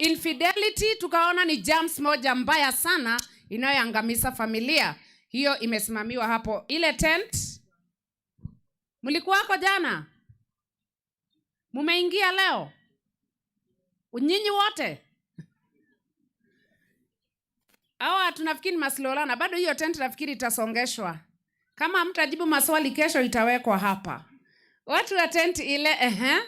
Infidelity tukaona ni germs moja mbaya sana inayoangamiza familia. Hiyo imesimamiwa hapo. Ile tent mlikuwako jana? Mumeingia leo? Nyinyi wote? Hawa tunafikiri maslolana bado hiyo tent nafikiri itasongeshwa. Kama mtajibu maswali kesho itawekwa hapa. Watu wa tent ile, ehe.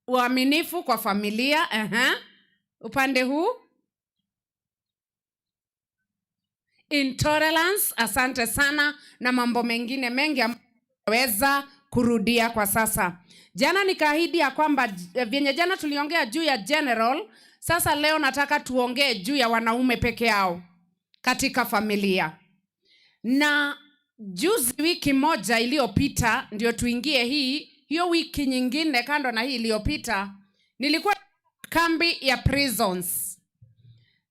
Uaminifu kwa familia, ehe. Upande huu intolerance, asante sana, na mambo mengine mengi ambayo weza kurudia kwa sasa. Jana nikaahidi ya kwamba vyenye jana tuliongea juu ya general, sasa leo nataka tuongee juu ya wanaume peke yao katika familia. Na juzi wiki moja iliyopita ndio tuingie hii, hiyo wiki nyingine kando na hii iliyopita, nilikuwa kambi ya prisons.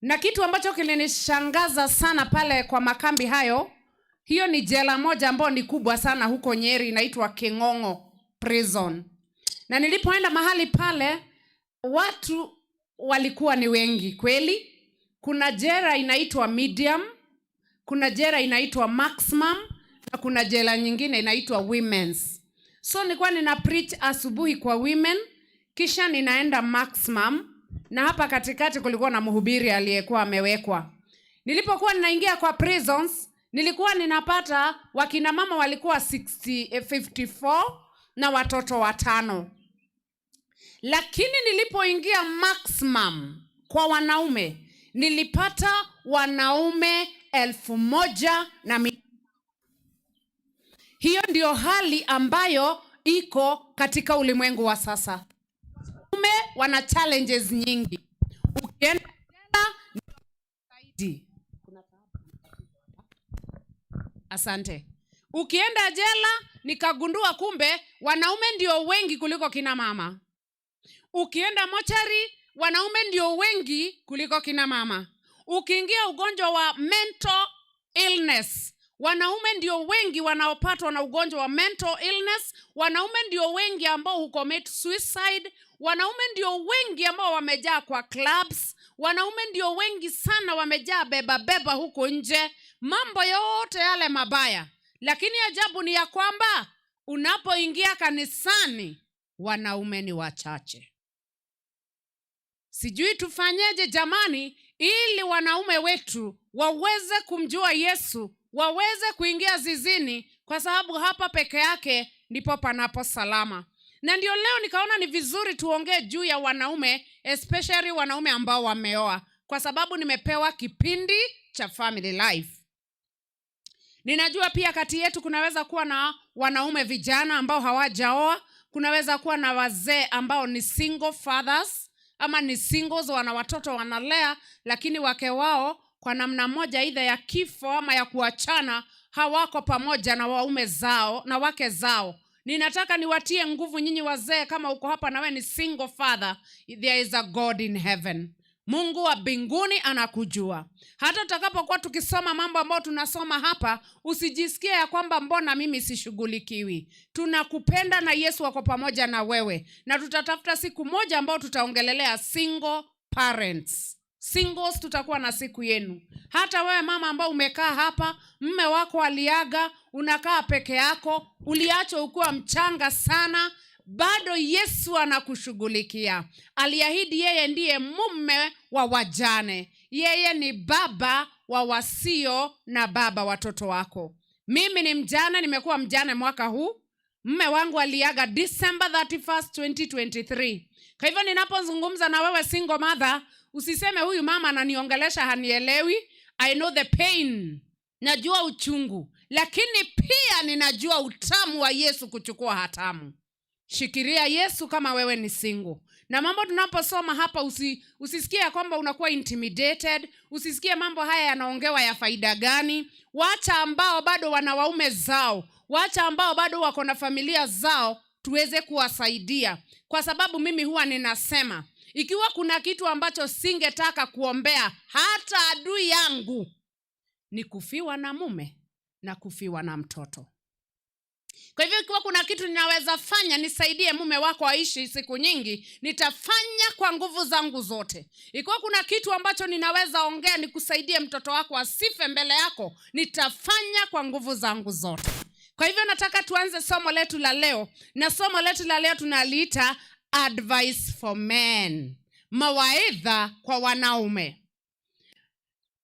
Na kitu ambacho kilinishangaza sana pale kwa makambi hayo, hiyo ni jela moja ambayo ni kubwa sana huko Nyeri, inaitwa King'ong'o Prison. Na nilipoenda mahali pale, watu walikuwa ni wengi kweli. Kuna jela inaitwa medium, kuna jela inaitwa maximum, na kuna jela nyingine inaitwa women's. So nilikuwa nina preach asubuhi kwa women, kisha ninaenda maximum, na hapa katikati kulikuwa na mhubiri aliyekuwa amewekwa. Nilipokuwa ninaingia kwa prisons, nilikuwa ninapata wakina mama walikuwa 54 na watoto 5. Lakini nilipoingia maximum kwa wanaume, nilipata wanaume elfu moja na mia. Hiyo ndio hali ambayo iko katika ulimwengu wa sasa. Wanaume wana challenges nyingi. Ukienda jela ni zaidi. Asante. Ukienda jela nikagundua kumbe wanaume ndio wengi kuliko kina mama. Ukienda mochari wanaume ndio wengi kuliko kina mama. Ukiingia ugonjwa wa mental illness, wanaume ndio wengi wanaopatwa na ugonjwa wa mental illness. Wanaume ndio wengi ambao hucommit suicide. Wanaume ndio wengi ambao wamejaa kwa clubs. Wanaume ndio wengi sana wamejaa beba beba huko nje. Mambo yote yale mabaya. Lakini ajabu ni ya kwamba unapoingia kanisani wanaume ni wachache. Sijui tufanyeje jamani ili wanaume wetu waweze kumjua Yesu, waweze kuingia zizini, kwa sababu hapa peke yake ndipo panapo salama. Na ndio leo nikaona ni vizuri tuongee juu ya wanaume, especially wanaume ambao wameoa, kwa sababu nimepewa kipindi cha family life. Ninajua pia kati yetu kunaweza kuwa na wanaume vijana ambao hawajaoa, kunaweza kuwa na wazee ambao ni single fathers ama ni singles, wana watoto wanalea, lakini wake wao kwa namna moja either ya kifo ama ya kuachana hawako pamoja na waume zao na wake zao. Ninataka niwatie nguvu nyinyi wazee, kama uko hapa na wewe ni single father, there is a God in heaven. Mungu wa mbinguni anakujua. Hata tutakapokuwa tukisoma mambo ambayo tunasoma hapa, usijisikie ya kwamba mbona mimi sishughulikiwi. Tunakupenda na Yesu ako pamoja na wewe. Na tutatafuta siku moja ambayo tutaongelelea single parents. Singles tutakuwa na siku yenu. Hata wewe mama ambao umekaa hapa, mume wako aliaga, unakaa peke yako, uliachwa ukiwa mchanga sana, bado Yesu anakushughulikia. Aliahidi yeye ndiye mume wa wajane. Yeye ni baba wa wasio na baba, watoto wako. Mimi ni mjane, nimekuwa mjane mwaka huu. Mume wangu aliaga December 31st, 2023. Kwa hivyo ninapozungumza na wewe single mother, usiseme huyu mama ananiongelesha hanielewi. I know the pain. Najua uchungu, lakini pia ninajua utamu wa Yesu kuchukua hatamu. Shikilia Yesu kama wewe ni single. Na mambo tunaposoma hapa, usisikie ya kwamba unakuwa intimidated, usisikie mambo haya yanaongewa ya faida gani. Wacha ambao bado wana waume zao, wacha ambao bado wako na familia zao, tuweze kuwasaidia. Kwa sababu mimi huwa ninasema, ikiwa kuna kitu ambacho singetaka kuombea hata adui yangu, ni kufiwa na mume na kufiwa na mtoto. Kwa hivyo ikiwa kuna kitu ninaweza fanya nisaidie mume wako aishi siku nyingi, nitafanya kwa nguvu zangu zote. Ikiwa kuna kitu ambacho ninaweza ongea nikusaidie mtoto wako asife mbele yako, nitafanya kwa nguvu zangu zote. Kwa hivyo nataka tuanze somo letu la leo, na somo letu la leo tunaliita Advice for Men, mawaidha kwa wanaume.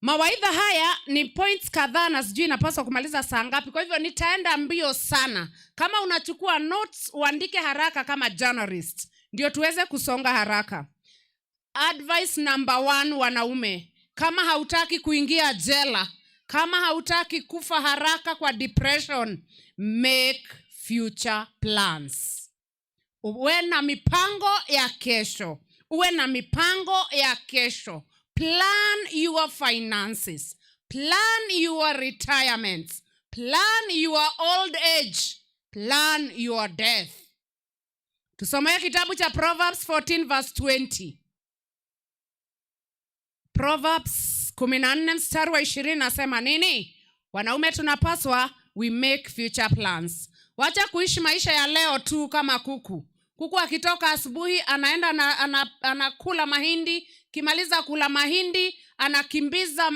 Mawaidha haya ni points kadhaa na sijui inapaswa kumaliza saa ngapi, kwa hivyo nitaenda mbio sana. Kama unachukua notes, uandike haraka kama journalist, ndio tuweze kusonga haraka. Advice number one, wanaume, kama hautaki kuingia jela, kama hautaki kufa haraka kwa depression, make future plans. Uwe na mipango ya kesho, uwe na mipango ya kesho. Plan your finances, plan your retirement, plan your old age, plan your death. Tusomee kitabu cha Proverbs 14 verse 20. Proverbs 14 mstari wa 20 nasema nini? Wanaume tunapaswa we make future plans. Wacha kuishi maisha ya leo tu kama kuku. Kuku akitoka asubuhi anaenda na, anakula mahindi, kimaliza kula mahindi anakimbiza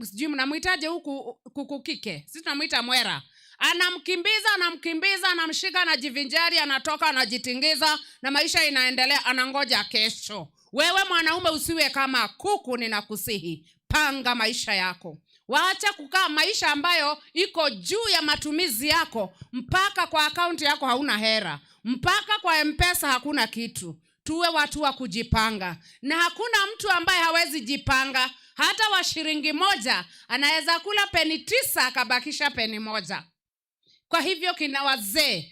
sijui mnamwitaje huku kuku kike, sisi tunamwita mwera. Anamkimbiza, anamkimbiza, anamshika, anajivinjari, anatoka, anajitingiza na maisha inaendelea, anangoja kesho. Wewe mwanaume usiwe kama kuku, ninakusihi, panga maisha yako. Waacha kukaa maisha ambayo iko juu ya matumizi yako, mpaka kwa akaunti yako hauna hera, mpaka kwa Mpesa hakuna kitu. Tuwe watu wa kujipanga, na hakuna mtu ambaye hawezi jipanga. Hata wa shilingi 1 anaweza kula peni 9 akabakisha peni 1. Kwa hivyo kina wazee,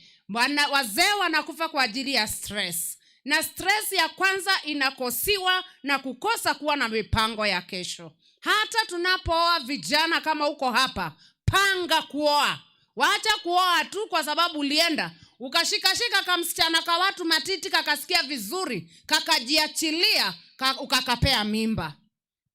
wazee wanakufa kwa ajili ya stress. Na stress ya kwanza inakosiwa na kukosa kuwa na mipango ya kesho. Hata tunapooa vijana kama uko hapa, panga kuoa. Wacha kuoa tu kwa sababu ulienda ukashikashika kamsichana ka watu matiti kakasikia vizuri, kakajiachilia, ukakapea mimba.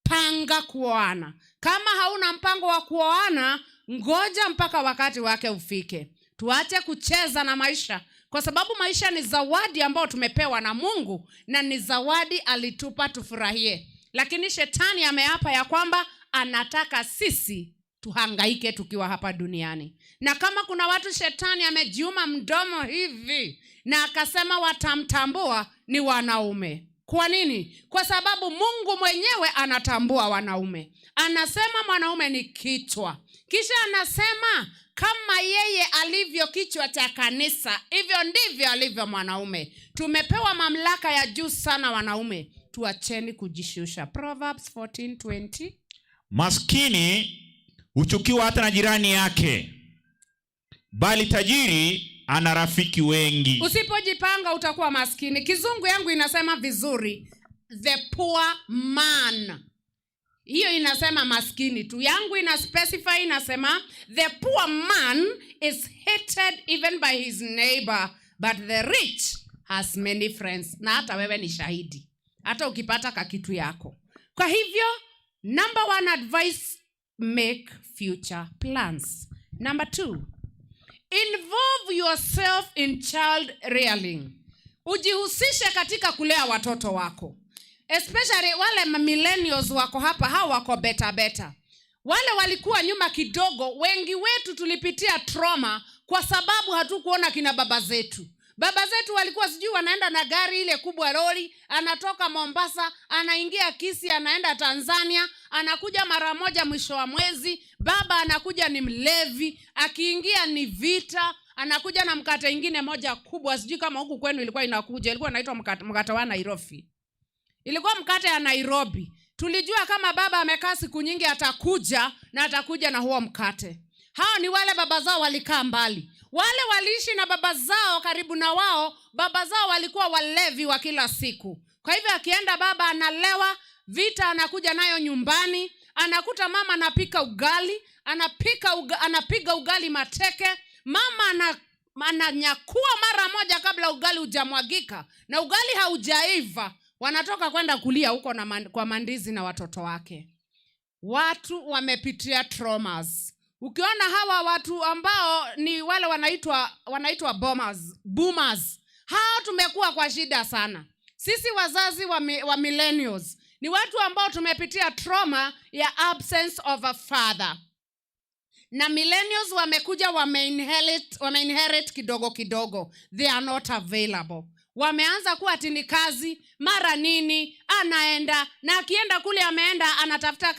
Panga kuoana. Kama hauna mpango wa kuoana, ngoja mpaka wakati wake ufike. Tuache kucheza na maisha, kwa sababu maisha ni zawadi ambayo tumepewa na Mungu, na ni zawadi alitupa tufurahie. Lakini shetani ameapa ya kwamba anataka sisi tuhangaike tukiwa hapa duniani. Na kama kuna watu shetani amejiuma mdomo hivi na akasema watamtambua, ni wanaume. Kwa nini? Kwa sababu Mungu mwenyewe anatambua wanaume. Anasema mwanaume ni kichwa. Kisha anasema kama yeye alivyo kichwa cha kanisa, hivyo ndivyo alivyo mwanaume. Tumepewa mamlaka ya juu sana wanaume. Tuacheni kujishusha. Proverbs 14:20. Maskini huchukiwa hata na jirani yake, bali tajiri ana rafiki wengi. Usipojipanga utakuwa maskini. Kizungu yangu inasema vizuri, the poor man. Hiyo inasema maskini tu. Yangu ina specify, inasema the poor man is hated even by his neighbor, but the rich has many friends. Na hata wewe ni shahidi, hata ukipata kakitu yako. Kwa hivyo number one advice, make future plans. Number two, involve yourself in child rearing. Ujihusishe katika kulea watoto wako. Especially wale millennials wako hapa, hao wako better better. Wale walikuwa nyuma kidogo, wengi wetu tulipitia trauma kwa sababu hatukuona kina baba zetu. Baba zetu walikuwa sijui wanaenda na gari ile kubwa lori, anatoka Mombasa, anaingia Kisii, anaenda Tanzania, anakuja mara moja mwisho wa mwezi. Baba anakuja ni mlevi, akiingia ni vita, anakuja na mkate ingine moja kubwa, sijui kama huku kwenu ilikuwa inakuja, ilikuwa inaitwa mkate wa Nairobi. Ilikuwa mkate ya Nairobi. Tulijua kama baba amekaa siku nyingi atakuja na atakuja na huo mkate. Hao ni wale baba zao walikaa mbali. Wale waliishi na baba zao karibu na wao, baba zao walikuwa walevi wa kila siku. Kwa hivyo akienda baba analewa, vita anakuja nayo nyumbani, anakuta mama anapika ugali, anapiga ugali mateke, mama ananyakua mara moja kabla ugali hujamwagika na ugali haujaiva, wanatoka kwenda kulia huko na kwa mandizi na watoto wake. Watu wamepitia traumas. Ukiona hawa watu ambao ni wale wanaitwa boomers, boomers, hao tumekuwa kwa shida sana. Sisi wazazi wa millennials ni watu ambao tumepitia trauma ya absence of a father, na millennials wamekuja wameinherit kidogo kidogo. They are not available. Wameanza kuwa ati ni kazi, mara nini, anaenda na akienda kule ameenda anatafuta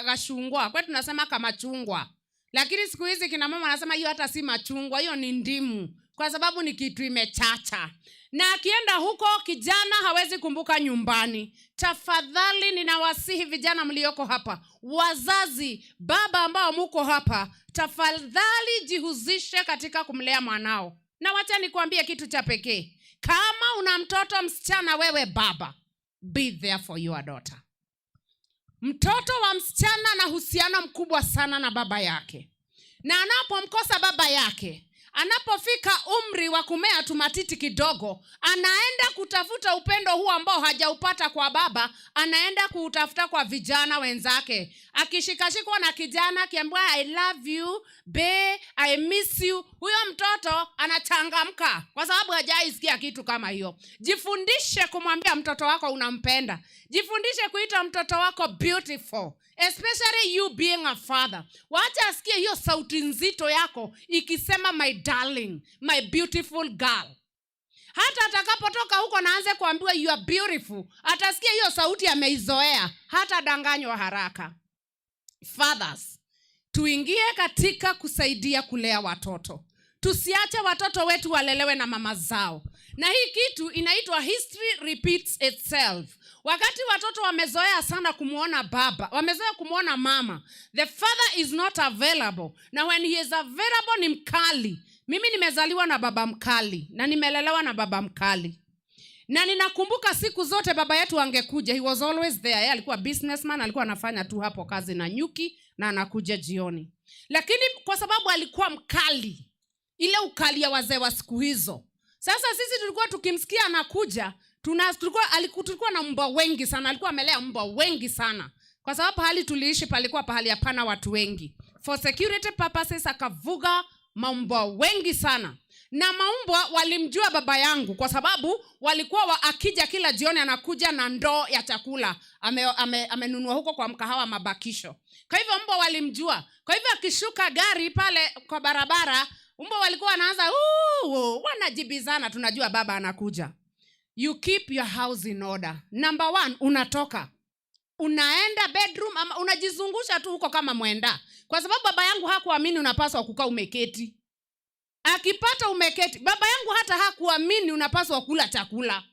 kashungwa. Kwetu tunasema kamachungwa, lakini siku hizi kina mama wanasema hiyo hata si machungwa, hiyo ni ndimu, kwa sababu ni kitu imechacha. Na akienda huko kijana hawezi kumbuka nyumbani. Tafadhali ninawasihi vijana mlioko hapa, wazazi, baba ambao muko hapa, tafadhali jihusishe katika kumlea mwanao. Na wacha nikwambie kitu cha pekee: kama una mtoto msichana, wewe baba, be there for your daughter. Mtoto wa msichana ana uhusiano mkubwa sana na baba yake, na anapomkosa baba yake, anapofika umri wa kumea tumatiti kidogo, anaenda kutafuta upendo huu ambao hajaupata kwa baba, anaenda kuutafuta kwa vijana wenzake. Akishikashikwa na kijana, akiambiwa, "I love you bae, I miss you," huyo mtoto anachangamka kwa sababu hajaisikia kitu kama hiyo. Jifundishe kumwambia mtoto wako unampenda. Jifundishe kuita mtoto wako beautiful, especially you being a father. Wacha asikie hiyo sauti nzito yako ikisema, "My darling, my beautiful girl." Hata atakapotoka huko na aanze kuambiwa, "You are beautiful," atasikia hiyo sauti, ameizoea, hata danganywa haraka. Fathers, tuingie katika kusaidia kulea watoto. Tusiache watoto wetu walelewe na mama zao. Na hii kitu inaitwa history repeats itself. Wakati watoto wamezoea sana kumwona baba, wamezoea kumwona mama, the father is not available, na when he is available ni mkali. Mimi nimezaliwa na baba mkali na nimelelewa na baba mkali, na ninakumbuka siku zote baba yetu angekuja, he was always there. Yeye alikuwa businessman, alikuwa anafanya tu hapo kazi na nyuki na anakuja jioni. Lakini kwa sababu alikuwa mkali, ile ukali ya wazee wa siku hizo, sasa sisi tulikuwa tukimsikia anakuja, tulikuwa na mbwa wengi sana. Alikuwa amelea mbwa wengi sana, kwa sababu pahali tuliishi palikuwa pahali hapana watu wengi. For security purposes akafuga maumbwa wengi sana, na maumbwa walimjua baba yangu kwa sababu walikuwa akija kila jioni anakuja na ndoo ya chakula amenunua huko kwa mkahawa, mabakisho. Kwa hivyo mbwa walimjua. Kwa hivyo akishuka gari pale kwa barabara, mbwa walikuwa wanaanza "Uu," wanajibizana, tunajua baba anakuja. You keep your house in order. Number one, unatoka unaenda bedroom ama unajizungusha tu huko kama mwenda, kwa sababu baba yangu hakuamini unapaswa kukaa umeketi. Akipata umeketi, baba yangu hata hakuamini unapaswa kula chakula.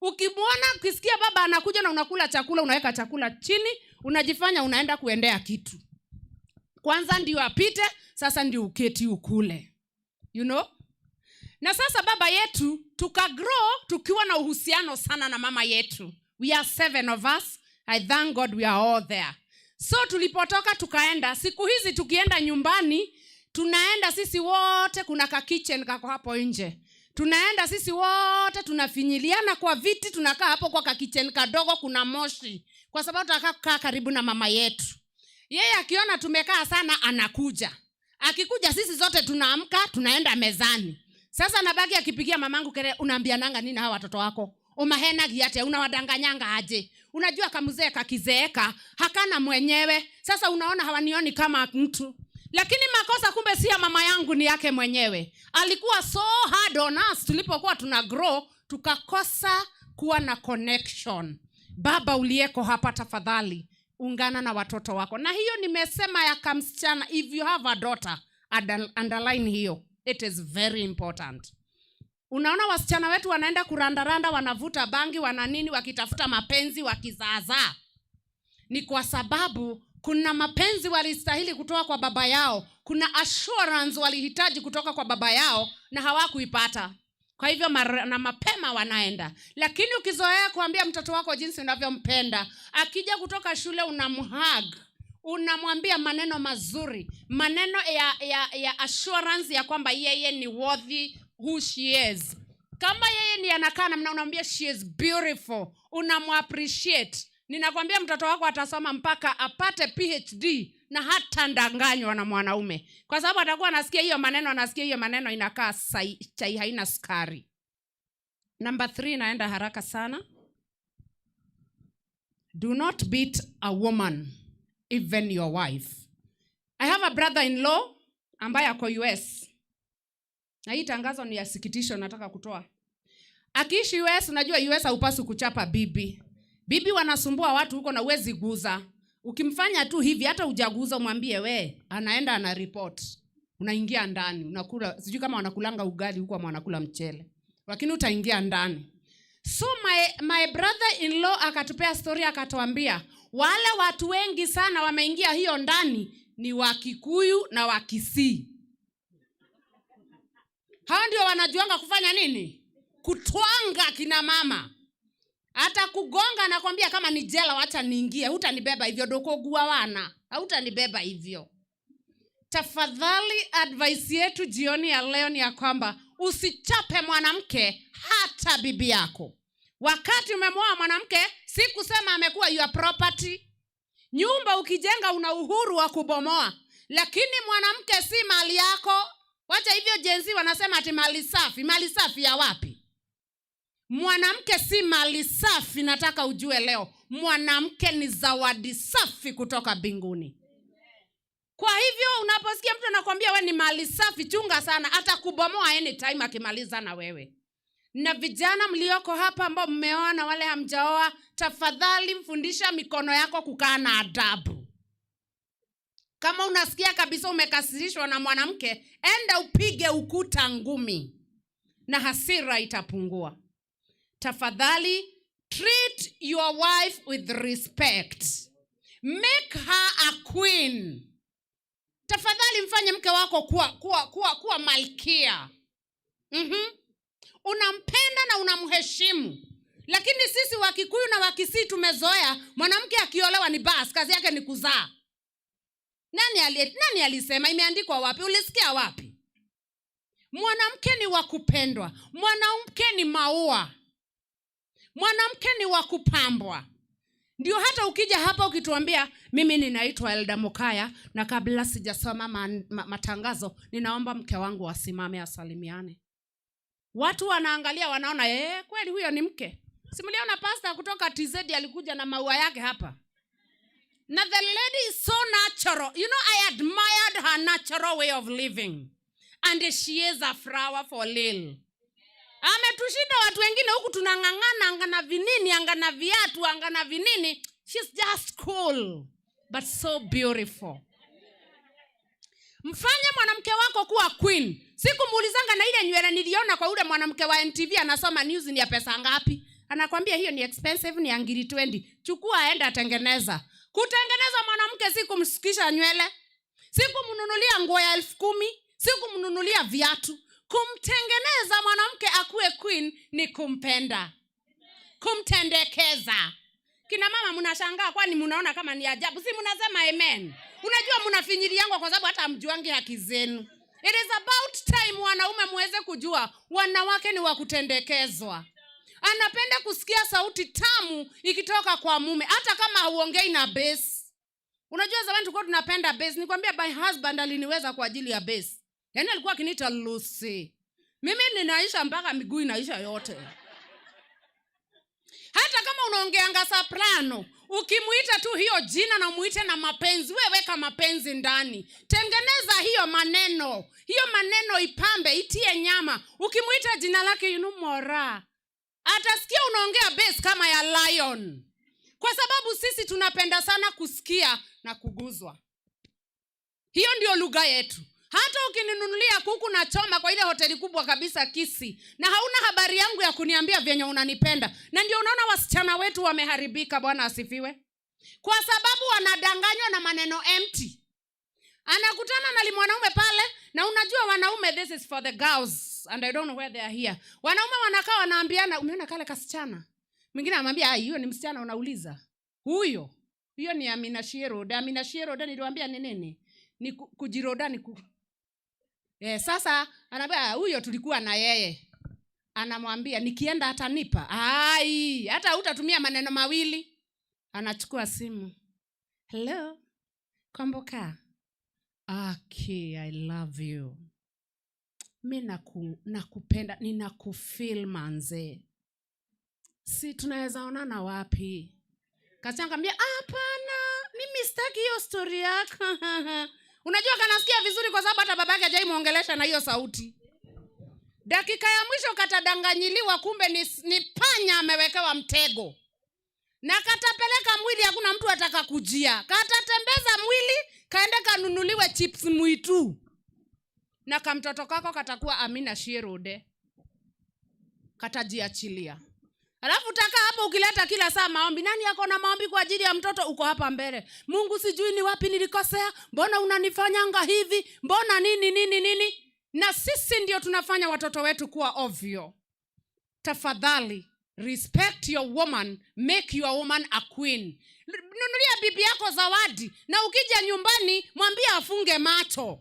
Ukimwona, ukisikia baba anakuja na unakula chakula, unaweka chakula chini, unajifanya unaenda kuendea kitu kwanza ndio apite, sasa ndio uketi ukule. Na sasa baba yetu, tukagrow tukiwa na uhusiano sana na mama yetu. We are seven of us. I thank God we are all there. So tulipotoka tukaenda, siku hizi tukienda nyumbani, tunaenda sisi wote, kuna ka kitchen kako hapo nje, tunaenda sisi wote, tunafinyiliana kwa viti, tunakaa hapo kwa ka kitchen kadogo, kuna moshi, kwa sababu tunataka kukaa karibu na mama yetu. Yeye akiona tumekaa sana anakuja. Akikuja sisi zote tunaamka, tunaenda mezani. Sasa nabaki akipigia mamangu kelele, "Unaambiananga nini hawa watoto wako? Umahenagia atia? Unawadanganyanga aje? Unajua kamzee kakizeeka hakana mwenyewe. Sasa unaona hawanioni kama mtu." Lakini makosa kumbe si ya mama yangu, ni yake mwenyewe. Alikuwa so hard on us tulipokuwa tuna grow, tukakosa kuwa na connection. Baba uliyeko hapa, tafadhali ungana na watoto wako. Na hiyo nimesema ya kamsichana, if you have a daughter, underline hiyo, it is very important. Unaona wasichana wetu wanaenda kurandaranda, wanavuta bangi, wana nini, wakitafuta mapenzi, wakizaazaa. Ni kwa sababu kuna mapenzi walistahili kutoka kwa baba yao, kuna assurance walihitaji kutoka kwa baba yao na hawakuipata. Kwa hivyo na mapema wanaenda. Lakini ukizoea kuambia mtoto wako jinsi unavyompenda, akija kutoka shule unamhug, unamwambia maneno mazuri, maneno ya assurance ya kwamba yeye ni worthy who she is. Kama yeye ni anakaa namna, unamwambia she is beautiful, unamappreciate. Ninakwambia mtoto wako atasoma mpaka apate PhD. Na hata ndanganywa na mwanaume, kwa sababu atakuwa anasikia hiyo maneno, anasikia hiyo maneno inakaa chai haina sukari. Number three, naenda haraka sana. Do not beat a woman, even your wife. I have a brother in law ambaye ako US, na hii tangazo ni ya sikitisho nataka kutoa. Akiishi US, unajua US haupaswi kuchapa bibi. Bibi wanasumbua watu huko na uwezi guza. Ukimfanya tu hivi, hata hujaguza, umwambie we, anaenda ana report. Unaingia ndani, unakula, sijui kama wanakulanga ugali huko ama wanakula mchele, lakini utaingia ndani. So my brother in law akatupea story, akatuambia wale watu wengi sana wameingia hiyo ndani ni Wakikuyu na Wakisii. Hao ndio wanajuanga kufanya nini? Kutwanga kina mama, hata kugonga. Nakwambia kama ni jela, wacha niingie, hutanibeba hivyo, dokogua wana, hautanibeba hivyo. Tafadhali, advice yetu jioni ya leo ni ya kwamba usichape mwanamke, hata bibi yako. Wakati umemwoa mwanamke, si kusema amekuwa your property. Nyumba ukijenga una uhuru wa kubomoa, lakini mwanamke si mali yako. Wacha hivyo Gen Z wanasema ati mali safi. Mali safi ya wapi? Mwanamke si mali safi. Nataka ujue leo, mwanamke ni zawadi safi kutoka mbinguni. Kwa hivyo unaposikia mtu anakwambia we ni mali safi, chunga sana, atakubomoa anytime akimaliza na wewe. Na vijana mlioko hapa ambao mmeoa na wale hamjaoa, tafadhali mfundisha mikono yako kukaa na adabu. Kama unasikia kabisa umekasirishwa na mwanamke, enda upige ukuta ngumi na hasira itapungua. Tafadhali, treat your wife with respect. Make her a queen. Tafadhali mfanye mke wako kuwa malkia. Unampenda na unamheshimu. Lakini sisi Wakikuyu na Wakisii tumezoea mwanamke akiolewa ni bas, kazi yake ni kuzaa. Nani alisema? Imeandikwa wapi? Ulisikia wapi? Mwanamke ni wa kupendwa, mwanamke ni maua, mwanamke ni wa kupambwa. Ndio hata ukija hapa ukituambia, "Mimi ninaitwa Elda Mokaya, na kabla sijasoma matangazo ninaomba mke wangu asimame asalimiane," watu wanaangalia, wanaona, "Kweli huyo ni mke." Si mliona pasta kutoka TZ alikuja na maua yake hapa? Na the lady is so natural. I admired her natural way of living, and she is a flower for lil. Ametushinda watu wengine huku tunang'ang'ana, angana vinini, angana viatu, angana vinini. She's just cool but so beautiful. Mfanye mwanamke wako kuwa queen. Sikumuulizanga, "Na ile nywele niliona kwa ule mwanamke wa NTV anasoma news ni ya pesa ngapi?" Anakwambia hiyo ni expensive, ni ya ngiri 20. Chukua, aenda tengeneza. Kutengeneza mwanamke si kumsukisha nywele, si kumnunulia nguo ya 10,000, si kumnunulia viatu. Kumtengeneza mwanamke akuwe queen ni kumpenda, kumtendekeza. Kina mama mnashangaa, kwani mnaona kama ni ajabu? Si mnasema amen? Unajua mnafinyiliangwa kwa sababu hata hamjuangi haki zenu. It is about time wanaume muweze kujua wanawake ni wa kutendekezwa. Anapenda kusikia sauti tamu ikitoka kwa mume, hata kama hauongei na bass. Unajua zamani tulikuwa tunapenda bass. Nikwambia, my husband aliniweza kwa ajili ya bass. Yaani alikuwa akiniita Lucy, mimi ninaisha mpaka miguu inaisha yote. Hata kama unaongeanga soprano, ukimuita tu hiyo jina na muite na mapenzi, we weka mapenzi ndani, tengeneza hiyo maneno, hiyo maneno ipambe, itie nyama. Ukimuita jina lake yunumora, atasikia unaongea bass kama ya lion, kwa sababu sisi tunapenda sana kusikia na kuguzwa. Hiyo ndio lugha yetu. Hata ukininunulia kuku na choma kwa ile hoteli kubwa kabisa Kisii, na hauna habari yangu ya kuniambia vyenye unanipenda. Na ndio unaona wasichana wetu wameharibika. Bwana asifiwe. Kwa sababu wanadanganywa na maneno empty. Anakutana na limwanaume pale, na unajua wanaume, this is for the girls and I don't know where they are here, wanaume wanakaa wanaambiana, "Umeona kale kasichana?" Mwingine anamwambia, "Ai, hiyo ni msichana unauliza huyo? Hiyo ni Amina Shieroda." Amina Shieroda niliwaambia ni nini? Ni kujiroda, ni ku sasa anaambia, "Huyo tulikuwa na yeye." Anamwambia, "Nikienda atanipa?" Ai, hata hutatumia maneno mawili, anachukua simu, "Hello, Kwamboka, aki, I love you. Mi nakupenda, ninakufeel manze. Si tunaweza onana wapi? Kasichana kaambia, "Hapana, mimi sitaki hiyo story yako." Unajua kanasikia vizuri kwa sababu hata babake hajai muongelesha na hiyo sauti. Dakika ya mwisho katadanganyiliwa, kumbe ni panya amewekewa mtego. Na katapeleka mwili, hakuna mtu atakakujia. Katatembeza mwili, kaende kanunuliwe chips mwitu. Na kamtoto kako katakuwa Amina Shirode. Katajiachilia. Alafu utakaa hapo ukileta kila saa maombi. Nani ako na maombi kwa ajili ya mtoto? Uko hapa mbele. Mungu, sijui ni wapi nilikosea. Mbona unanifanyanga hivi? Mbona nini nini nini? Na sisi ndio tunafanya watoto wetu kuwa ovyo. Tafadhali, respect your woman, make your woman a queen. Nunulia bibi yako zawadi, na ukija nyumbani mwambie afunge macho.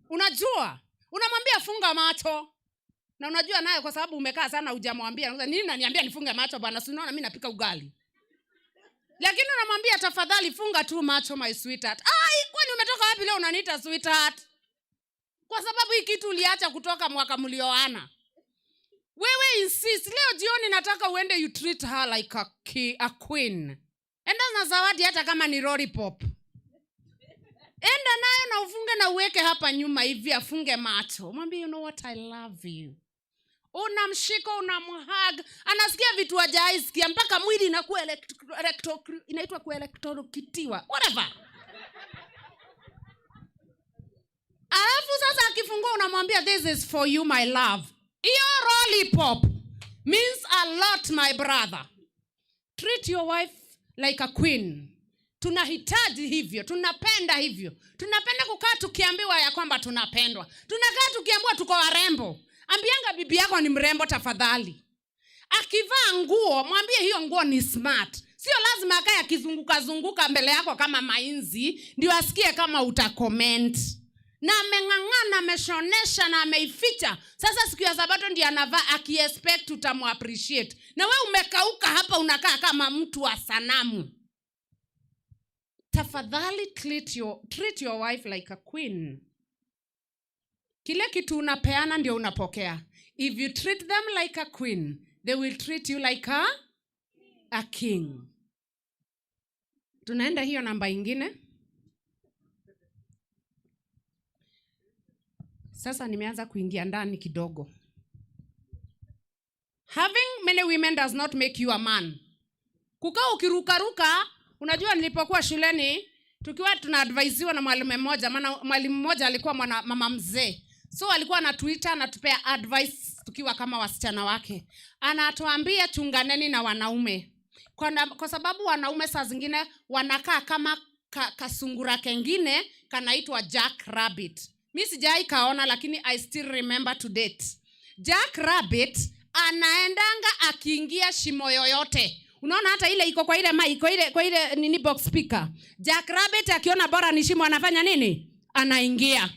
Unajua? Unamwambia funga macho. Na unajua naye kwa sababu umekaa sana hujamwambia. Unasema, nini unaniambia nifunge macho bwana? Si unaona mimi napika ugali. Lakini unamwambia tafadhali funga tu macho, my sweetheart. Ai, kwani umetoka wapi leo unaniita sweetheart? Kwa sababu hii kitu uliacha kutoka mwaka mlioana. Wewe insist, leo jioni nataka uende you treat her like a queen. Enda na zawadi hata kama ni lollipop. Enda nayo na ufunge na uweke hapa nyuma hivi afunge macho. Mwambie, you know what, I love you. Unamshika, unamhug, anasikia vitu hajaisikia mpaka mwili inakuwa inaitwa kuelektrokitiwa. Whatever. Alafu sasa akifungua unamwambia this is for you, my love. Hiyo lollipop means a lot, my brother. Treat your wife like a queen. Tunahitaji hivyo, tunapenda hivyo. Tunapenda kukaa tukiambiwa ya kwamba tunapendwa. Tunakaa tukiambiwa tuko warembo. Ambianga bibi yako ni mrembo tafadhali. Akivaa nguo, mwambie hiyo nguo ni smart. Sio lazima akae akizunguka zunguka mbele yako kama mainzi ndio asikie kama utacomment. Na ameng'ang'ana, ameshonesha na ameificha. Sasa siku ya Sabato ndio anavaa akiexpect utamuappreciate. Na we umekauka hapa unakaa kama mtu wa sanamu. Tafadhali treat your wife like a queen. Kile kitu unapeana ndio unapokea. If you treat them like a queen, they will treat you like a king. Tunaenda hiyo namba ingine. Sasa nimeanza kuingia ndani kidogo. Having many women does not make you a man. Kukaa ukirukaruka, unajua nilipokuwa shuleni, tukiwa tunaadvisiwa na mwalimu mmoja, maana mwalimu mmoja alikuwa mama mzee. So alikuwa anatuita, anatupea advice tukiwa kama wasichana wake. Anatuambia chunganeni na wanaume. Kwa sababu wanaume saa zingine wanakaa kama kasungura kengine kanaitwa Jack Rabbit. Mi sijai kaona lakini I still remember to date. Jack Rabbit anaendanga akiingia shimo yoyote. Unaona hata ile iko kwa ile mic, kwa ile nini box speaker. Jack Rabbit akiona bora ni shimo anafanya nini? Anaingia.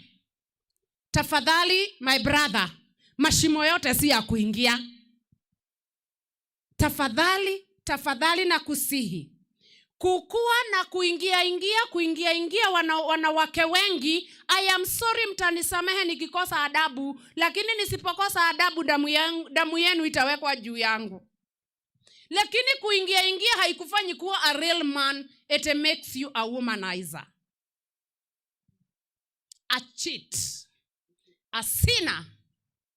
Tafadhali my brother, mashimo yote si ya kuingia. Tafadhali, tafadhali na kusihi. Kukua na kuingia ingia, kuingia ingia wanawake wengi, I am sorry, mtanisamehe nikikosa adabu, lakini nisipokosa adabu damu yenu itawekwa juu yangu. Lakini kuingia ingia haikufanyi kuwa a real man, it makes you a womanizer, a cheat, a sinner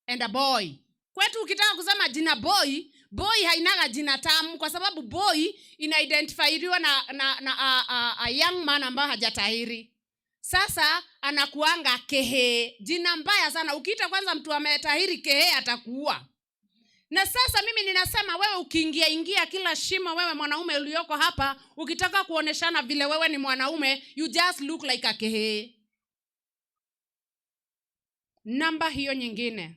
and a boy. Kwetu ukitaka kusema jina boy, boy hainaga jina tamu kwa sababu boy inaidentifyriwa na a young man ambaye hajatahiri. Sasa anakuanga kehe, jina mbaya sana. Ukiita kwanza mtu ametahiri kehe atakuua. Na sasa mimi ninasema wewe ukiingia ingia kila shimo, wewe mwanaume ulioko hapa, ukitaka kuoneshana vile wewe ni mwanaume, you just look like a kehe. Namba hiyo nyingine.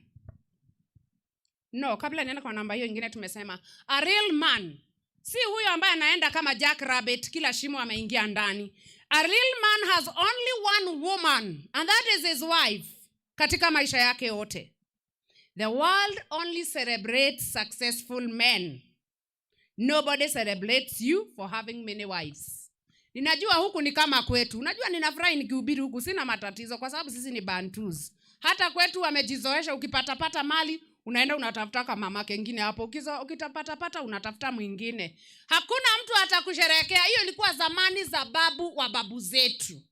No, kabla niende kwa namba hiyo nyingine tumesema a real man si huyo ambaye anaenda kama Jack Rabbit kila shimo ameingia ndani. A real man has only one woman and that is his wife katika maisha yake yote. The world only celebrates successful men. Nobody celebrates you for having many wives. Ninajua huku ni kama kwetu. Unajua ninafurahi nikihubiri huku, sina matatizo kwa sababu sisi ni Bantus. Hata kwetu wamejizoesha, ukipatapata mali unaenda unatafuta kama mama kengine hapo, ukitapatapata unatafuta mwingine. Hakuna mtu atakusherehekea. Hiyo ilikuwa zamani za babu wa babu zetu.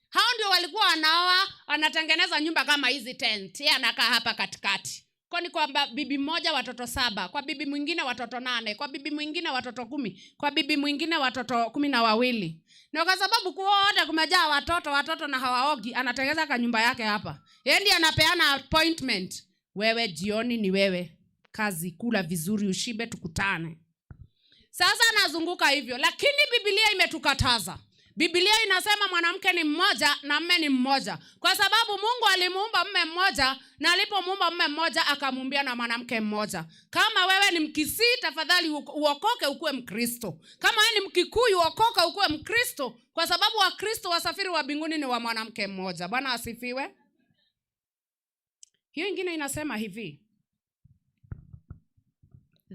Hao ndio walikuwa wanaoa, wanatengeneza nyumba kama hizi tent. Yeye anakaa hapa katikati. Kwani kwa bibi mmoja watoto 7, kwa bibi mwingine watoto 8, kwa bibi mwingine watoto 10, kwa bibi mwingine watoto 12. Na kwa sababu kuoa kumejaa watoto, watoto na hawaogi, anatengeneza ka nyumba yake hapa. Yeye ndiye anapeana appointment. Wewe jioni ni wewe. Kazi, kula vizuri, ushibe, tukutane. Sasa anazunguka hivyo, lakini Biblia imetukataza. Biblia inasema mwanamke ni mmoja na mme ni mmoja. Kwa sababu Mungu alimuumba mme mmoja, na alipomuumba mme mmoja akamuumbia na mwanamke mmoja. Kama wewe ni Mkisii, tafadhali uokoke ukuwe Mkristo. Kama wewe ni Mkikuyu, uokoke ukuwe Mkristo, kwa sababu Wakristo wasafiri wa mbinguni ni wa mwanamke mmoja. Bwana asifiwe. Hiyo ingine inasema hivi: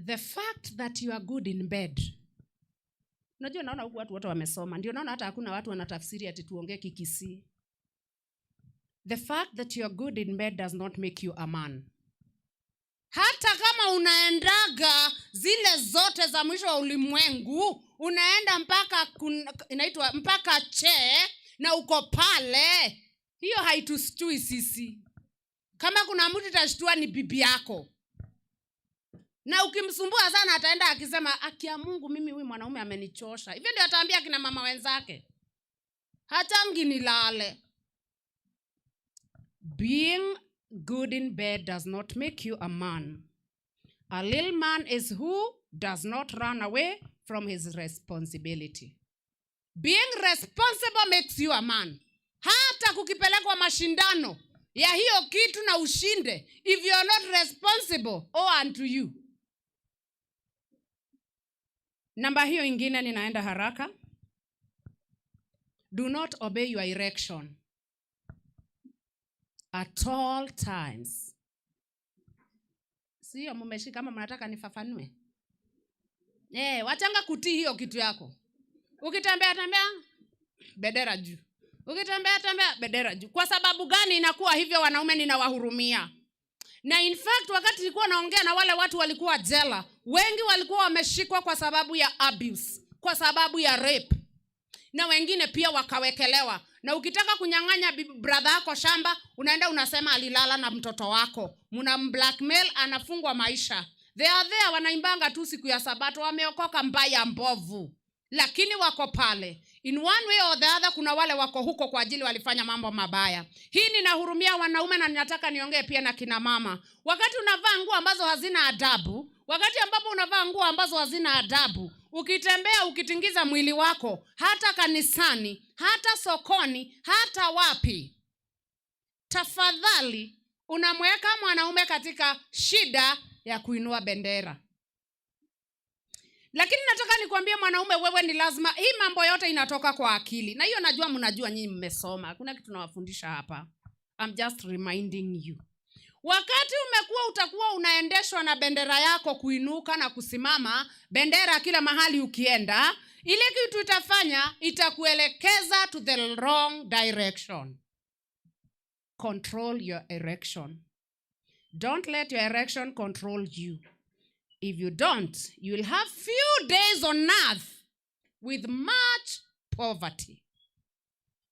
the fact that you are good in bed. Unajua naona huku watu wote wamesoma. Ndio naona hata hakuna watu wanatafsiri ati tuongee Kikisii. The fact that you are good in bed does not make you a man. Hata kama unaendaga zile zote za mwisho wa ulimwengu, unaenda mpaka inaitwa mpaka che na uko pale, hiyo haitushtui sisi. Kama kuna mtu itashtua ni bibi yako. Na ukimsumbua sana ataenda akisema, haki ya Mungu mimi huyu mwanaume amenichosha. Hivyo ndio ataambia kina mama wenzake. Hatangi nilale. Being good in bed does not make you a man. A little man is who does not run away from his responsibility. Being responsible makes you a man. Hata kukipelekwa mashindano ya hiyo kitu na ushinde, if you are not responsible, oh unto you. Namba hiyo ingine ninaenda haraka. Do not obey your erection at all times. Sio mmeshika kama mnataka nifafanue? Wachanga kutii hiyo kitu yako. Ukitembea tembea bendera juu. Ukitembea tembea bendera juu. Kwa sababu gani inakuwa hivyo? Wanaume ninawahurumia. Na in fact wakati nilikuwa naongea na wale watu walikuwa jela, wengi walikuwa wameshikwa kwa sababu ya abuse, kwa sababu ya rape. Na wengine pia wakawekelewa. Na ukitaka kunyang'anya brother yako shamba, unaenda unasema alilala na mtoto wako. Mna blackmail, anafungwa maisha. They are there, wanaimbanga tu siku ya Sabato, wameokoka mbaya mbovu. Lakini wako pale. In one way or the other, kuna wale wako huko kwa ajili walifanya mambo mabaya. Hii ninahurumia wanaume na ninataka niongee pia na kina mama. Wakati unavaa nguo ambazo hazina adabu, wakati ambapo unavaa nguo ambazo hazina adabu, ukitembea ukitingiza mwili wako, hata kanisani, hata sokoni, hata wapi, tafadhali unamweka mwanaume katika shida ya kuinua bendera. Lakini nataka nikwambie mwanaume, wewe ni lazima, hii mambo yote inatoka kwa akili. Na hiyo najua mnajua, nyinyi mmesoma. Hakuna kitu nawafundisha hapa. I'm just reminding you. Wakati utakuwa unaendeshwa na bendera yako kuinuka na kusimama, bendera kila mahali ukienda, ile kitu itafanya itakuelekeza to the wrong direction. Control your erection. Don't let your erection control you. If you don't, you will have few days on earth with much poverty.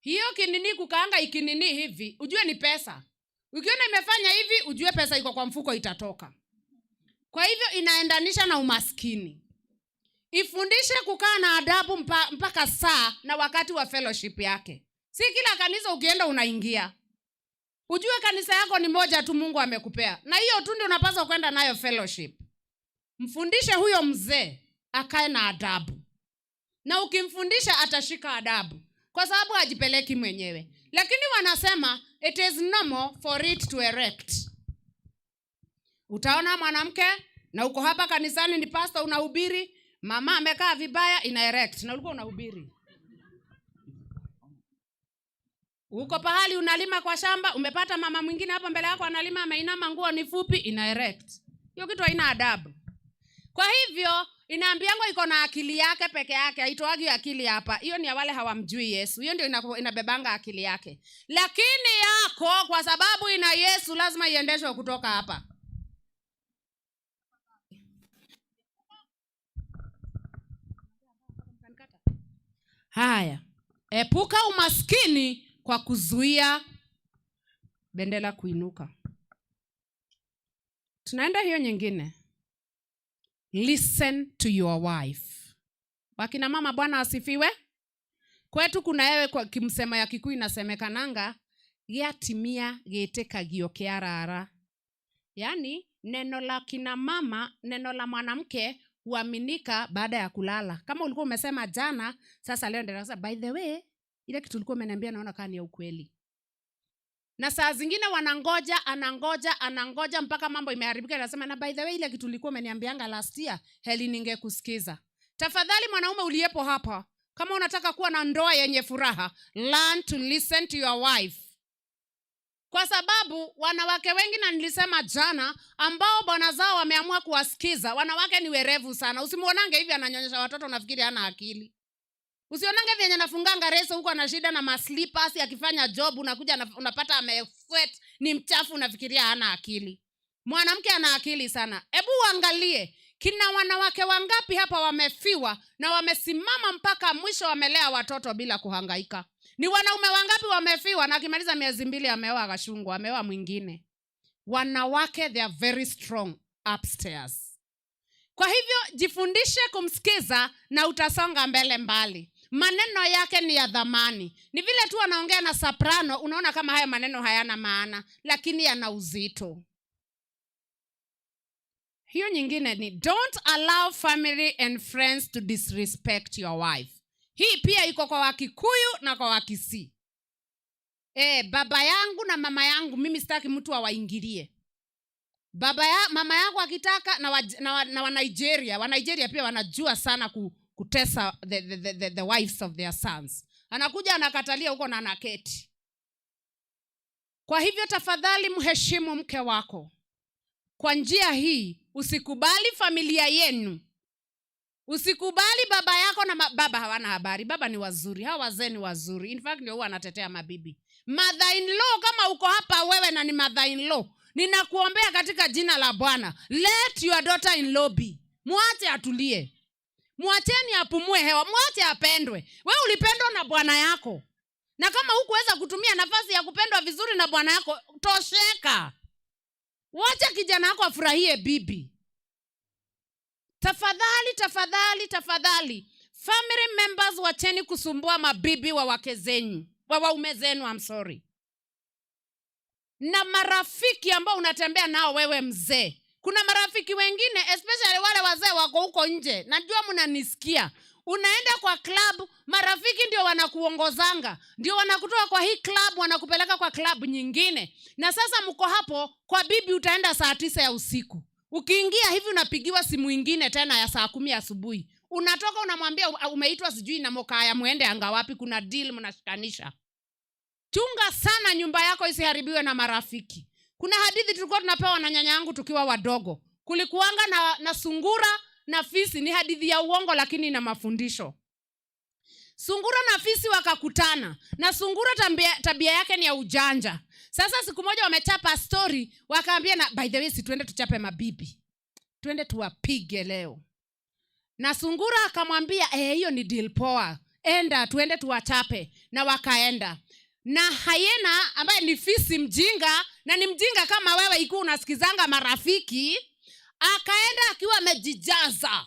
Hiyo kinini kukaanga ikinini hivi, ujue ni pesa. Ukiona imefanya hivi, ujue pesa iko kwa mfuko itatoka. Kwa hivyo inaendanisha na umaskini. Ifundishe kukaa na adabu mpaka saa na wakati wa fellowship yake. Si kila kanisa ukienda unaingia. Ujue kanisa yako ni moja tu Mungu amekupea. Na hiyo tu ndio unapaswa kwenda nayo fellowship. Mfundishe huyo mzee akae na adabu. Na ukimfundisha atashika adabu. Kwa sababu hajipeleki mwenyewe. Lakini wanasema it is normal for it to erect. Utaona mwanamke na uko hapa kanisani ni pastor unahubiri, mama amekaa vibaya ina erect na ulikuwa unahubiri. Uko pahali unalima kwa shamba, umepata mama mwingine hapo mbele yako analima, ameinama, nguo ni fupi, ina erect. Hiyo kitu haina adabu. Kwa hivyo inaambiangwa iko na akili yake peke yake, haitoagi akili hapa. Hiyo ni ya wale hawamjui Yesu, hiyo ndio inabebanga akili yake. Lakini yako, kwa sababu ina Yesu, lazima iendeshwe kutoka hapa. Haya, epuka umaskini kwa kuzuia bendera kuinuka. Tunaenda hiyo nyingine. Listen to your wife. Wakina mama, Bwana asifiwe. Kwetu kuna ewe kwa kimsema ya Kikuyu inasemekananga gĩatimia gĩtĩkagio kĩarara. Yaani neno la kina mama, neno la mwanamke huaminika baada ya kulala. Kama ulikuwa umesema jana, sasa leo ndio sasa, by the way, ile kitu ulikuwa umeniambia naona kama ni ya ukweli. Na saa zingine wanangoja, anangoja, anangoja mpaka mambo imeharibika, anasema na by the way ile kitu ulikuwa umeniambianga last year, heli ningekusikiza. Tafadhali mwanaume uliyepo hapa, kama unataka kuwa na ndoa yenye furaha, learn to listen to your wife. Kwa sababu wanawake wengi, na nilisema jana, ambao bwana zao wameamua kuwasikiza, wanawake ni werevu sana. Usimuonange hivi ananyonyesha watoto unafikiri hana akili. Usionange vyenye anafunganga reso huko ana shida na maslippers, akifanya job unakuja unapata amesweat, ni mchafu, unafikiria hana akili. Mwanamke ana akili sana. Hebu uangalie kina wanawake wangapi hapa wamefiwa na wamesimama mpaka mwisho, wamelea watoto bila kuhangaika. Ni wanaume wangapi wamefiwa na akimaliza miezi 2 ameoa akashungwa, ameoa mwingine. Wanawake, they are very strong upstairs. Kwa hivyo jifundishe kumsikiza na utasonga mbele mbali. Maneno yake ni ya dhamani. Ni vile tu anaongea na soprano, unaona kama haya maneno hayana maana, lakini yana uzito. Hiyo nyingine ni don't allow family and friends to disrespect your wife. Hii pia iko kwa Wakikuyu na kwa Wakisii. Baba yangu na mama yangu mimi sitaki mtu awaingilie. Mama yangu akitaka na wa Nigeria, wa Nigeria pia wanajua sana kutesa the wives of their sons. Anakuja anakatalia huko na anaketi. Kwa hivyo tafadhali mheshimu mke wako. Kwa njia hii usikubali familia yenu. Usikubali baba yako na baba hawana habari. Baba ni wazuri, hawa wazee ni wazuri. In fact ndio huwa anatetea mabibi. Mother in law, kama uko hapa wewe na ni mother in law, ninakuombea katika jina la Bwana, let your daughter in law be. Muache atulie. Muacheni apumue hewa, muache apendwe. Wewe ulipendwa na bwana yako. Na kama hukuweza kutumia nafasi ya kupendwa vizuri na bwana yako, tosheka. Wacha kijana wako afurahie bibi. Tafadhali, tafadhali, tafadhali. Family members, wacheni kusumbua mabibi wa wake zenyu, wa waume zenu, I'm sorry. Na marafiki ambao unatembea nao wewe mzee. Kuna marafiki wengine, especially wale wazee wako huko nje. Najua mnanisikia. Unaenda kwa club, marafiki ndio wanakuongozanga, ndio wanakutoa kwa hii club, wanakupeleka kwa club nyingine. Na sasa mko hapo, kwa bibi utaenda saa 9 ya usiku. Ukiingia hivi unapigiwa simu ingine tena ya saa 10 asubuhi. Unatoka unamwambia umeitwa sijui na mokaya muende anga wapi, kuna deal mnashikanisha. Chunga sana nyumba yako isiharibiwe na marafiki. Kuna hadithi tulikuwa tunapewa na nyanya yangu tukiwa wadogo. Kulikuanga na sungura na fisi. Ni hadithi ya uongo lakini ina mafundisho. Sungura na fisi wakakutana. Na sungura tabia yake ni ya ujanja. Sasa siku moja wamechapa story, wakaambia na by the way si tuende tuchape mabibi. Tuende tuwapige leo. Na sungura akamwambia, hiyo ni deal poa. Enda tuende tuwachape. Na wakaenda. Na hyena ambaye ni fisi mjinga, na ni mjinga kama wewe ikiwa unasikizanga marafiki, akaenda akiwa amejijaza.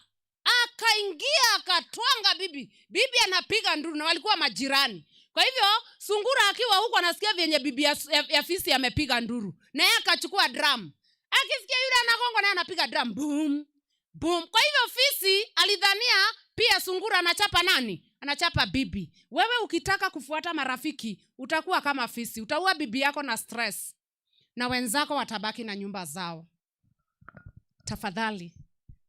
Akaingia akatwanga bibi. Bibi anapiga nduru na walikuwa majirani. Kwa hivyo sungura akiwa huko anasikia vyenye bibi ya fisi amepiga nduru. Na yeye akachukua drum. Akisikia yule anagonga naye anapiga drum, boom boom. Kwa hivyo fisi alidhania pia sungura anachapa nani? Anachapa bibi. Wewe ukitaka kufuata marafiki utakuwa kama fisi, utaua bibi yako na stress. Na wenzako watabaki na nyumba zao. Tafadhali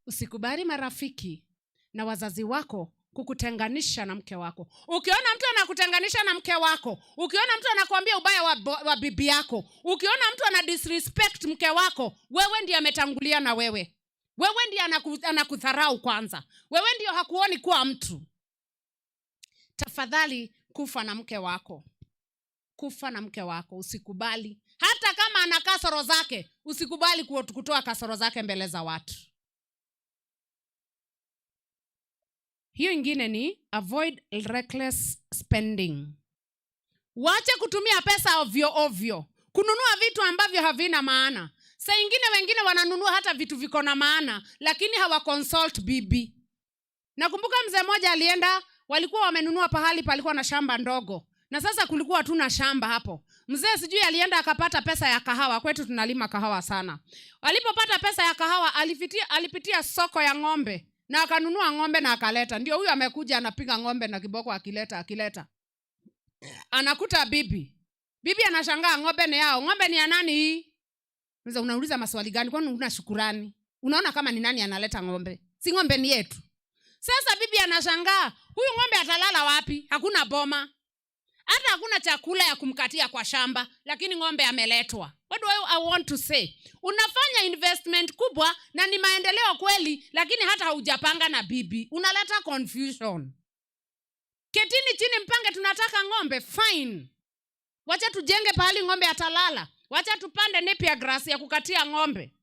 usikubali marafiki na wazazi wako kukutenganisha na mke wako. Ukiona mtu anakutenganisha na mke wako, ukiona mtu anakuambia ubaya wa bibi yako, ukiona mtu ana disrespect mke wako, wewe ndiye ametangulia na wewe. Wewe ndiye anakudharau kwanza. Wewe ndio hakuoni kuwa mtu. Tafadhali kufa na mke wako. Kufa na mke wako. Usikubali hata kama ana kasoro zake, usikubali kutoa kasoro zake mbele za watu. Hiyo ingine ni avoid reckless spending. Wache kutumia pesa ovyo ovyo, kununua vitu ambavyo havina maana. Saa ingine wengine wananunua hata vitu viko na maana, lakini hawaconsult bibi. Nakumbuka mzee mmoja alienda, walikuwa wamenunua pahali palikuwa na shamba ndogo, na sasa kulikuwa tuna shamba hapo. Mzee sijui alienda akapata pesa ya kahawa. Kwetu tunalima kahawa sana. Alipopata pesa ya kahawa, alipitia soko ya ng'ombe na akanunua ng'ombe na akaleta. Ndio huyu amekuja anapiga ng'ombe na kiboko akileta, akileta. Anakuta bibi. Bibi anashangaa ng'ombe ni yao. Ng'ombe ni ya nani hii? Mzee, unauliza maswali gani? Kwani una shukurani? Unaona kama ni nani analeta ng'ombe? Si ng'ombe ni yetu. Sasa bibi anashangaa, huyu ng'ombe atalala wapi? Hakuna boma. Hata hakuna chakula ya kumkatia kwa shamba, lakini ng'ombe ameletwa. What do I want to say? Unafanya investment kubwa na ni maendeleo kweli, lakini hata haujapanga na bibi. Unaleta confusion. Ketini chini mpange, tunataka ng'ombe, fine. Wacha tujenge pahali ng'ombe atalala. Wacha tupande napier grass ya kukatia ng'ombe.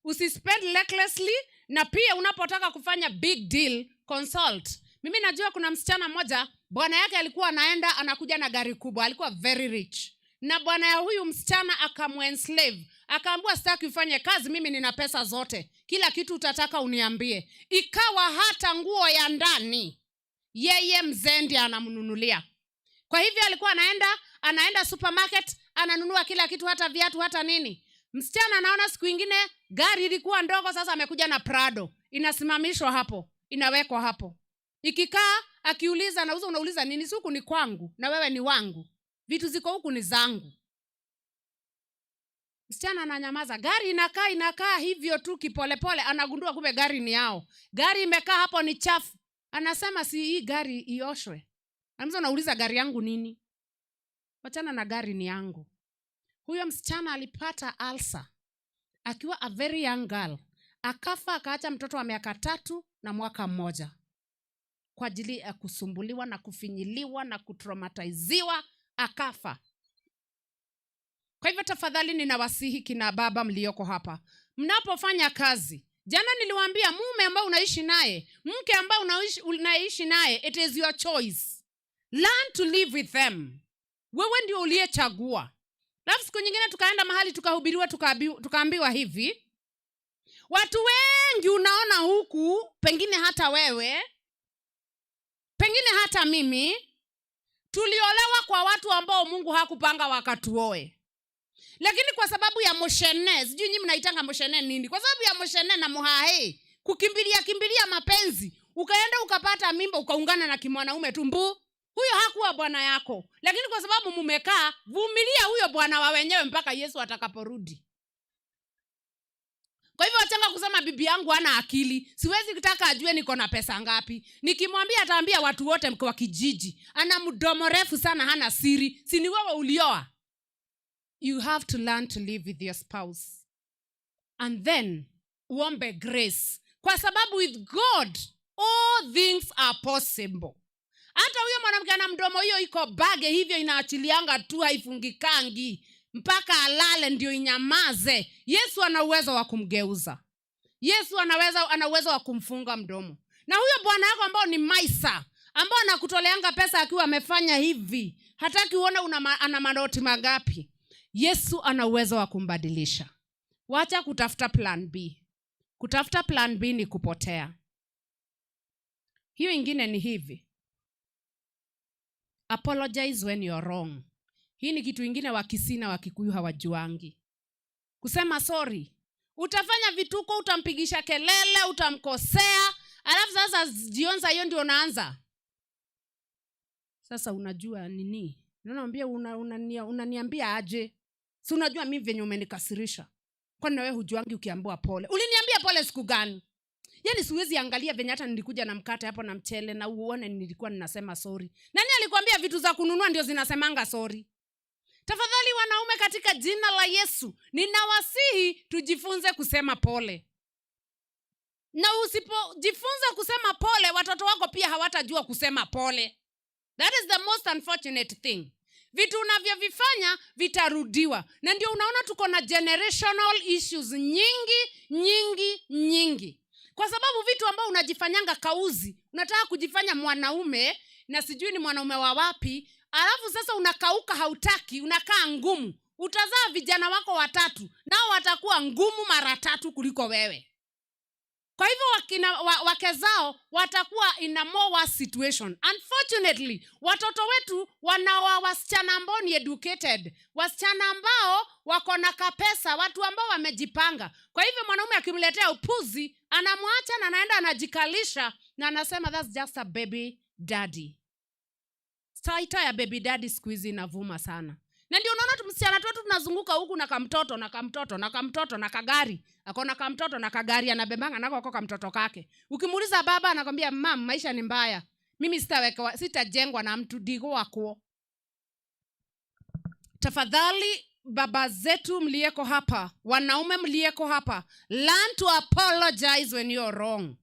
Usispend recklessly, na pia unapotaka kufanya big deal, consult. Mimi najua kuna msichana mmoja, bwana yake alikuwa anaenda anakuja na gari kubwa, alikuwa very rich. Na bwana ya huyu msichana akamuenslave, akaambiwa sitaki ufanye kazi, mimi nina pesa zote, kila kitu utataka uniambie. Ikawa hata nguo ya ndani yeye mzee ndiye anamnunulia. Kwa hivyo alikuwa anaenda supermarket, ananunua kila kitu, hata viatu, hata nini. Msichana anaona siku ingine gari ilikuwa ndogo, sasa amekuja na Prado, inasimamishwa hapo, inawekwa hapo. Ikikaa akiuliza, anauza, unauliza nini? Si huku ni kwangu na wewe ni wangu. Vitu ziko huku ni zangu. Msichana ananyamaza. Gari inakaa, inakaa hivyo tu kipolepole, anagundua kumbe gari ni yao. Gari imekaa hapo ni chafu. Anasema si hii gari ioshwe. Anauliza, unauliza gari yangu nini? Wachana na gari ni yangu. Huyo msichana alipata ulcer akiwa a very young girl. Akafa akaacha mtoto wa miaka 3 na mwaka 1. Kwa ajili ya kusumbuliwa na kufinyiliwa na kutraumatiziwa, akafa. Kwa hivyo tafadhali ninawasihi kina baba mlioko hapa, mnapofanya kazi, jana niliwaambia mume ambao unaishi naye, mke ambao unaishi naye, it is your choice. Learn to live with them. Wewe ndio uliyechagua. Alafu siku nyingine tukaenda mahali tukahubiriwa, tukaambiwa hivi, watu wengi unaona huku, pengine hata wewe, pengine hata mimi, tuliolewa kwa watu ambao Mungu hakupanga wakatuoe. Lakini kwa sababu ya moshene, sijui nyinyi mnaitanga moshene nini? Kwa sababu ya moshene na muhahe, kukimbilia kimbilia mapenzi, ukaenda ukapata mimba, ukaungana na kimwanaume tu mbu. Huyo hakuwa bwana yako. Lakini kwa sababu mumekaa, vumilia huyo bwana wa wenyewe mpaka Yesu atakaporudi. Kwa hivyo wachanga kusema bibi yangu hana akili, siwezi kutaka ajue niko na pesa ngapi. Nikimwambia ataambia watu wote kwa kijiji. Ana mdomo refu sana, hana siri. Si ni wewe ulioa? You have to learn to live with your spouse. And then uombe grace. Kwa sababu with God all things are possible. Hata huyo mwanamke ana mdomo hiyo iko bage hivyo, inaachilianga tu, haifungikangi mpaka alale ndio inyamaze. Yesu ana uwezo wa kumgeuza. Yesu ana uwezo wa kumfunga mdomo. Na huyo bwana yako ambao ni maisa, ambao anakutoleanga pesa akiwa amefanya hivi, hataki uone ana manoti mangapi. Yesu ana uwezo wa kumbadilisha. Wacha kutafuta plan B. Kutafuta plan B ni kupotea. Hiyo ingine ni hivi. Apologize when you're wrong. Hii ni kitu ingine Wakisii na Wakikuyu hawajuangi. Kusema sorry. Utafanya vituko, utampigisha kelele, utamkosea, alafu sasa jionza hiyo ndio unaanza. Sasa unajua nini? Unaambia unaniambia aje? Si unajua mimi venye umenikasirisha. Kwani wewe hujuangi ukiambiwa pole? Uliniambia pole siku gani? Yaani siwezi angalia venye hata nilikuja na mkate hapo na mchele na uone nilikuwa ninasema sorry. Nani alikwambia vitu za kununua ndio zinasemanga sorry? Tafadhali wanaume, katika jina la Yesu, ninawasihi tujifunze kusema pole. Na usipojifunza kusema pole, watoto wako pia hawatajua kusema pole. That is the most unfortunate thing. Vitu unavyovifanya vitarudiwa, na ndio unaona tuko na generational issues nyingi nyingi nyingi, kwa sababu vitu ambao unajifanyanga kauzi, unataka kujifanya mwanaume na sijui ni mwanaume wa wapi, alafu sasa unakauka, hautaki, unakaa ngumu. Utazaa vijana wako watatu, nao watakuwa ngumu mara tatu kuliko wewe. Kwa hivyo wake zao watakuwa in a more worse situation. Unfortunately, watoto wetu wanaoa wasichana ambao ni educated, wasichana ambao wako na kapesa, watu ambao wamejipanga. Kwa hivyo mwanaume akimletea upuzi, anamwacha na anaenda anajikalisha na anasema, "That's just a baby daddy." Title ya baby daddy siku hizi inavuma sana, na ndio unaona msichana twetu tunazunguka huku na kamtoto na kamtoto na kamtoto na kagari, akona kamtoto na kagari, anabebanga nako ako kamtoto kake. Ukimuuliza baba, anakwambia, "Mam, maisha ni mbaya, mimi sitawekwa, sitajengwa na mtu digo wako." Tafadhali, baba zetu mlieko hapa, wanaume mlieko hapa, learn to apologize when you're wrong.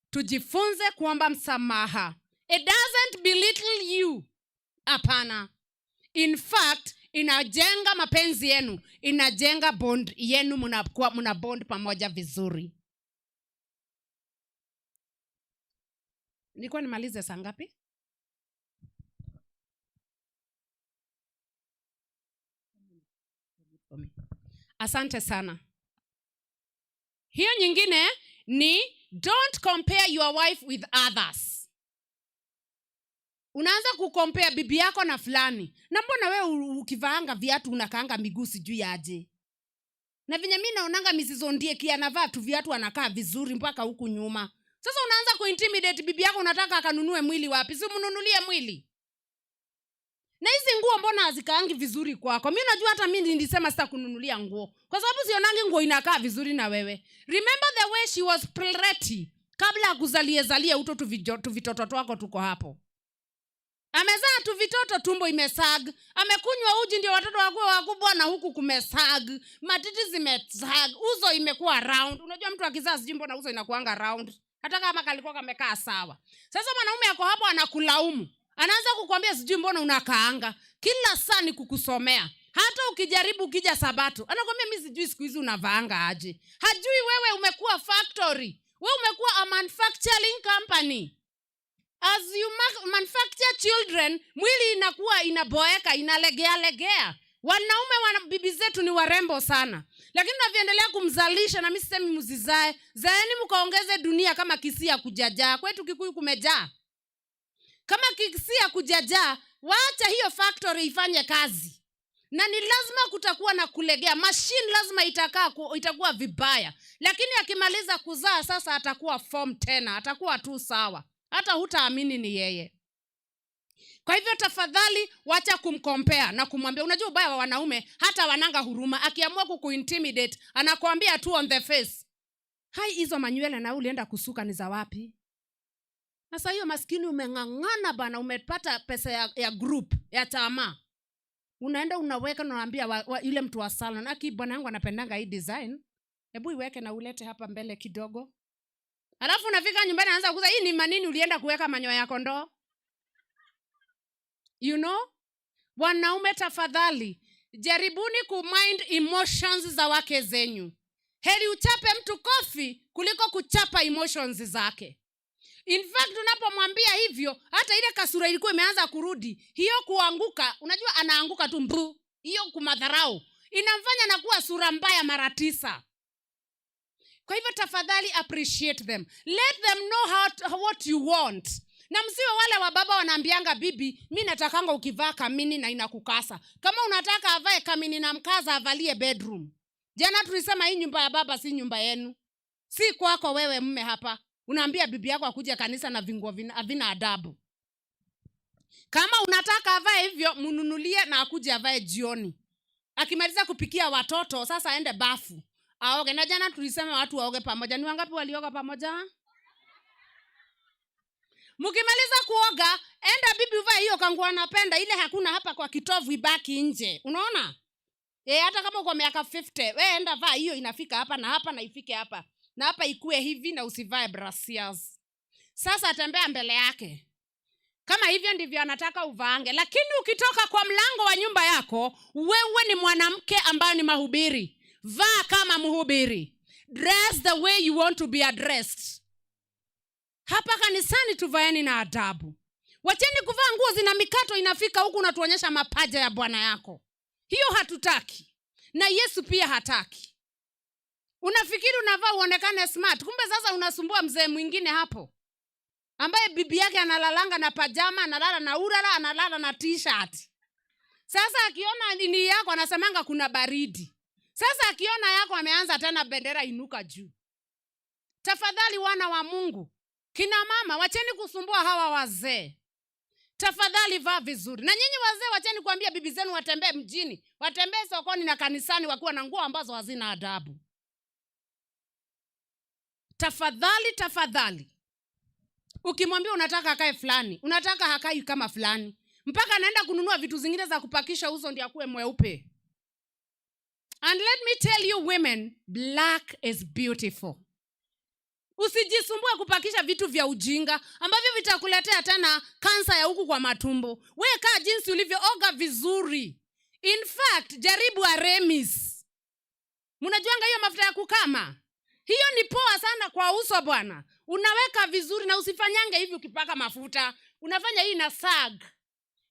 Tujifunze kuomba msamaha. It doesn't belittle you, hapana. In fact, inajenga mapenzi yenu, inajenga bond yenu, mnakuwa mna bond pamoja vizuri. Nilikuwa nimalize saa ngapi? Asante sana. Hiyo nyingine ni don't compare your wife with others. Unaanza kucompare bibi yako na fulani, na mbona we ukivaanga viatu unakaanga miguu sijui aje, na venye mi naonanga Mrs. Ondieki anavaa tu viatu anakaa vizuri mpaka huku nyuma. Sasa unaanza kuintimidate bibi yako, unataka akanunue mwili wapi? Si mnunulie mwili. Na hizi nguo mbona hazikaangi vizuri kwako? Mi najua hata mi nilisema sitakununulia nguo kwa sababu sionangi nguo inakaa vizuri na wewe. Remember the way she was pretty kabla akuzalie zalie uto tuvitoto twako tuko hapo. Amezaa tu vitoto, tumbo imesag, amekunywa uji ndio watoto wakuwe wakubwa, na huku kumesag, matiti zimesag, uso imekuwa round. Unajua mtu akizaa sijui mbona uso inakuanga round, hata kama kalikuwa kamekaa sawa. Sasa mwanaume ako hapo anakulaumu, anaanza kukwambia sijui mbona unakaanga kila saa ni kukusomea. Hata ukijaribu ukija Sabato anakwambia mi sijui siku hizi unavaanga aje. Hajui wewe umekuwa factory, wewe umekuwa a manufacturing company. As you manufacture children, mwili inakuwa inaboeka, inalegea legea. Wanaume bibi zetu ni warembo sana, lakini unavyoendelea kumzalisha, na mi sisemi msizae, zaeni mkaongeze dunia kama Kisii kujajaa. Kwetu Kikuyu kumejaa. Kama Kisii kujajaa, wacha hiyo factory ifanye kazi, na ni lazima kutakuwa na kulegea. Machine lazima itakuwa vibaya, lakini akimaliza kuzaa sasa atakuwa form tena, atakuwa tu sawa, hata hutaamini ni yeye. Kwa hivyo tafadhali wacha kumcompare na kumwambia. Unajua ubaya wa wanaume, hata wananga huruma. Akiamua kukuintimidate anakuambia tu on the face, hai, hizo manywele na ulienda kusuka ni za wapi? Sasa hiyo maskini umeng'ang'ana bana, umepata pesa ya group ya chama, unaenda unaweka na unaambia yule mtu wa salon, aki bwana yangu anapendanga hii design, hebu iweke na ulete hapa mbele kidogo. Alafu unafika nyumbani anaanza kuuza, hii ni manini ulienda kuweka manyoya ya kondoo? You know? Wanaume tafadhali jaribuni kumind emotions za wake zenyu. Heri uchape mtu kofi kuliko kuchapa emotions zake. In fact, unapomwambia hivyo, hata ile kasura ilikuwa imeanza kurudi, hiyo kuanguka, unajua anaanguka tu mbu, hiyo kumadharau inamfanya nakuwa sura mbaya mara 9. Kwa hivyo tafadhali appreciate them. Let them know what you want. Na msiwe wale wa baba wanaambianga bibi, mi natakanga ukivaa kamini na inakukasa. Kama unataka avae kamini na mkaza, avalie bedroom. Jana tulisema hii nyumba ya baba si nyumba yenu. Si kwako wewe mme hapa. Unaambia bibi yako akuje kanisa na vinguo havina adabu. Kama unataka avae hivyo, mnunulie na akuje avae jioni. Akimaliza kupikia watoto, sasa aende bafu aoge. Na jana tulisema watu waoge pamoja. Ni wangapi walioga pamoja? Mkimaliza kuoga, enda bibi uvae hiyo kanguo anapenda, ile hakuna hapa kwa kitovu, ibaki nje. Unaona? Hata kama uko miaka 50, we enda vaa hiyo inafika hapa na hapa na ifike hapa. Na hapa ikue hivi na usivae brassiers. Sasa tembea mbele yake kama hivyo ndivyo anataka uvaange. Lakini ukitoka kwa mlango wa nyumba yako, wewe ni mwanamke ambayo ni mahubiri. Vaa kama mhubiri. Dress the way you want to be addressed. Hapa kanisani tuvaeni na adabu. Wacheni kuvaa nguo zina mikato inafika huku unatuonyesha mapaja ya bwana yako. Hiyo hatutaki, na Yesu pia hataki. Unafikiri unavaa uonekane smart, kumbe sasa unasumbua mzee mwingine hapo ambaye bibi yake analalanga na pajama, analala na urara, analala na T-shirt. Sasa akiona nini yako anasemanga kuna baridi. Sasa akiona yako ameanza tena bendera inuka juu. Tafadhali wana wa Mungu, kina mama, wacheni kusumbua hawa wazee. Tafadhali vaa vizuri. Na nyinyi wazee, wacheni kuambia bibi zenu watembee mjini, watembee sokoni na kanisani wakiwa na nguo ambazo hazina adabu. Tafadhali, tafadhali. Ukimwambia unataka akae fulani, unataka hakai kama fulani, mpaka anaenda kununua vitu zingine za kupakisha uso ndio akuwe mweupe. And let me tell you women, black is beautiful. Usijisumbue kupakisha vitu vya ujinga ambavyo vitakuletea tena kansa ya huku kwa matumbo. We kaa jinsi ulivyo, oga vizuri. In fact, jaribu Aremis. Mnajuanga hiyo mafuta ya kukama? Hiyo ni poa sana kwa uso bwana. Unaweka vizuri na usifanyange hivi ukipaka mafuta. Unafanya hii na sag.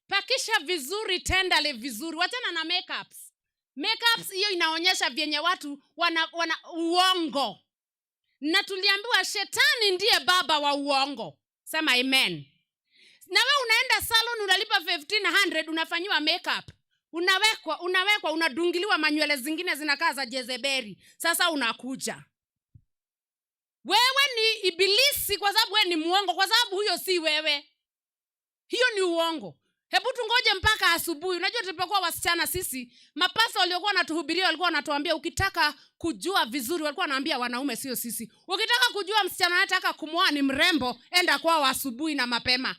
Pakisha vizuri, tendale vizuri. Wachana na makeups. Makeups hiyo inaonyesha vyenye watu wana uongo. Na tuliambiwa shetani ndiye baba wa uongo. Sema amen. Na we unaenda salon unalipa 1500 unafanyiwa makeup. Unawekwa, unawekwa, unadungiliwa manywele zingine zinakaa za Jezebeli. Sasa unakuja. Wewe ni ibilisi kwa sababu wewe ni muongo, kwa sababu huyo si wewe. Hiyo ni uongo. Hebu tungoje mpaka asubuhi. Unajua tulipokuwa wasichana sisi, mapasta waliokuwa wanatuhubiria walikuwa wanatuambia ukitaka kujua vizuri, walikuwa wanaambia wanaume, sio sisi. Ukitaka kujua msichana anataka kumwoa ni mrembo, enda kwao asubuhi na mapema.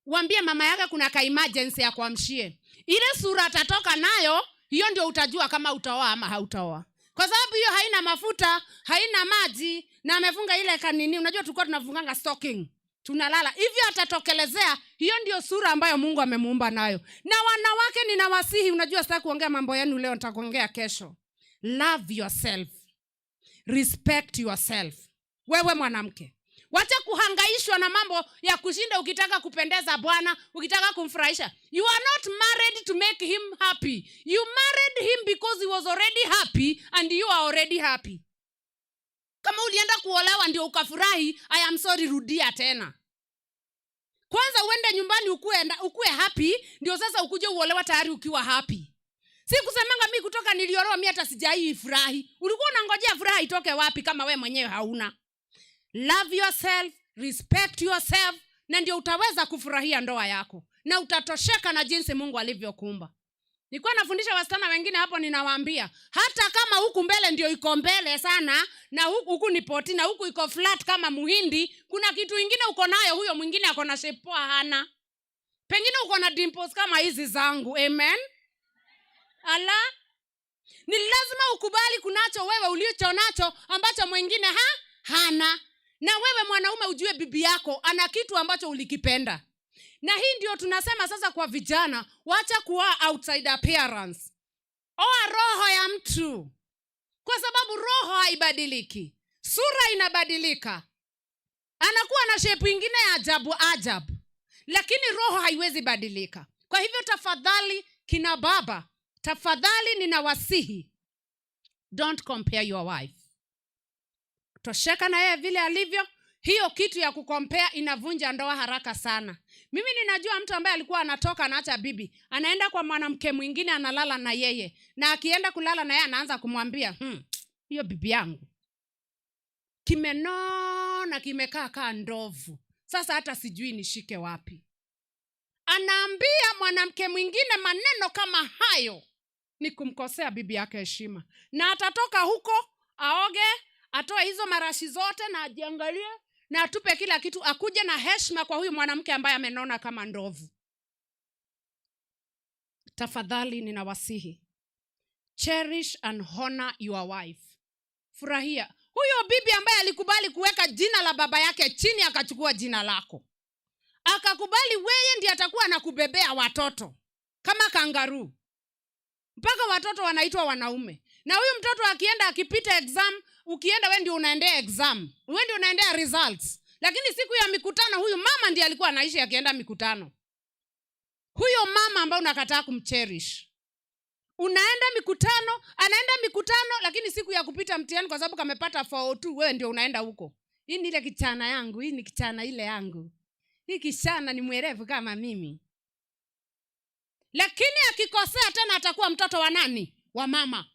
Uambie mama yake kuna ka emergency ya kuamshie. Ile sura atatoka nayo, hiyo ndio utajua kama utaoa ama hautaoa. Kwa sababu hiyo haina mafuta, haina maji na amefunga ile kanini. Unajua tulikuwa tunafunganga stocking. Tunalala. Hivyo atatokelezea, hiyo ndio sura ambayo Mungu amemuumba nayo. Na wanawake ninawasihi, unajua sitaki kuongea mambo yenu leo, nitakuongea kesho. Love yourself. Respect yourself. Wewe mwanamke, wacha kuhangaishwa na mambo ya kushinda ukitaka kupendeza Bwana, ukitaka kumfurahisha. You are not married to make him happy. You married him because he was already happy and you are already happy. Kama ulienda kuolewa ndio ukafurahi, I am sorry, rudia tena. Kwanza uende nyumbani ukue happy, ndio sasa ukuje uolewa tayari ukiwa happy. Si kusemanga mi kutoka niliolewa mi hata sijai furahi. Ulikuwa unangojea furaha itoke wapi kama we mwenyewe hauna? Love yourself, respect yourself, na ndio utaweza kufurahia ndoa yako na utatosheka na jinsi Mungu alivyokuumba. Nilikuwa nafundisha wasichana wengine hapo, ninawaambia hata kama huku mbele ndio iko mbele sana na huku ni poti na huku iko flat kama muhindi, kuna kitu ingine uko nayo, huyo mwingine ako na shape poa hana. Pengine uko na dimples kama hizi zangu. Amen. Ala, ni lazima ukubali kunacho wewe ulicho nacho ambacho mwingine hana. Na wewe mwanaume ujue bibi yako ana kitu ambacho ulikipenda. Na hii ndio tunasema sasa kwa vijana, wacha kuwa outside appearance. Oa roho ya mtu. Kwa sababu roho haibadiliki. Sura inabadilika. Anakuwa na shape ingine ya ajabu ajabu. Lakini roho haiwezi badilika. Kwa hivyo tafadhali kina baba, tafadhali ninawasihi, don't compare your wife. Tosheka na yeye vile alivyo. Hiyo kitu ya kucompare inavunja ndoa haraka sana. Mimi ninajua mtu ambaye alikuwa anatoka anaacha bibi, anaenda kwa mwanamke mwingine analala na yeye. Na akienda kulala na yeye anaanza kumwambia, hiyo bibi yangu kimenona, kimekaa kaa ndovu. Sasa hata sijui nishike wapi. Anaambia mwanamke mwingine maneno kama hayo ni kumkosea bibi yake heshima. Na atatoka huko aoge, atoe hizo marashi zote na ajiangalie na atupe kila kitu, akuje na heshima kwa huyu mwanamke ambaye amenona kama ndovu. Tafadhali ninawasihi, cherish and honor your wife. Furahia. Huyo bibi ambaye alikubali kuweka jina la baba yake chini akachukua jina lako, akakubali weye ndiye atakuwa anakubebea watoto kama kangaroo, mpaka watoto wanaitwa wanaume. Na huyu mtoto akienda akipita exam, ukienda we ndio unaendea exam, we ndio unaendea results. Lakini siku ya mikutano huyu mama ndiye alikuwa anaishi akienda mikutano. Huyo mama ambaye unakataa kumcherish, unaenda mikutano, anaenda mikutano, lakini siku ya kupita mtihani kwa sababu kamepata 402, wewe ndio unaenda huko. Hii ni ile kichana yangu, hii ni kichana ile yangu, hii kichana ni mwerevu kama mimi. Lakini akikosea tena atakuwa mtoto wa nani? Wa mama.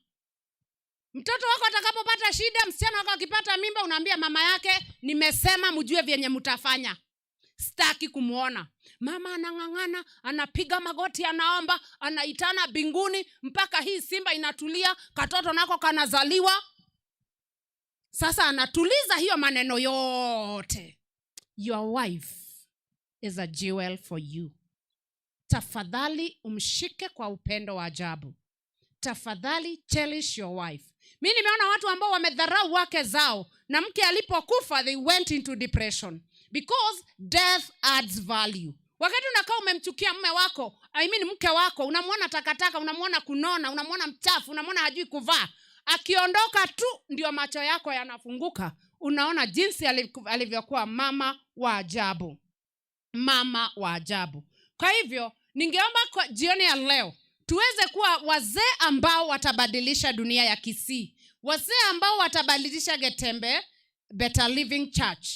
Mtoto wako atakapopata shida, msichana wako akipata mimba, unaambia mama yake, nimesema mjue vyenye mtafanya, sitaki kumuona. Mama anang'ang'ana, anapiga magoti, anaomba, anaitana mbinguni mpaka hii simba inatulia, katoto nako kanazaliwa. Sasa anatuliza hiyo maneno yote. Your wife is a jewel for you. Tafadhali umshike kwa upendo wa ajabu. Tafadhali cherish your wife. Mi nimeona watu ambao wamedharau wake zao, na mke alipokufa they went into depression because death adds value. Wakati unakaa umemchukia mume wako, I mean mke wako, unamwona takataka, unamwona kunona, unamwona mchafu, unamwona hajui kuvaa, akiondoka tu ndio macho yako yanafunguka, unaona jinsi alivyokuwa mama wa ajabu, mama wa ajabu. Kwa hivyo ningeomba kwa jioni ya leo tuweze kuwa wazee ambao watabadilisha dunia ya Kisii, wazee ambao watabadilisha Getembe Better Living Church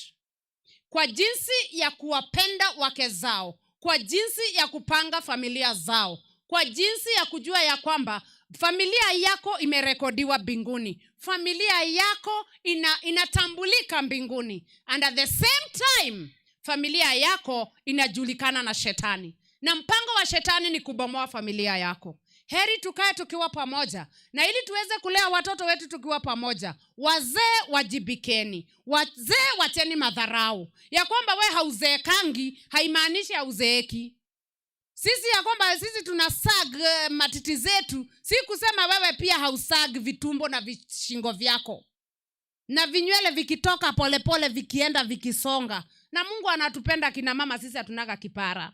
kwa jinsi ya kuwapenda wake zao, kwa jinsi ya kupanga familia zao, kwa jinsi ya kujua ya kwamba familia yako imerekodiwa mbinguni, familia yako inatambulika mbinguni, and at the same time familia yako inajulikana na shetani, na mpango wa shetani ni kubomoa familia yako. Heri tukae tukiwa pamoja, na ili tuweze kulea watoto wetu tukiwa pamoja. Wazee wajibikeni, wazee wacheni madharau ya kwamba we hauzeekangi haimaanishi hauzeeki. Sisi ya kwamba sisi tuna sag matiti zetu, si kusema wewe pia hausag vitumbo na vishingo vyako na vinywele vikitoka polepole vikienda vikisonga. Na Mungu anatupenda kina mama, sisi hatunaga kipara.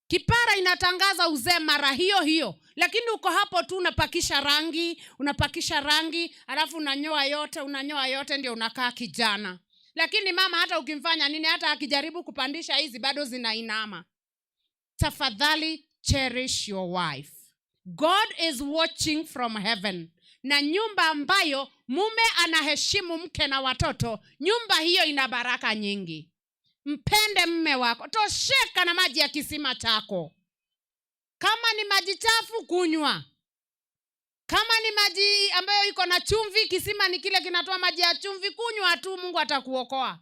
Kipara inatangaza uzee mara hiyo hiyo, lakini uko hapo tu unapakisha rangi, unapakisha rangi, alafu unanyoa yote, unanyoa yote, ndio unakaa kijana. Lakini mama hata ukimfanya nini, hata akijaribu kupandisha hizi bado zinainama. Tafadhali cherish your wife. God is watching from heaven. Na nyumba ambayo mume anaheshimu mke na watoto, nyumba hiyo ina baraka nyingi. Mpende mme wako, tosheka na maji ya kisima chako. Kama ni maji chafu kunywa, kama ni maji ambayo iko na chumvi, kisima ni kile kinatoa maji ya chumvi, kunywa tu, Mungu atakuokoa.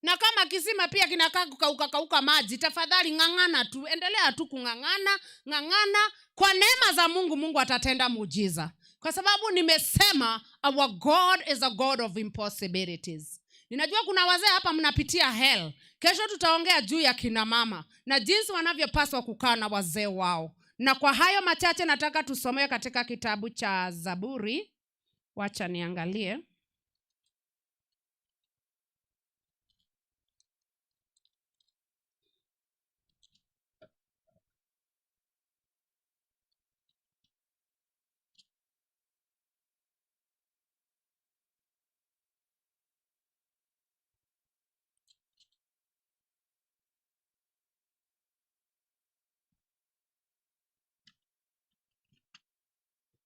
Na kama kisima pia kinakaa kukauka kauka maji, tafadhali ng'ang'ana tu, endelea tu kung'ang'ana, ng'ang'ana. Kwa neema za Mungu, Mungu atatenda muujiza. Kwa sababu nimesema our God is a God of impossibilities. Ninajua kuna wazee hapa mnapitia hell. Kesho tutaongea juu ya kina mama na jinsi wanavyopaswa kukaa na wazee wao. Na kwa hayo machache nataka tusomee katika kitabu cha Zaburi. Wacha niangalie.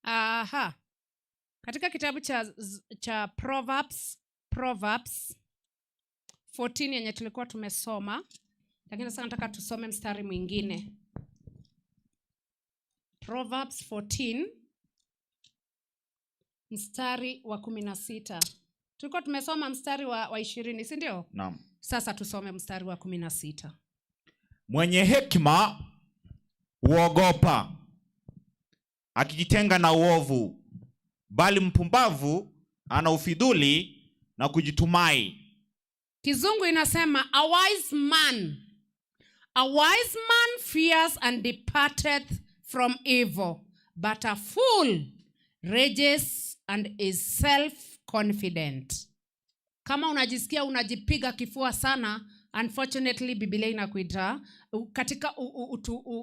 Aha. Katika kitabu cha Proverbs 14 yenye tulikuwa tumesoma, lakini sasa nataka tusome mstari mwingine. Proverbs 14 mstari wa 16. Tulikuwa tumesoma mstari wa 20, si ndio? Naam. Sasa tusome mstari wa 16. Mwenye hekima huogopa akijitenga na uovu, bali mpumbavu ana ufidhuli na kujitumai. Kizungu inasema a wise man fears and departeth from evil, but a fool rages and is self confident. Kama unajisikia unajipiga kifua sana, unfortunately Biblia inakuita katika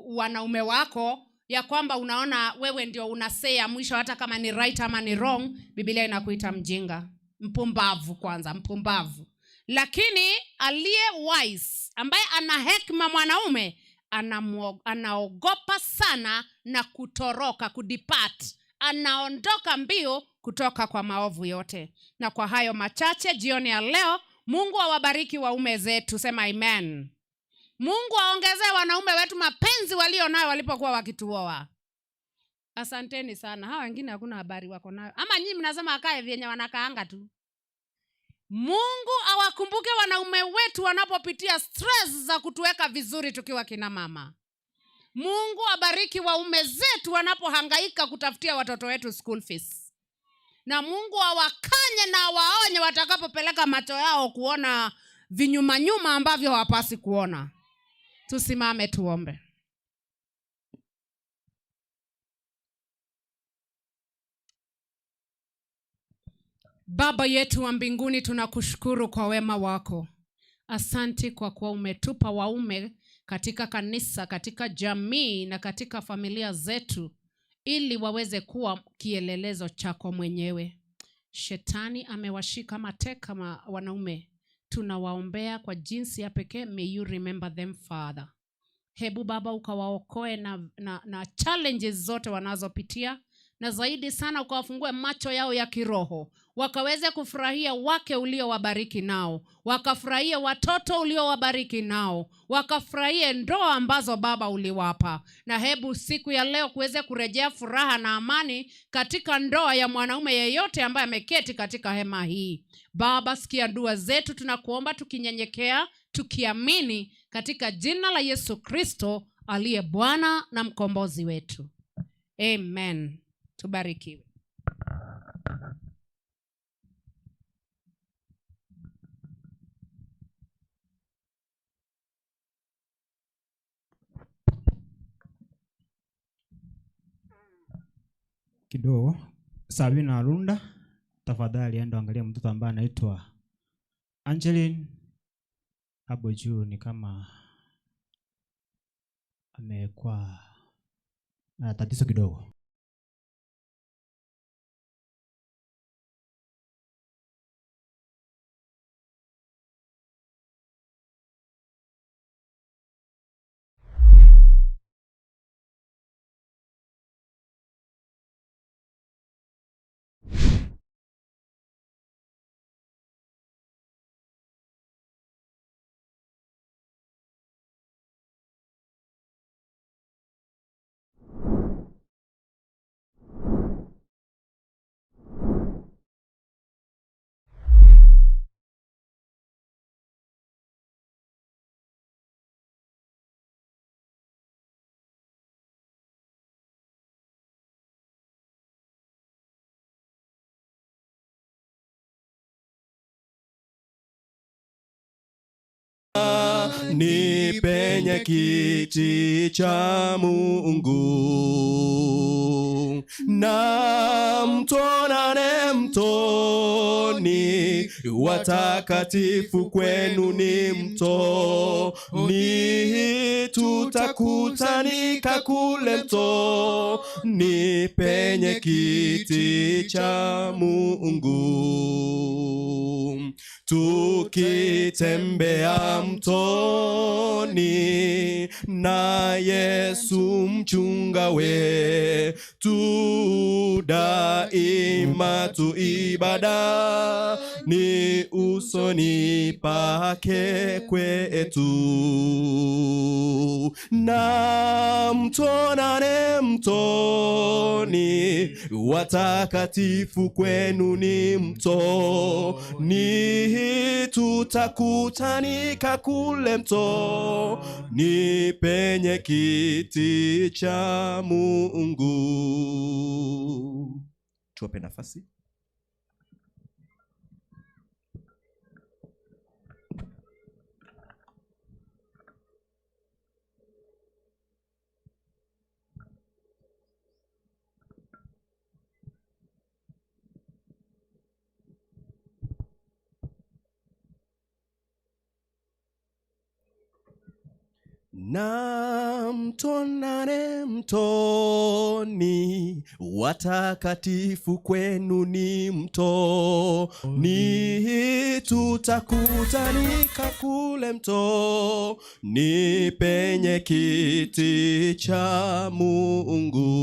wanaume wako ya kwamba unaona wewe ndio una say ya mwisho hata kama ni right ama ni wrong, Biblia inakuita mjinga, mpumbavu kwanza, mpumbavu. Lakini aliye wise, ambaye ana hekima mwanaume, anaogopa sana na kutoroka, kudepart, anaondoka mbio kutoka kwa maovu yote. Na kwa hayo machache jioni ya leo, Mungu awabariki waume zetu, sema amen. Mungu aongezee wanaume wetu mapenzi walio nayo walipokuwa wakituoa. Asanteni sana. Hawa wengine hakuna habari wako nayo, ama nyinyi mnasema akae vyenye wanakaanga tu. Mungu awakumbuke wanaume wetu wanapopitia stress za kutuweka vizuri tukiwa kina mama. Mungu abariki waume zetu wanapohangaika kutafutia watoto wetu school fees. Na Mungu awakanye na awaonye watakapopeleka macho yao kuona vinyumanyuma ambavyo hawapasi kuona. Tusimame tuombe. Baba yetu wa mbinguni, tunakushukuru kwa wema wako. Asante kwa kuwa umetupa waume katika kanisa, katika jamii na katika familia zetu, ili waweze kuwa kielelezo chako mwenyewe. Shetani amewashika mateka wanaume. Tunawaombea kwa jinsi ya pekee. May you remember them, Father. Hebu Baba ukawaokoe na challenges zote wanazopitia, na zaidi sana ukawafungue macho yao ya kiroho, wakaweze kufurahia wake uliowabariki nao, wakafurahie watoto uliowabariki nao, wakafurahie ndoa ambazo Baba uliwapa. Na hebu siku ya leo kuweze kurejea furaha na amani katika ndoa ya mwanaume yeyote ambaye ameketi katika hema hii. Baba, sikia dua zetu, tunakuomba tukinyenyekea, tukiamini katika jina la Yesu Kristo aliye Bwana na mkombozi wetu. Amen. Tubarikiwe. Kidogo Sabina Arunda, tafadhali enda angalia mtoto ambaye anaitwa Angeline hapo juu, ni kama amekuwa na tatizo kidogo. Ni penye kiti cha Mungu, na mtonane mtoni, watakatifu kwenu ni mtoni, tutakutanika kule mtoni, penye kiti cha Mungu. Tukitembea mtoni na Yesu mchunga wetu, daima tu ibada ni usoni pake kwetu. Na mtonane mtoni, watakatifu kwenu ni mtoni, tutakutanika kule mtoni, penye kiti cha Mungu. Tuwape nafasi. Na mtonane mtoni, watakatifu kwenu ni mtoni, tutakutanika kule mtoni penye kiti cha Mungu.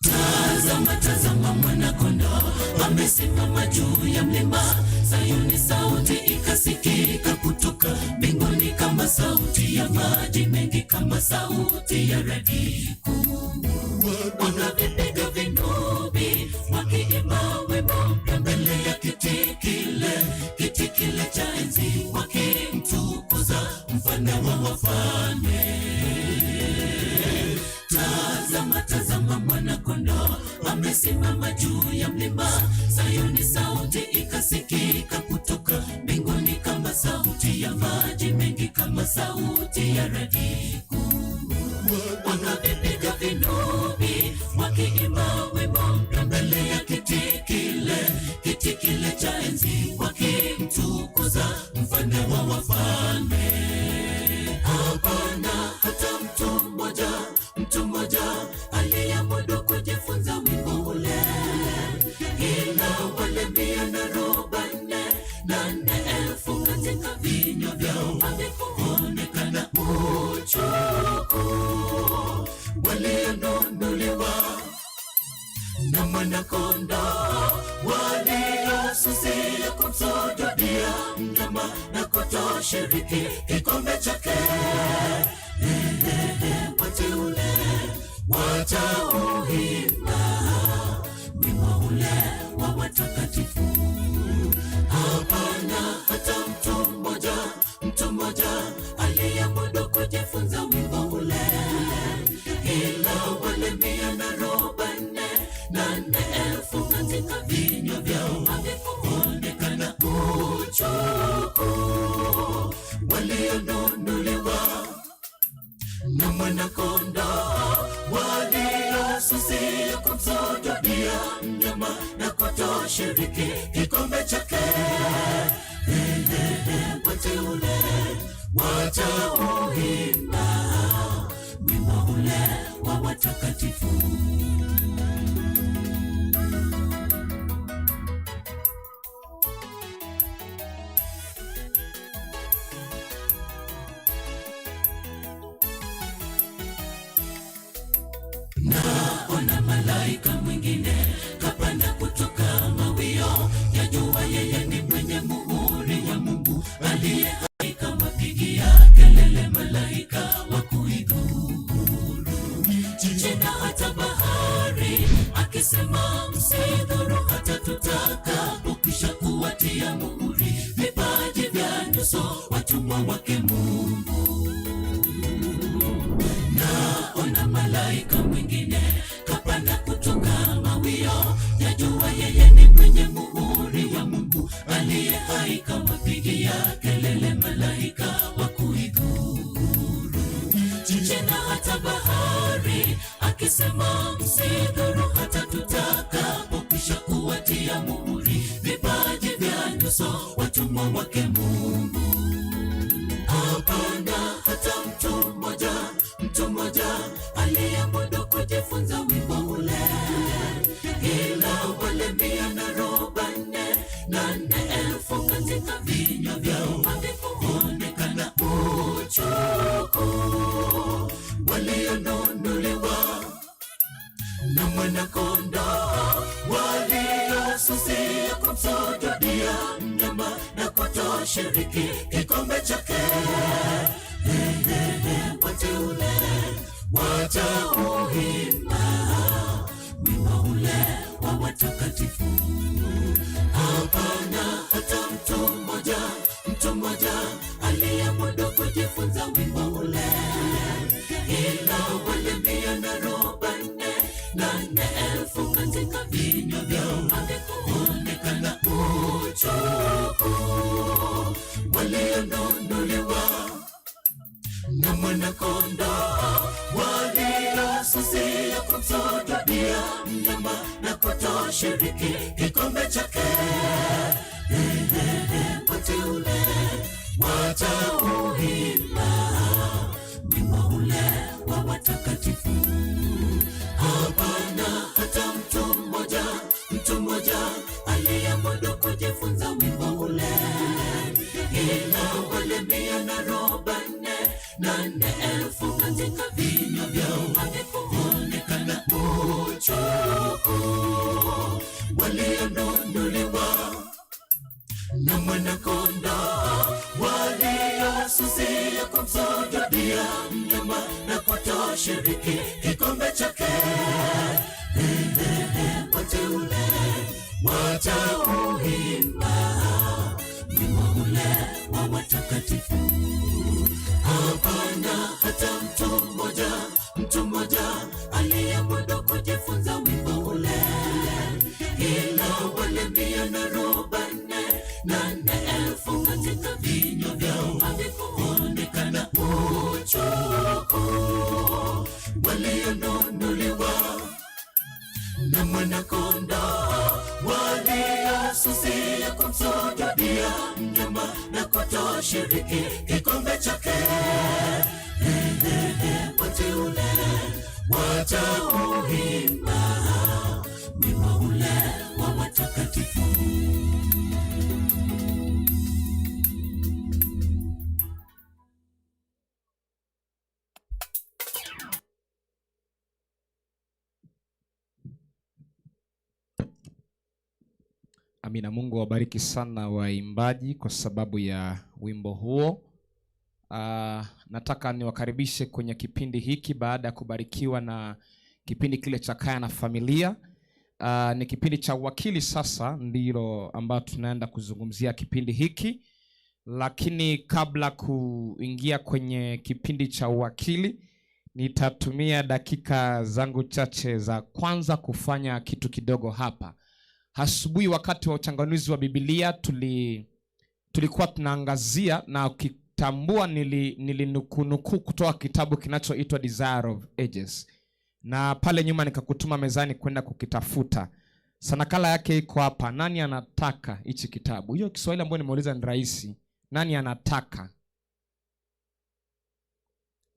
Tazama, tazama mwana-kondoo amesimama juu ya mlima Sayuni, sauti ikasikika kutoka mbinguni kama sauti ya maji mengi, kama sauti ya radi kuu. Wakavipiga vinubi wakiimba wimbo mpya mbele ya kiti kile, kiti kile cha enzi, wakimtukuza mfalme wa wafalme. Tazama, tazama mwana-kondoo amesimama juu ya mlima Sayuni, sauti ikasikika kutoka mbinguni kama sauti ya maji mengi, kama sauti ya radi kuu. Wakavipiga vinubi wakiimba wimbo mpya mbele ya kiti kile, kiti kile cha enzi, wakimtukuza mfalme wa wafalme. Hapana hata mtu mmoja, mtu mmoja aliyemudu kujifunza wimbo ule, ila wale 144,000 katika vinywa vyao havikuonekana uchuku, walionunuliwa na mwana-kondoo, waliosusia kumsujudia mnyama na kutoshiriki kikombe chake. Wateule watauimba wimbo ule wa watakatifu. Hapana hata mtu mmoja, mtu mmoja aliyemudu kujifunza wimbo ule, ila wale 144,000 katika vinywa vyao havikuonekana uchuku, walionunuliwa na mwana-kondoo, waliosusia kumsujudia mnyama na kutoshiriki kikombe chake. Wateule watauimba wimbo ule wa watakatifu. Naona malaika mwingine kapanda kutoka mawio ya jua, yeye ni mwenye muhuri wa Mungu aliye hai, kawapigia kelele malaika wa kuidhuru nchi na hata bahari, akisema msidhuru hata tutakapokwisha kuwatia muhuri vipaji vya nyuso watumwa wake Mungu. Naona malaika mwingine kapanda kutoka mawio ya jua, yeye ni mwenye muhuri wa Mungu aliye hai, kawapigia kelele malaika wa kuidhuru nchi na hata bahari, akisema msidhuru hata tutakapokwisha kuwatia muhuri vipaji vya nyuso watumwa wake Mungu. Hapana hata mtu mmoja, mtu mmoja aliyemudu kujifunza wimbo ule, ila wale 144,000 katika vinywa vyao havikuonekana uchuku, walionunuliwa na mwana-kondoo, waliosusia kumsujudia mnyama na kutoshiriki kikombe chake. Wateule watauimba wimbo ule wa watakatifu. Hapana hata mtu mmoja, mtu mmoja aliyemudu kujifunza wimbo ule, ila wale 144,000 katika vinywa vyao havikuonekana uchuku, Mwanakondoo, waliosusia kumsujudia mnyama na kutoshiriki kikombe chake. Wateule watauimba wimbo ule wa watakatifu. Hapana hata mtu mmoja aliyemudu kujifunza wimbo ule, ila wale 144,000 katika vinywa vyao havikuonekana uchuku, walionunuliwa na Mwanakondoo, waliosusia kumsujudia mnyama na kutoshiriki kikombe chake. Wateule watauimba wimbo ule wa watakatifu. Hapana hata mtu mmoja aliyemudu kujifunza wimbo ule, ila wale 144,000 katika vinywa vyao havikuonekana uchuku, walionunuliwa na Mwanakondoo, waliosusia kumsujudia mnyama na kutoshiriki kikombe chake. Wateule watauimba wimbo ule wa watakatifu. Amina. Mungu awabariki sana waimbaji kwa sababu ya wimbo huo. Nataka niwakaribishe kwenye kipindi hiki baada ya kubarikiwa na kipindi kile cha Kaya na Familia. Ni kipindi cha uwakili sasa ndilo ambao tunaenda kuzungumzia kipindi hiki. Lakini kabla kuingia kwenye kipindi cha uwakili, nitatumia dakika zangu chache za kwanza kufanya kitu kidogo hapa. Asubuhi wakati wa uchanganuzi wa Biblia tulikuwa tunaangazia na ukitambua nilinukunukuu kutoka kitabu kinachoitwa Desire of Ages. Na pale nyuma nikakutuma mezani kwenda kukitafuta. Sanakala yake iko hapa. Nani anataka hichi kitabu? Hiyo Kiswahili ambayo nimeuliza ni rahisi. Nani anataka?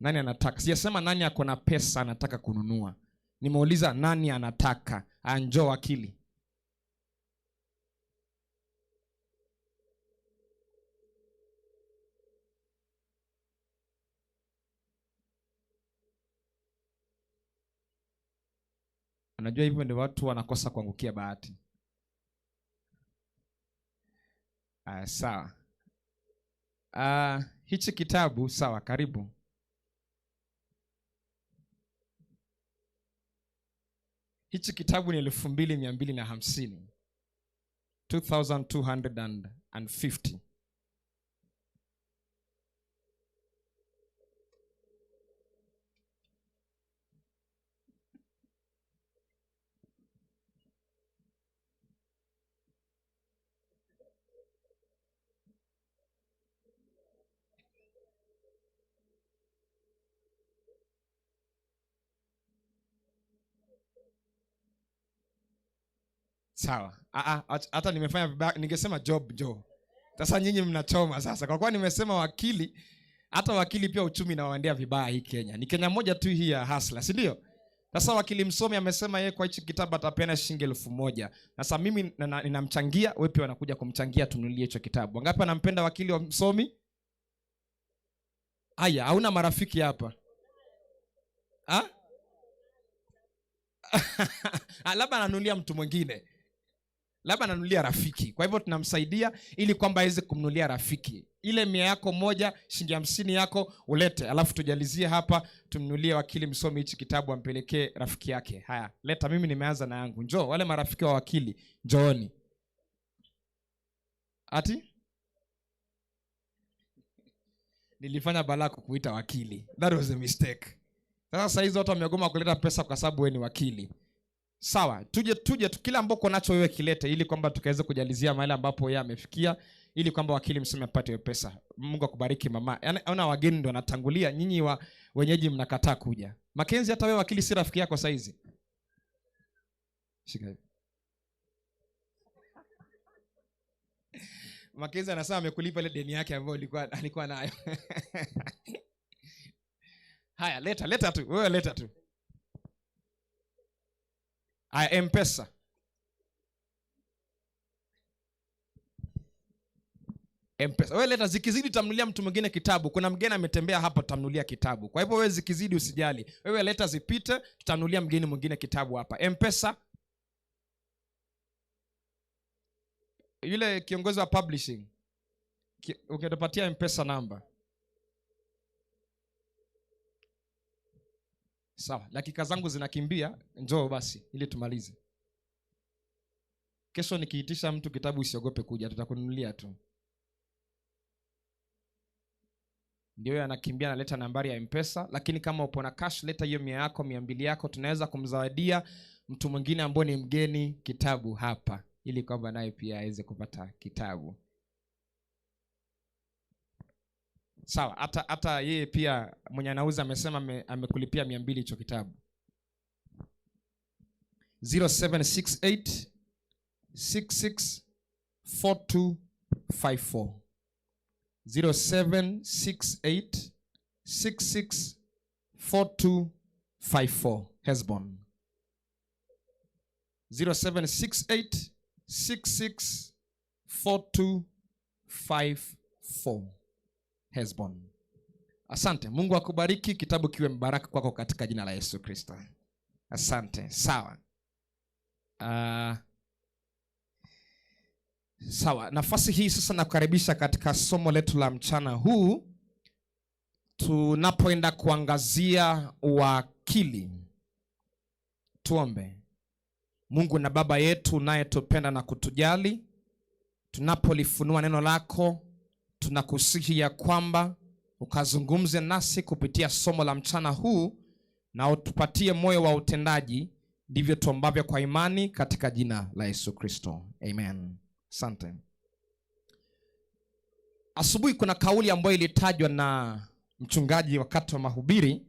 Nani anataka? Sijasema nani ako na pesa anataka kununua. Nimeuliza nani anataka. Njoo wakili. Unajua hivyo ndio watu wanakosa kuangukia bahati. Sawa. Hichi kitabu, sawa, karibu. Hichi kitabu ni 2250. 2250. Sawa. Hata nimefanya vibaya, ningesema job jo. Sasa nyinyi mnachoma sasa. Kwa kuwa nimesema wakili, hata wakili pia uchumi inawaendea vibaya hii Kenya. Ni Kenya moja tu hii ya hustler, si ndio? Sasa wakili msomi amesema yeye kwa hichi kitabu atapeana shilingi 1000. Sasa mimi ninamchangia, wewe pia wanakuja kumchangia tununulie hicho kitabu. Wangapi wanampenda wakili wa msomi? Haya, hauna marafiki hapa? Ha? Labda ananunulia mtu mwingine. Labda ananunulia rafiki. Kwa hivyo tunamsaidia ili kwamba aweze kumnunulia rafiki. Ile 100 yako moja, shilingi 50 yako ulete, alafu tujalizie hapa tumnunulie wakili msomi hichi kitabu ampelekee rafiki yake. Haya, leta, mimi nimeanza na yangu. Njoo wale marafiki wa wakili, njooni. Ati? Nilifanya balaa kukuita wakili. That was a mistake. Sasa hizo watu wamegoma kuleta pesa kwa sababu wewe ni wakili. Sawa, tuje kila ambako nacho wewe kilete ili kwamba tukaweze kujalizia mahali ambapo yeye amefikia ili kwamba wakili msomi apate hiyo pesa. Mungu akubariki mama. Yaani ona wageni ndio wanatangulia, nyinyi Wenyeji mnakataa kuja. Makenzi, hata wewe wakili si rafiki yako saizi. Shika hivi. Makenzi anasema amekulipa ile deni yake ambayo alikuwa nayo. Haya, leta tu. Wewe leta tu. Haya, M-Pesa. M-Pesa. Wewe leta, zikizidi tutamnunulia mtu mwingine kitabu. Kuna mgeni ametembea hapa, tutamnunulia kitabu. Kwa hivyo wewe zikizidi usijali. Wewe leta zipite, tutamnunulia mgeni mwingine kitabu hapa. M-Pesa. Yule kiongozi wa publishing, ukitupatia M-Pesa number. Sawa, dakika zangu zinakimbia, njoo basi ili tumalize. Kesho nikiitisha mtu kitabu usiogope kuja, tutakununulia tu. Ndio yeye anakimbia analeta nambari ya M-Pesa, lakini kama upo na cash leta hiyo 100 yako, 200 yako, tunaweza kumzawadia mtu mwingine ambaye ni mgeni kitabu hapa ili kwamba naye pia aweze kupata kitabu. Sawa, hata yeye pia mwenye anauza amesema amekulipia 200 hicho kitabu. 0768 66 4254. 0768 66 4254. Hesbon. 0768 66 4254. Hesbon. Asante. Mungu akubariki, kitabu kiwe mbaraka kwako katika jina la Yesu Kristo. Asante. Sawa. Sawa. Nafasi hii sasa nakukaribisha katika somo letu la mchana huu tunapoenda kuangazia uwakili. Tuombe. Mungu na Baba yetu unayetupenda na kutujali, tunapolifunua neno lako tunakusihi ya kwamba ukazungumze nasi kupitia somo la mchana huu na utupatie moyo wa utendaji, ndivyo tuombavyo kwa imani katika jina la Yesu Kristo. Amen. Asante. Asubuhi kuna kauli ambayo ilitajwa na mchungaji wakati wa mahubiri,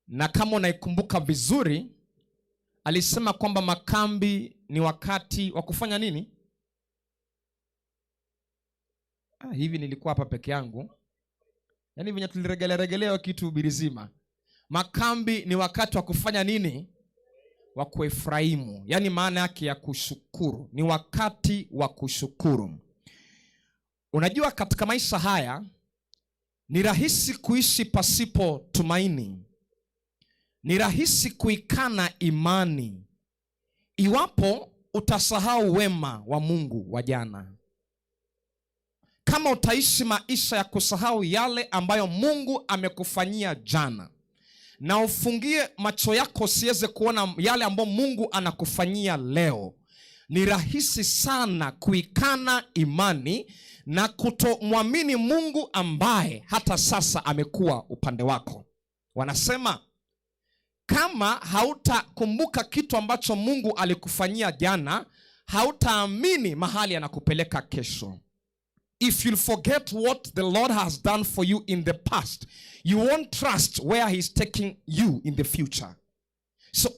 na kama unaikumbuka vizuri, alisema kwamba makambi ni wakati wa kufanya nini? Hivi nilikuwa hapa peke yangu. Yaani venye tuliregelea regelea kitu hubiri zima. Makambi ni wakati wa kufanya nini? Wa kuefraimu. Yaani maana yake ya kushukuru. Ni wakati wa kushukuru. Unajua katika maisha haya ni rahisi kuishi pasipo tumaini. Ni rahisi kuikana imani iwapo utasahau wema wa Mungu wa jana. Kama utaishi maisha ya kusahau yale ambayo Mungu amekufanyia jana, na ufungie macho yako usiweze kuona yale ambayo Mungu anakufanyia leo, ni rahisi sana kuikana imani na kutomwamini Mungu ambaye hata sasa amekuwa upande wako. Wanasema kama hautakumbuka kitu ambacho Mungu alikufanyia jana, hautaamini mahali anakupeleka kesho. If you forget what the Lord has done for you in the past, you won't trust where he's taking you in the future. So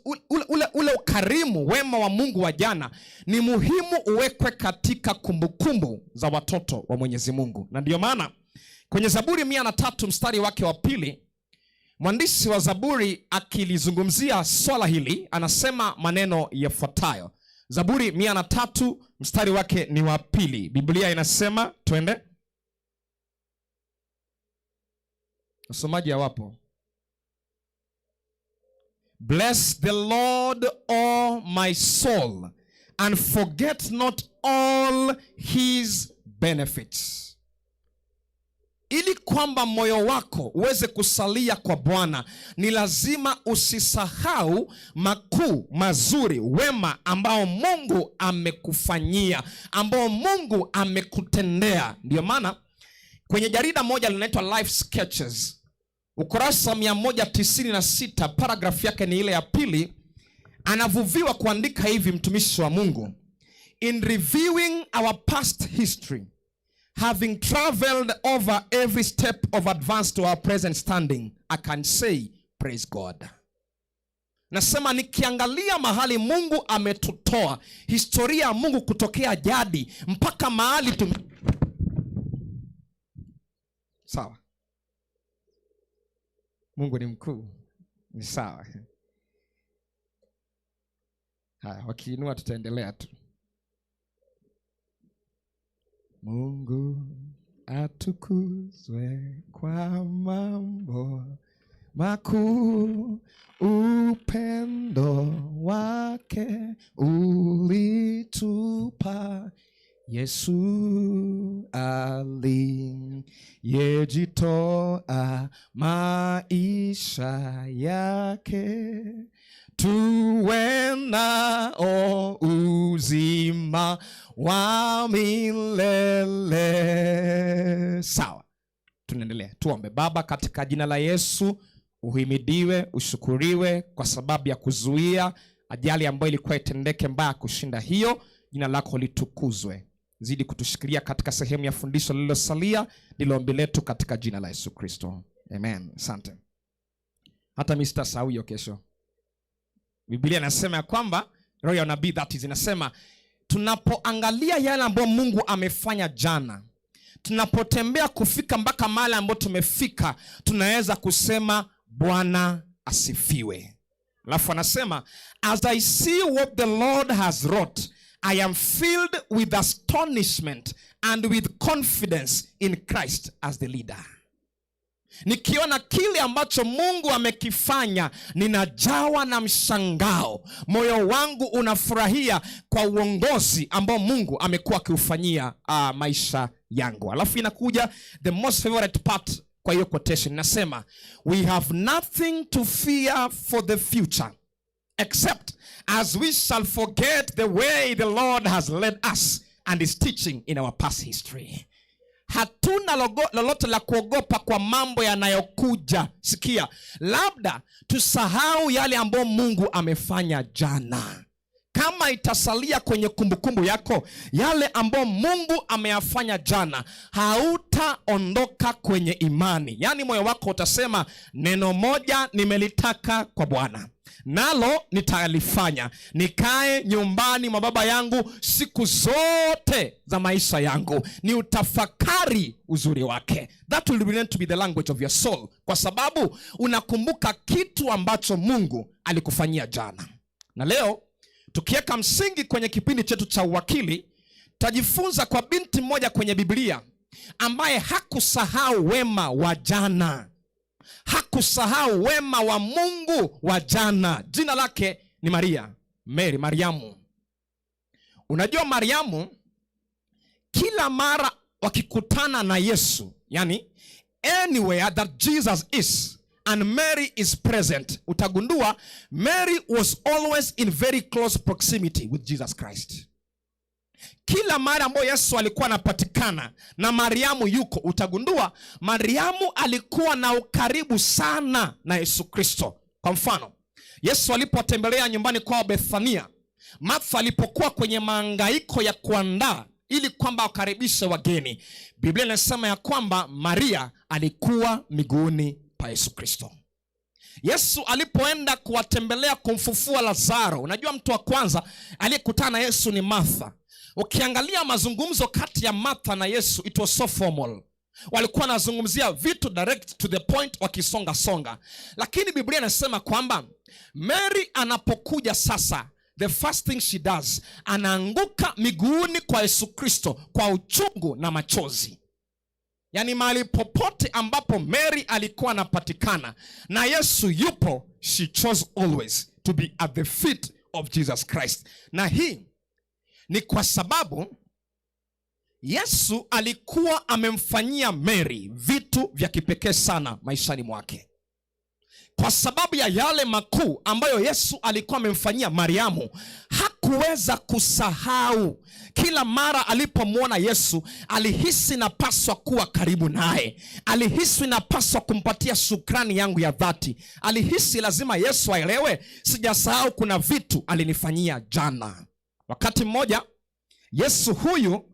ule ukarimu, wema wa Mungu wa jana ni muhimu uwekwe katika kumbukumbu za watoto wa Mwenyezi Mungu. Na ndio maana kwenye Zaburi 103 mstari wake wa 2, mwandishi wa Zaburi akilizungumzia swala hili anasema maneno yafuatayo. Zaburi 103 mstari wake ni wa 2. Biblia inasema, twende. Wasomaji hawapo. Bless the Lord, O my soul, and forget not all his benefits. Ili kwamba moyo wako uweze kusalia kwa Bwana, ni lazima usisahau makuu, mazuri, wema ambao Mungu amekufanyia, ambao Mungu amekutendea. Ndio maana kwenye jarida moja linaitwa Life Sketches, ukurasa 196, paragraph yake ni ile ya 2, anavuviwa kuandika hivi mtumishi wa Mungu: in reviewing our past history, Having traveled over every step of advance to our present standing, I can say praise God. Nasema nikiangalia mahali Mungu ametutoa, historia ya Mungu kutokea jadi mpaka mahali tum... Sawa, Mungu ni mkuu, ni sawa. Haya, wakiinua tutaendelea tu. Mungu atukuzwe kwa mambo makuu, upendo wake ulitupa. Yesu aliyejitoa maisha yake, tuwe nao uzima wa milele. Sawa, tunaendelea. Tuombe. Baba, katika jina la Yesu, uhimidiwe, ushukuriwe kwa sababu ya kuzuia ajali ambayo ilikuwa itendeke mbaya kushinda hiyo. Jina lako litukuzwe. Zidi kutushikilia katika sehemu ya fundisho lililosalia, ndilo ombi letu katika jina la Yesu Kristo, amen. Asante. Hata mi sitasahau hiyo kesho. Biblia inasema ya kwamba roho ya unabii, that is, inasema tunapoangalia yale ambayo Mungu amefanya jana, tunapotembea kufika mpaka mahali ambayo tumefika, tunaweza kusema Bwana asifiwe. Alafu anasema, "As I see what the Lord has wrought, I am filled with astonishment and with confidence in Christ as the leader." Nikiona kile ambacho Mungu amekifanya, ninajawa na mshangao, moyo wangu unafurahia kwa uongozi ambao Mungu amekuwa akiufanyia maisha yangu. Alafu inakuja the most favorite part kwa hiyo quotation, inasema, "We have nothing to fear for the future except as we shall forget the way the Lord has led us and is teaching in our past history." Hatuna lolote la kuogopa kwa mambo yanayokuja. Sikia, labda tusahau yale ambayo Mungu amefanya jana. Kama itasalia kwenye kumbukumbu yako yale ambayo Mungu ameyafanya jana, hautaondoka kwenye imani. Yaani moyo wako utasema, "Neno moja nimelitaka kwa Bwana, nalo nitalifanya, nikae nyumbani mwa baba yangu siku zote za maisha yangu, ni utafakari uzuri wake." That will remain to be the language of your soul, kwa sababu unakumbuka kitu ambacho Mungu alikufanyia jana. Na leo tukiweka msingi kwenye kipindi chetu cha uwakili, tajifunza kwa binti mmoja kwenye Biblia ambaye hakusahau wema wa jana, hakusahau wema wa Mungu wa jana. Jina lake ni Maria, Mary, Mariamu. Unajua Mariamu, kila mara wakikutana na Yesu, yani anywhere that Jesus is and Mary is present, utagundua Mary was always in very close proximity with Jesus Christ. Kila mara ambayo Yesu alikuwa anapatikana na Mariamu yuko, utagundua Mariamu alikuwa na ukaribu sana na Yesu Kristo. Kwa mfano, Yesu alipotembelea nyumbani kwao Bethania, Martha alipokuwa kwenye maangaiko ya kuandaa ili kwamba wakaribishe wageni, Biblia inasema ya kwamba Maria alikuwa miguuni pa Yesu Kristo. Yesu alipoenda kuwatembelea kumfufua Lazaro, unajua mtu wa kwanza aliyekutana na Yesu ni Martha. Ukiangalia mazungumzo kati ya Martha na Yesu, it was so formal. Walikuwa wanazungumzia vitu direct to the point, wakisonga songa, lakini Biblia inasema kwamba Mary anapokuja sasa, the first thing she does, anaanguka miguuni kwa Yesu Kristo kwa uchungu na machozi. Yaani mahali popote ambapo Mary alikuwa anapatikana na Yesu yupo, she chose always to be at the feet of Jesus Christ. Na hii ni kwa sababu Yesu alikuwa amemfanyia Mary vitu vya kipekee sana maishani mwake. Kwa sababu ya yale makuu ambayo Yesu alikuwa amemfanyia Mariamu, hakuweza kusahau. Kila mara alipomwona Yesu alihisi napaswa kuwa karibu naye, alihisi napaswa kumpatia shukrani yangu ya dhati, alihisi lazima Yesu aelewe sijasahau, kuna vitu alinifanyia jana. Wakati mmoja Yesu huyu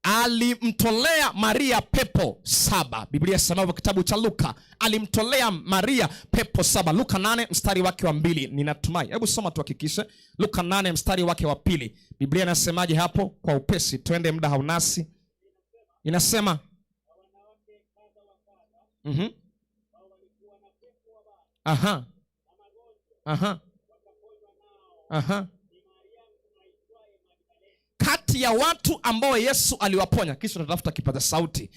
Alimtolea Maria pepo 7. Biblia inasema kitabu cha Luka, alimtolea Maria pepo 7. Luka 8 mstari wake wa 2, ninatumai. Hebu soma tuhakikishe. Luka 8 mstari wake wa 2. Biblia inasemaje hapo? Kwa upesi, twende, muda haunasi. Inasema Aha. Aha. Aha. Kati ya watu ambao Yesu aliwaponya, kisha tutatafuta kipaza sauti,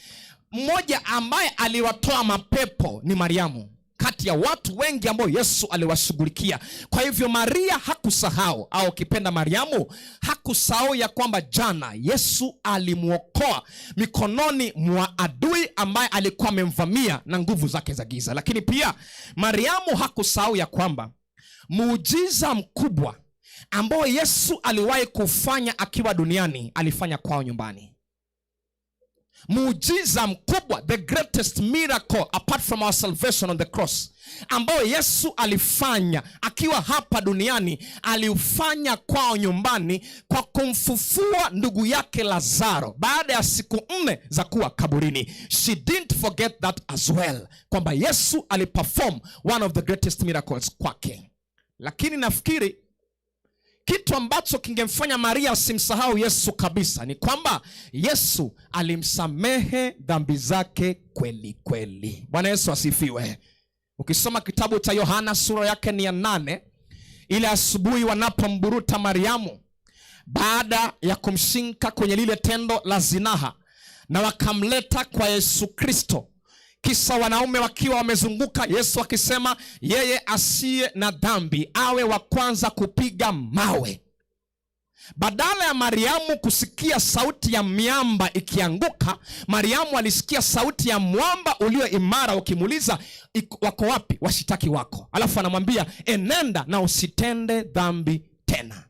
mmoja ambaye aliwatoa mapepo ni Mariamu, kati ya watu wengi ambao Yesu aliwashughulikia. Kwa hivyo Maria hakusahau, au ukipenda Mariamu hakusahau ya kwamba jana Yesu alimuokoa mikononi mwa adui ambaye alikuwa amemvamia na nguvu zake za giza. Lakini pia Mariamu hakusahau ya kwamba muujiza mkubwa ambao Yesu aliwahi kufanya akiwa duniani alifanya kwao nyumbani. Muujiza mkubwa, the greatest miracle apart from our salvation on the cross, ambao Yesu alifanya akiwa hapa duniani, aliufanya kwao nyumbani kwa kumfufua ndugu yake Lazaro baada ya siku 4 za kuwa kaburini. She didn't forget that as well, kwamba Yesu aliperform one of the greatest miracles kwake. Lakini nafikiri kitu ambacho kingemfanya Maria asimsahau Yesu kabisa ni kwamba Yesu alimsamehe dhambi zake kweli kweli. Bwana Yesu asifiwe. Ukisoma kitabu cha Yohana sura yake ni ya 8, ile asubuhi wanapomburuta Mariamu baada ya kumshinka kwenye lile tendo la zinaha na wakamleta kwa Yesu Kristo, kisa wanaume wakiwa wamezunguka Yesu akisema yeye asiye na dhambi awe wa kwanza kupiga mawe. Badala ya Mariamu kusikia sauti ya miamba ikianguka, Mariamu alisikia sauti ya mwamba ulio imara ukimuuliza, wako wapi washitaki wako? Alafu anamwambia enenda na usitende dhambi tena.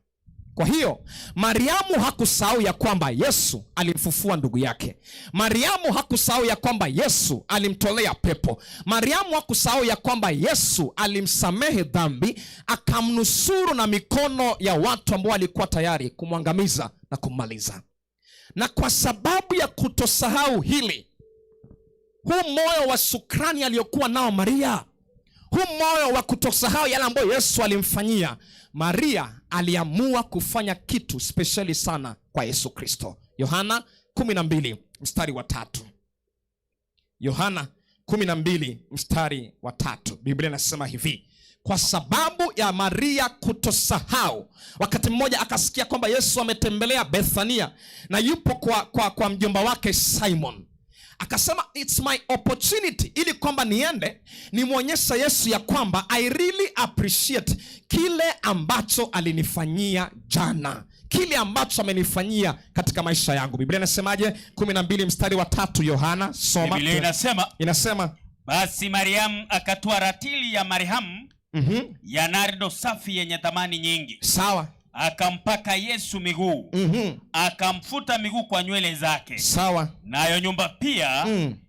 Kwa hiyo Mariamu hakusahau ya kwamba Yesu alimfufua ndugu yake. Mariamu hakusahau ya kwamba Yesu alimtolea pepo. Mariamu hakusahau ya kwamba Yesu alimsamehe dhambi, akamnusuru na mikono ya watu ambao walikuwa tayari kumwangamiza na kummaliza. Na kwa sababu ya kutosahau hili, huu moyo wa shukrani aliyokuwa nao Maria, huu moyo wa kutosahau yale ambayo Yesu alimfanyia, Maria aliamua kufanya kitu speciali sana kwa Yesu Kristo. Yohana 12 mstari wa 3. Yohana 12 mstari wa 3. Biblia inasema hivi: kwa sababu ya Maria kutosahau, wakati mmoja akasikia kwamba Yesu ametembelea Bethania na yupo kwa mjomba wake Simon. Akasema it's my opportunity ili kwamba niende nimuonyeshe Yesu ya kwamba I really appreciate kile ambacho alinifanyia jana, kile ambacho amenifanyia katika maisha yangu. Biblia inasemaje? 12 mstari wa 3 Yohana, soma. Biblia inasema, Inasema, basi Mariamu akatoa ratili ya marhamu ya nardo safi yenye thamani nyingi. Sawa. Akampaka Yesu miguu. Akamfuta miguu kwa nywele zake. Sawa. Nayo nyumba pia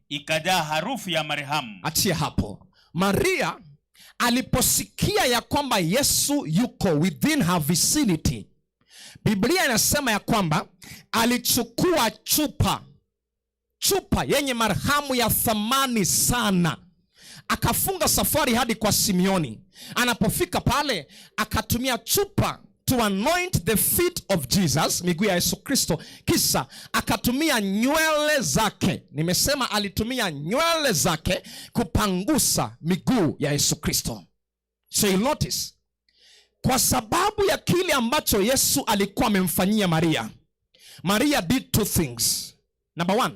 ikajaa harufu ya marhamu. Achia hapo. Maria aliposikia ya kwamba Yesu yuko within her vicinity, Biblia inasema ya kwamba alichukua chupa yenye marhamu ya thamani sana, akafunga safari hadi kwa Simeoni. Anapofika pale akatumia chupa to anoint the feet of Jesus, miguu ya Yesu Kristo, kisha akatumia nywele zake. Nimesema alitumia nywele zake kupangusa miguu ya Yesu Kristo. So you notice, kwa sababu ya kile ambacho Yesu alikuwa amemfanyia Maria, Maria did two things. Number one,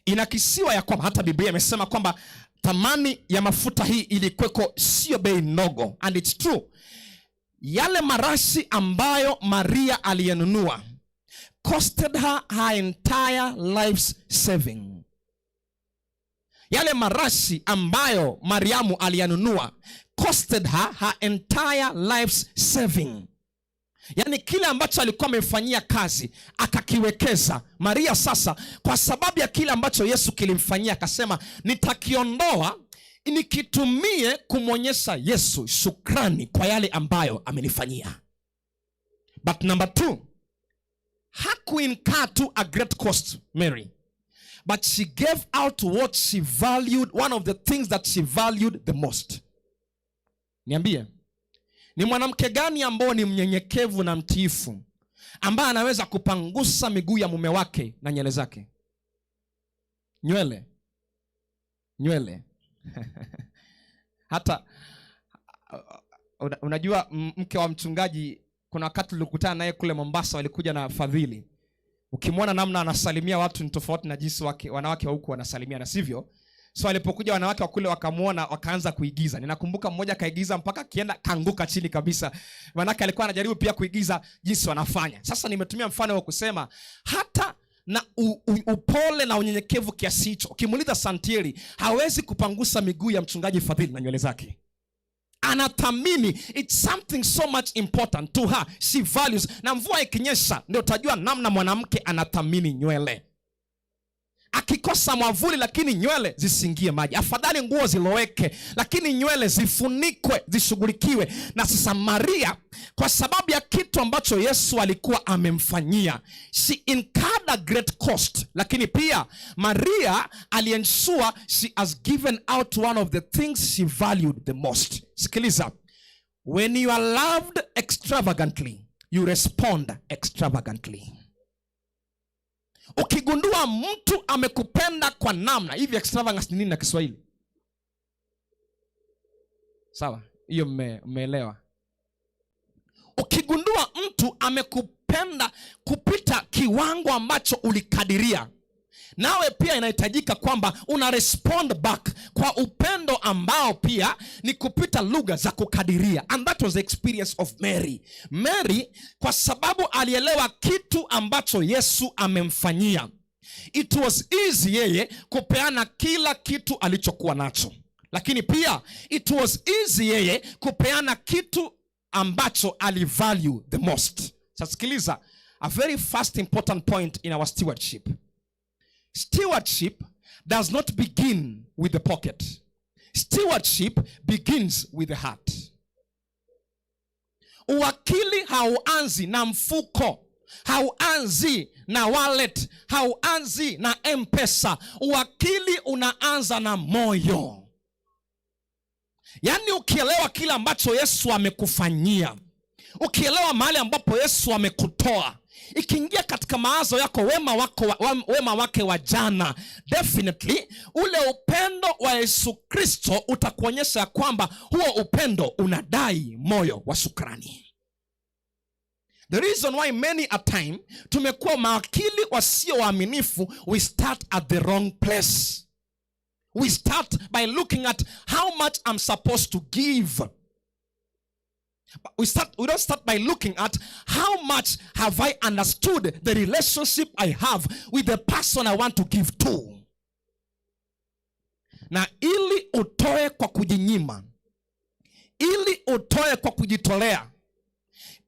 inakisiwa ya kwamba hata Biblia imesema kwamba thamani ya mafuta hii ilikuweko sio bei ndogo, and it's true. Yale marashi ambayo Maria aliyenunua costed her her entire life's saving. Yale marashi ambayo Mariamu aliyanunua costed her her entire life's saving. Yaani kile ambacho alikuwa amemfanyia kazi akakiwekeza Maria. Sasa kwa sababu ya kile ambacho Yesu kilimfanyia akasema nitakiondoa nikitumie kumwonyesha Yesu shukrani kwa yale ambayo amenifanyia. But number 2, Hakuincur to a great cost, Mary, but she gave out what she valued, one of the things that she valued the most. Niambie, ni mwanamke gani ambao ni mnyenyekevu na mtiifu ambaye anaweza kupangusa miguu ya mume wake na nywele zake? Nywele, nywele. Hata unajua mke wa mchungaji, kuna wakati tulikutana naye kule Mombasa, walikuja na Fadhili. Ukimwona namna anasalimia watu ni tofauti na jinsi wanawake wa huku wanasalimia, na sivyo? So alipokuja wanawake wa kule wakamwona, wakaanza kuigiza. Ninakumbuka mmoja kaigiza mpaka akienda kaanguka chini kabisa, manake alikuwa anajaribu pia kuigiza jinsi wanafanya. Sasa nimetumia mfano wa kusema hata na upole na unyenyekevu kiasi hicho, ukimuuliza Santieri hawezi kupangusa miguu ya mchungaji Fadhili na nywele zake. Anathamini, it's something so much important to her, she values. Na mvua ikinyesha ndio utajua namna mwanamke anathamini nywele. Akikosa mwavuli lakini nywele zisiingie maji, afadhali nguo ziloweke lakini nywele zifunikwe, zishughulikiwe. Na sasa Maria, kwa sababu ya kitu ambacho Yesu alikuwa amemfanyia, she incurred a great cost, lakini pia Maria aliensure she has given out one of the things she valued the most. Sikiliza, when you are loved extravagantly, you respond extravagantly. Ukigundua mtu amekupenda kwa namna hivi, extravagance ni nini na Kiswahili? Sawa, hiyo mmeelewa. Ukigundua mtu amekupenda kupita kiwango ambacho ulikadiria, nawe pia inahitajika kwamba una respond back kwa upendo ambao pia ni kupita lugha za kukadiria. And that was the experience of Mary. Mary, kwa sababu alielewa kitu ambacho Yesu amemfanyia, it was easy yeye kupeana kila kitu alichokuwa nacho, lakini pia it was easy yeye kupeana kitu ambacho alivalue the most. Sasa sikiliza, a very first important point in our stewardship. Stewardship does not begin with the pocket. Stewardship begins with the heart. Uwakili hauanzi na mfuko, hauanzi na wallet, hauanzi na M-Pesa. Uwakili unaanza na moyo. Yaani ukielewa kile ambacho Yesu amekufanyia, ukielewa mahali ambapo Yesu amekutoa, ikiingia katika mawazo yako wema wake wa jana, definitely ule upendo wa Yesu Kristo utakuonyesha kwamba huo upendo unadai moyo wa shukrani. The reason why many a time tumekuwa mawakili wasio waaminifu, we start at the wrong place. We start by looking at how much I'm supposed to give. We don't start by looking at how much have I understood the relationship I have with the person I want to give to. Na ili utoe kwa kujinyima, ili utoe kwa kujitolea,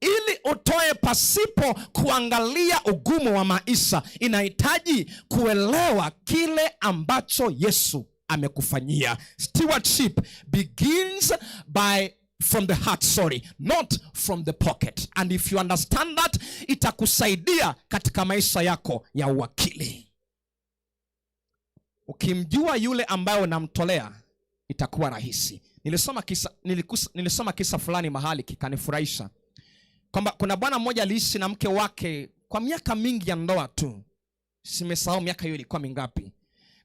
ili utoe pasipo kuangalia ugumu wa maisha, inahitaji kuelewa kile ambacho Yesu amekufanyia. Stewardship begins by from the heart, sorry, not from the pocket. And if you understand that, itakusaidia katika maisha yako ya uwakili. Ukimjua yule ambaye unamtolea, itakuwa rahisi. Nilisoma kisa fulani mahali kikanifurahisha, kwamba kuna bwana mmoja aliishi na mke wake kwa miaka mingi ya ndoa tu, simesahau miaka hiyo ilikuwa mingapi.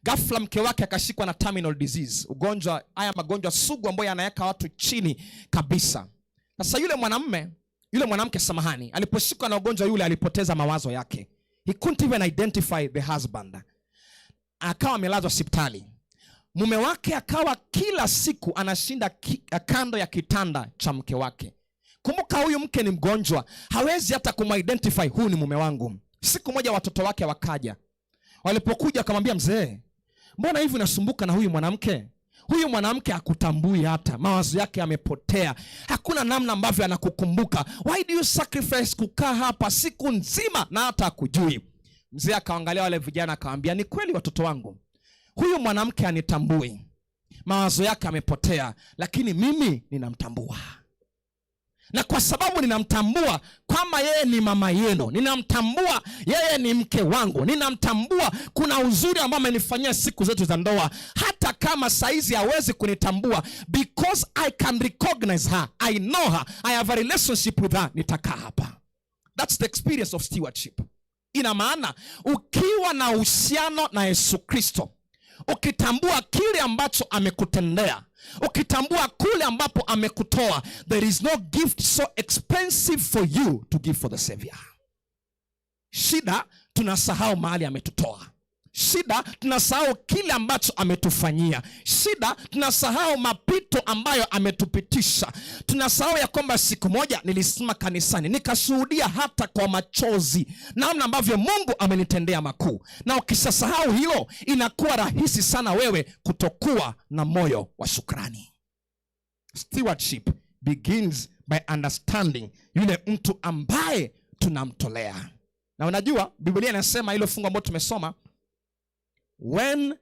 Ghafla mke wake akashikwa na terminal disease, ugonjwa, haya magonjwa sugu ambayo yanaweka watu chini kabisa. Sasa yule mwanamume, yule mwanamke samahani, aliposhikwa na ugonjwa yule alipoteza mawazo yake. He couldn't even identify the husband. Akawa amelazwa hospitali. Mume wake akawa kila siku anashinda kando ya kitanda cha mke wake. Kumbuka huyu mke ni mgonjwa, hawezi hata kumidentify huyu ni mume wangu. Siku moja watoto wake wakaja. Walipokuja akamwambia, mzee, mbona hivi unasumbuka na huyu mwanamke? Huyu mwanamke hakutambui hata, mawazo yake yamepotea, hakuna namna ambavyo anakukumbuka. Why do you sacrifice kukaa hapa siku nzima na hata hakujui? Mzee akaangalia wale vijana akawaambia, ni kweli watoto wangu, huyu mwanamke hanitambui, mawazo yake yamepotea, lakini mimi ninamtambua. Na kwa sababu ninamtambua kwamba yeye ni mama yenu, ninamtambua yeye ni mke wangu, ninamtambua kuna uzuri ambao amenifanyia siku zetu za ndoa, hata kama saizi hawezi kunitambua, because I can recognize her, I know her, I have a relationship with her, nitakaa hapa. That's the experience of stewardship. Ina maana ukiwa na uhusiano na Yesu Kristo, ukitambua kile ambacho amekutendea, ukitambua kule ambapo amekutoa, there is no gift so expensive for you to give for the Savior. Shida tunasahau mahali ametutoa. Shida tunasahau kile ambacho ametufanyia. Shida tunasahau mapito ambayo ametupitisha. Tunasahau ya kwamba siku moja nilisimama kanisani nikashuhudia hata kwa machozi namna ambavyo Mungu amenitendea makuu. Na ukishasahau hilo, inakuwa rahisi sana wewe kutokuwa na moyo wa shukrani. Stewardship begins by understanding yule mtu ambaye tunamtolea. Na unajua Biblia inasema, hilo fungu ambalo tumesoma, when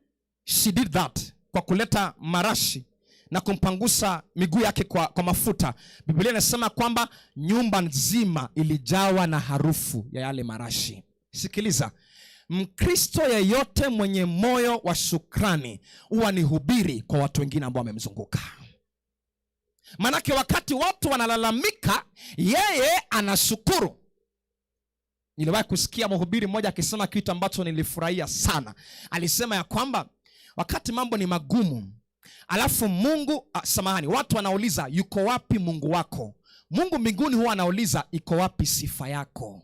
she did that, kwa kuleta marashi na kumpangusa miguu yake kwa mafuta, Biblia inasema kwamba nyumba nzima ilijawa na harufu ya yale marashi. Sikiliza, Mkristo yeyote mwenye moyo wa shukrani huwa ni hubiri kwa watu wengine ambao wamemzunguka. Manake wakati watu wanalalamika, yeye anashukuru. Niliwahi kusikia mhubiri mmoja akisema kitu ambacho nilifurahia sana. Alisema ya kwamba wakati mambo ni magumu, alafu Mungu, samahani, watu wanauliza, "Yuko wapi Mungu wako?" Mungu mbinguni huwa anauliza, "Iko wapi sifa yako?"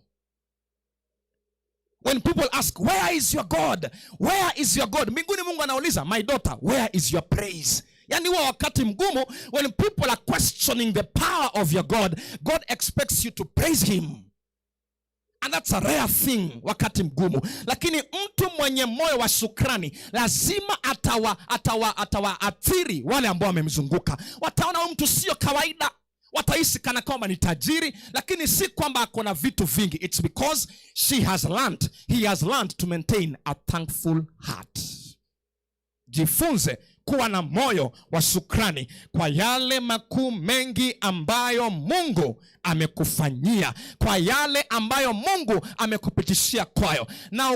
When people ask, "Where is your God? Where is your God?" Mbinguni Mungu anauliza, "My daughter, where is your praise?" Yaani huwa wakati mgumu, when people are questioning the power of your God, God expects you to praise him. And that's a rare thing wakati mgumu. Lakini mtu mwenye moyo wa shukrani lazima atawaathiri wale ambao wamemzunguka. Wataona huyu mtu sio kawaida. Watahisi kana kwamba ni tajiri, lakini si kwamba ako na vitu vingi. It's because she has learned, he has learned to maintain a thankful heart. Jifunze kuwa na moyo wa shukrani kwa yale makuu mengi ambayo Mungu amekufanyia, kwa yale ambayo Mungu amekupitishia kwayo. Na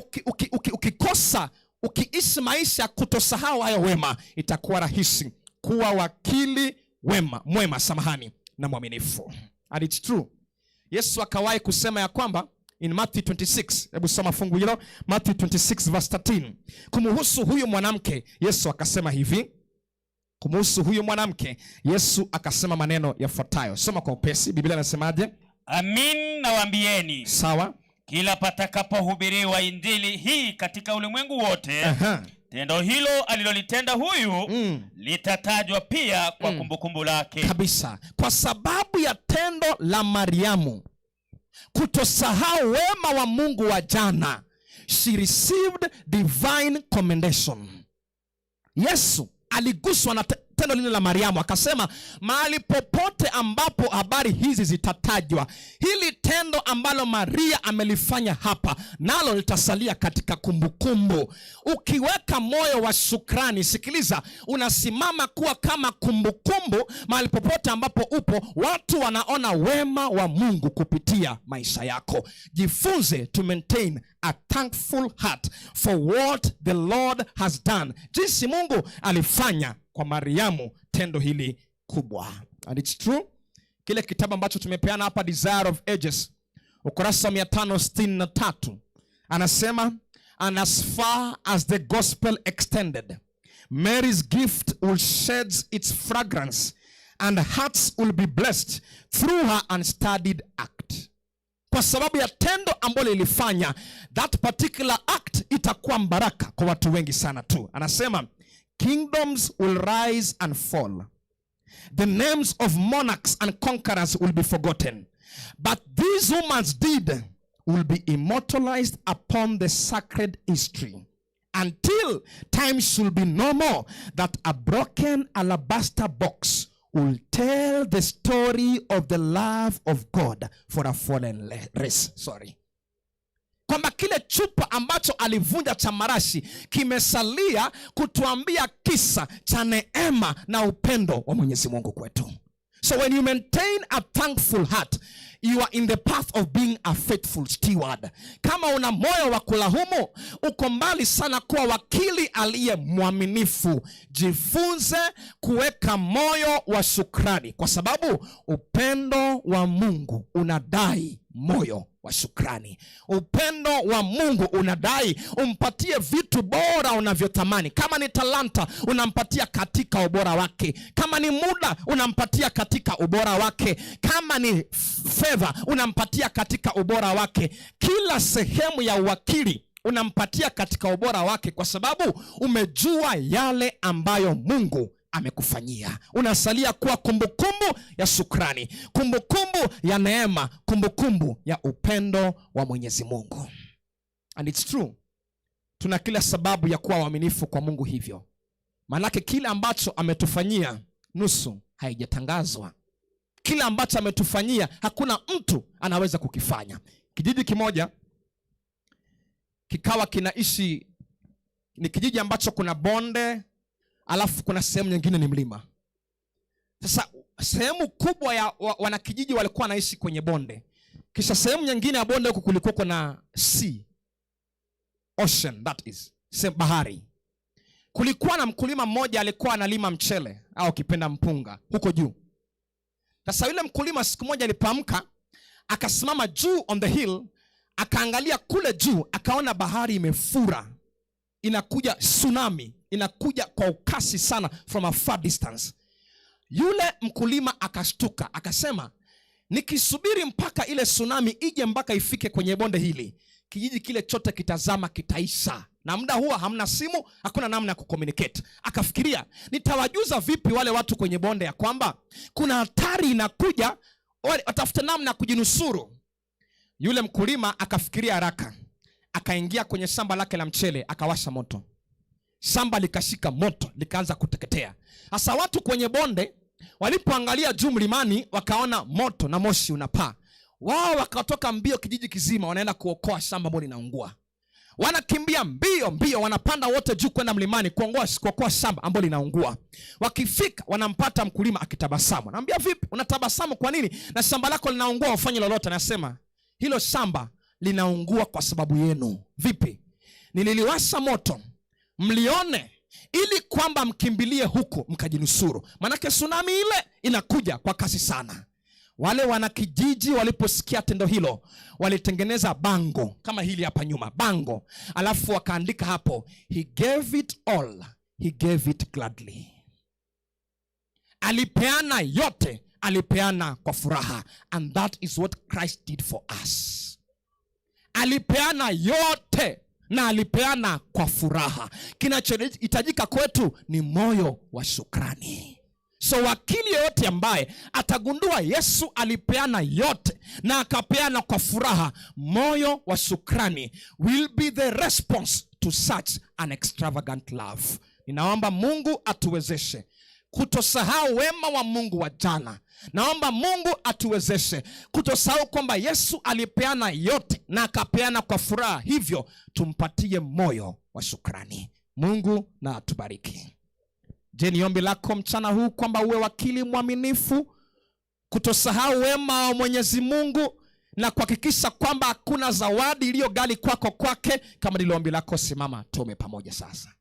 ukikosa, ukiishi maisha kutosahau hayo wema, itakuwa rahisi kuwa wakili wema, mwema, samahani, na mwaminifu. And it's true. Yesu akawahi kusema ya kwamba in Matthew 26, hebu soma fungu hilo, Matthew 26 verse 13. Kumuhusu huyu mwanamke, Yesu akasema hivi. Kumuhusu huyu mwanamke, Yesu akasema maneno yafuatayo. Soma kwa upesi, Biblia inasemaje? Amin nawaambieni, kila patakapohubiriwa Injili hii katika ulimwengu wote, tendo hilo alilolitenda huyu litatajwa pia kwa kumbukumbu lake. Kabisa. Kwa sababu ya tendo la Mariamu kutosahau wema wa Mungu wa jana, she received divine commendation. Yesu aliguswa na tendo lile la Mariamu, akasema mahali popote ambapo habari hizi zitatajwa, hili tendo ambalo Maria amelifanya hapa nalo litasalia katika kumbukumbu. Ukiweka moyo wa shukrani, sikiliza, unasimama kuwa kama kumbukumbu mahali popote ambapo upo, watu wanaona wema wa Mungu kupitia maisha yako. Jifunze to maintain a thankful heart for what the Lord has done, jinsi Mungu alifanya kwa Mariamu tendo hili kubwa. And it's true. Kile kitabu ambacho tumepeana hapa, Desire of Ages, ukurasa wa 563, anasema, "And as far as the gospel extended, Mary's gift will shed its fragrance and hearts will be blessed through her unstudied act." Kwa sababu ya tendo ambalo lilifanya, that particular act itakuwa baraka kwa watu wengi sana tu. Anasema, "Kingdoms will rise and fall, the names of monarchs and conquerors will be forgotten, but this woman's deed will be immortalized upon the sacred history until time should be no more that a broken alabaster box will tell the story of the love of God for a fallen race." Sorry, kwamba kile chupa ambacho alivunja cha marashi kimesalia kutuambia kisa cha neema na upendo wa Mwenyezi Mungu kwetu. So when you maintain a thankful heart, you are in the path of being a faithful steward. Kama una moyo wa kulahumu, uko mbali sana kuwa wakili aliye mwaminifu. Jifunze kuweka moyo wa shukrani, kwa sababu upendo wa Mungu unadai moyo wa shukrani. Upendo wa Mungu unadai umpatie vitu bora unavyotamani. Kama ni talanta, unampatia katika ubora wake. Kama ni muda, unampatia katika ubora wake. Kama ni fedha, unampatia katika ubora wake. Kila sehemu ya uwakili unampatia katika ubora wake, kwa sababu umejua yale ambayo Mungu amekufanyia. Unasalia kuwa kumbukumbu ya shukrani, kumbukumbu ya neema, kumbukumbu ya upendo wa Mwenyezi Mungu. And it's true, tuna kila sababu ya kuwa waaminifu kwa Mungu hivyo, maanake kile ambacho ametufanyia nusu haijatangazwa. Kile ambacho ametufanyia hakuna mtu anaweza kukifanya. Kijiji kimoja kikawa kinaishi, ni kijiji ambacho kuna bonde alafu kuna sehemu nyingine ni mlima. Sasa sehemu kubwa ya wanakijiji walikuwa wanaishi kwenye bonde, kisha sehemu nyingine ya bonde huku kulikuwa kuna sea, ocean, that is bahari. Kulikuwa na mkulima mmoja alikuwa analima mchele au ukipenda mpunga huko juu. Sasa yule mkulima siku moja alipoamka akasimama juu on the hill, akaangalia kule juu, akaona bahari imefura, inakuja tsunami, inakuja kwa ukasi sana from a far distance. Yule mkulima akashtuka, akasema nikisubiri mpaka ile tsunami ije mpaka ifike kwenye bonde hili, kijiji kile chote kitazama, kitaisha. Na muda huo hamna simu, hakuna namna ya kucommunicate. Akafikiria, nitawajuza vipi wale watu kwenye bonde ya kwamba kuna hatari inakuja, watafute namna ya kujinusuru. Yule mkulima akafikiria haraka, akaingia kwenye shamba lake la mchele, akawasha moto. Shamba likashika moto, likaanza kuteketea. Hasa watu kwenye bonde walipoangalia juu mlimani, wakaona moto na moshi unapaa. Wao wakatoka mbio kijiji kizima, wanaenda kuokoa shamba ambalo linaungua. Wanakimbia mbio mbio, wanapanda wote juu kwenda mlimani kuokoa shamba ambalo linaungua. Wakifika wanampata mkulima akitabasamu. Anamwambia, vipi unatabasamu kwa nini na shamba lako linaungua ufanye lolote? Anasema, hilo shamba linaungua kwa sababu yenu. Vipi? Nililiwasha moto mlione, ili kwamba mkimbilie huko mkajinusuru, manake tsunami ile inakuja kwa kasi sana. Wale wanakijiji waliposikia tendo hilo walitengeneza bango kama hili hapa nyuma, bango, alafu wakaandika hapo, he gave it all, he gave it gladly. Alipeana yote, alipeana kwa furaha. And that is what Christ did for us. Alipeana yote na alipeana kwa furaha. Kinachohitajika kwetu ni moyo wa shukrani. So wakili yeyote ambaye atagundua Yesu alipeana yote na akapeana kwa furaha, moyo wa shukrani will be the response to such an extravagant love. Ninaomba Mungu atuwezeshe kutosahau wema wa Mungu wa jana. Naomba Mungu atuwezeshe kutosahau kwamba Yesu alipeana yote na akapeana kwa furaha, hivyo tumpatie moyo wa shukrani. Mungu na atubariki. Je, ni ombi lako mchana huu kwamba uwe wakili mwaminifu, kutosahau wema wa Mwenyezi Mungu na kuhakikisha kwamba hakuna zawadi iliyo ghali kwako kwake? Kama ndilo ombi lako, simama tuombe pamoja sasa.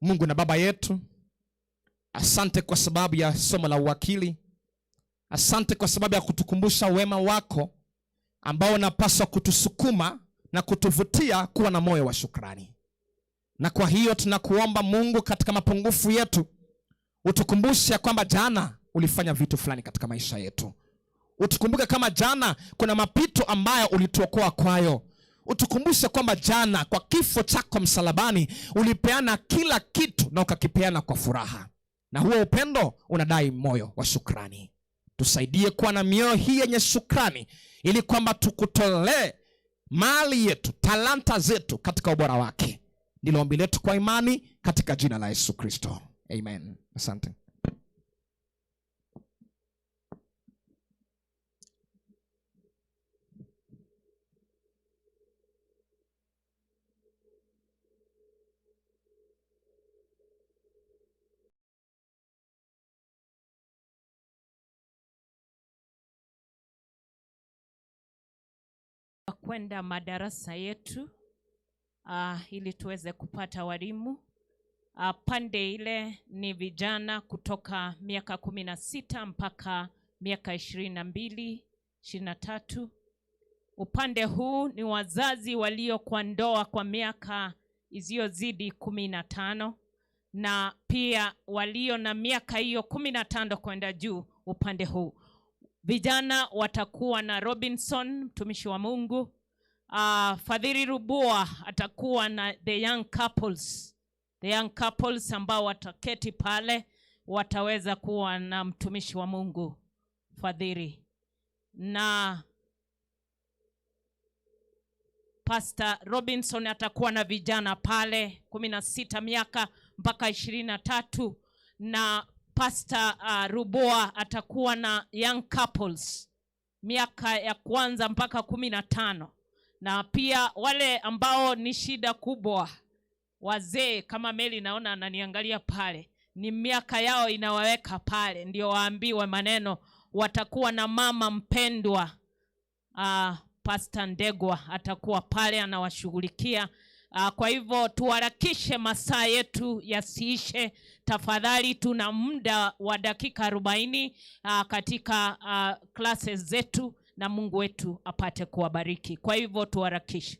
Mungu na Baba yetu, asante kwa sababu ya somo la uwakili. Asante kwa sababu ya kutukumbusha wema wako ambao unapaswa kutusukuma na kutuvutia kuwa na moyo wa shukrani. Na kwa hiyo tunakuomba Mungu, katika mapungufu yetu utukumbushe kwamba jana ulifanya vitu fulani katika maisha yetu. Utukumbuke kama jana kuna mapito ambayo ulituokoa kwayo. Utukumbushe kwamba jana kwa kifo chako msalabani ulipeana kila kitu na ukakipeana kwa furaha. Na huo upendo unadai moyo wa shukrani. Tusaidie kuwa na mioyo hii yenye shukrani, ili kwamba tukutolee mali yetu, talanta zetu katika ubora wake. Ndilo ombi letu kwa imani katika jina la Yesu Kristo. Amen. Asante. Tunakwenda madarasa yetu ili tuweze kupata walimu. Pande ile ni vijana kutoka miaka 16 mpaka miaka 22, 23. Upande huu ni wazazi walio kwa ndoa kwa miaka isiyozidi 15, na pia walio na miaka hiyo 15 kwenda juu. Upande huu vijana watakuwa na Robinson mtumishi wa Mungu. Fadhili Rubua atakuwa na the young couples. The young couples ambao wataketi pale wataweza kuwa na mtumishi wa Mungu Fadhili, na Pastor Robinson atakuwa na vijana pale 16 miaka mpaka 23, na Pastor Ruboa atakuwa na young couples miaka ya kwanza mpaka 15, na pia wale ambao ni shida kubwa wazee kama Meli naona ananiangalia pale, ni miaka yao inawaweka pale ndio waambiwe maneno. Watakuwa na mama mpendwa Pastor Ndegwa atakuwa pale anawashughulikia. Kwa hivyo tuharakishe masaa yetu yasiishe tafadhali. Tuna muda wa dakika 40 katika classes zetu, na Mungu wetu apate kuwabariki. Kwa hivyo tuharakishe.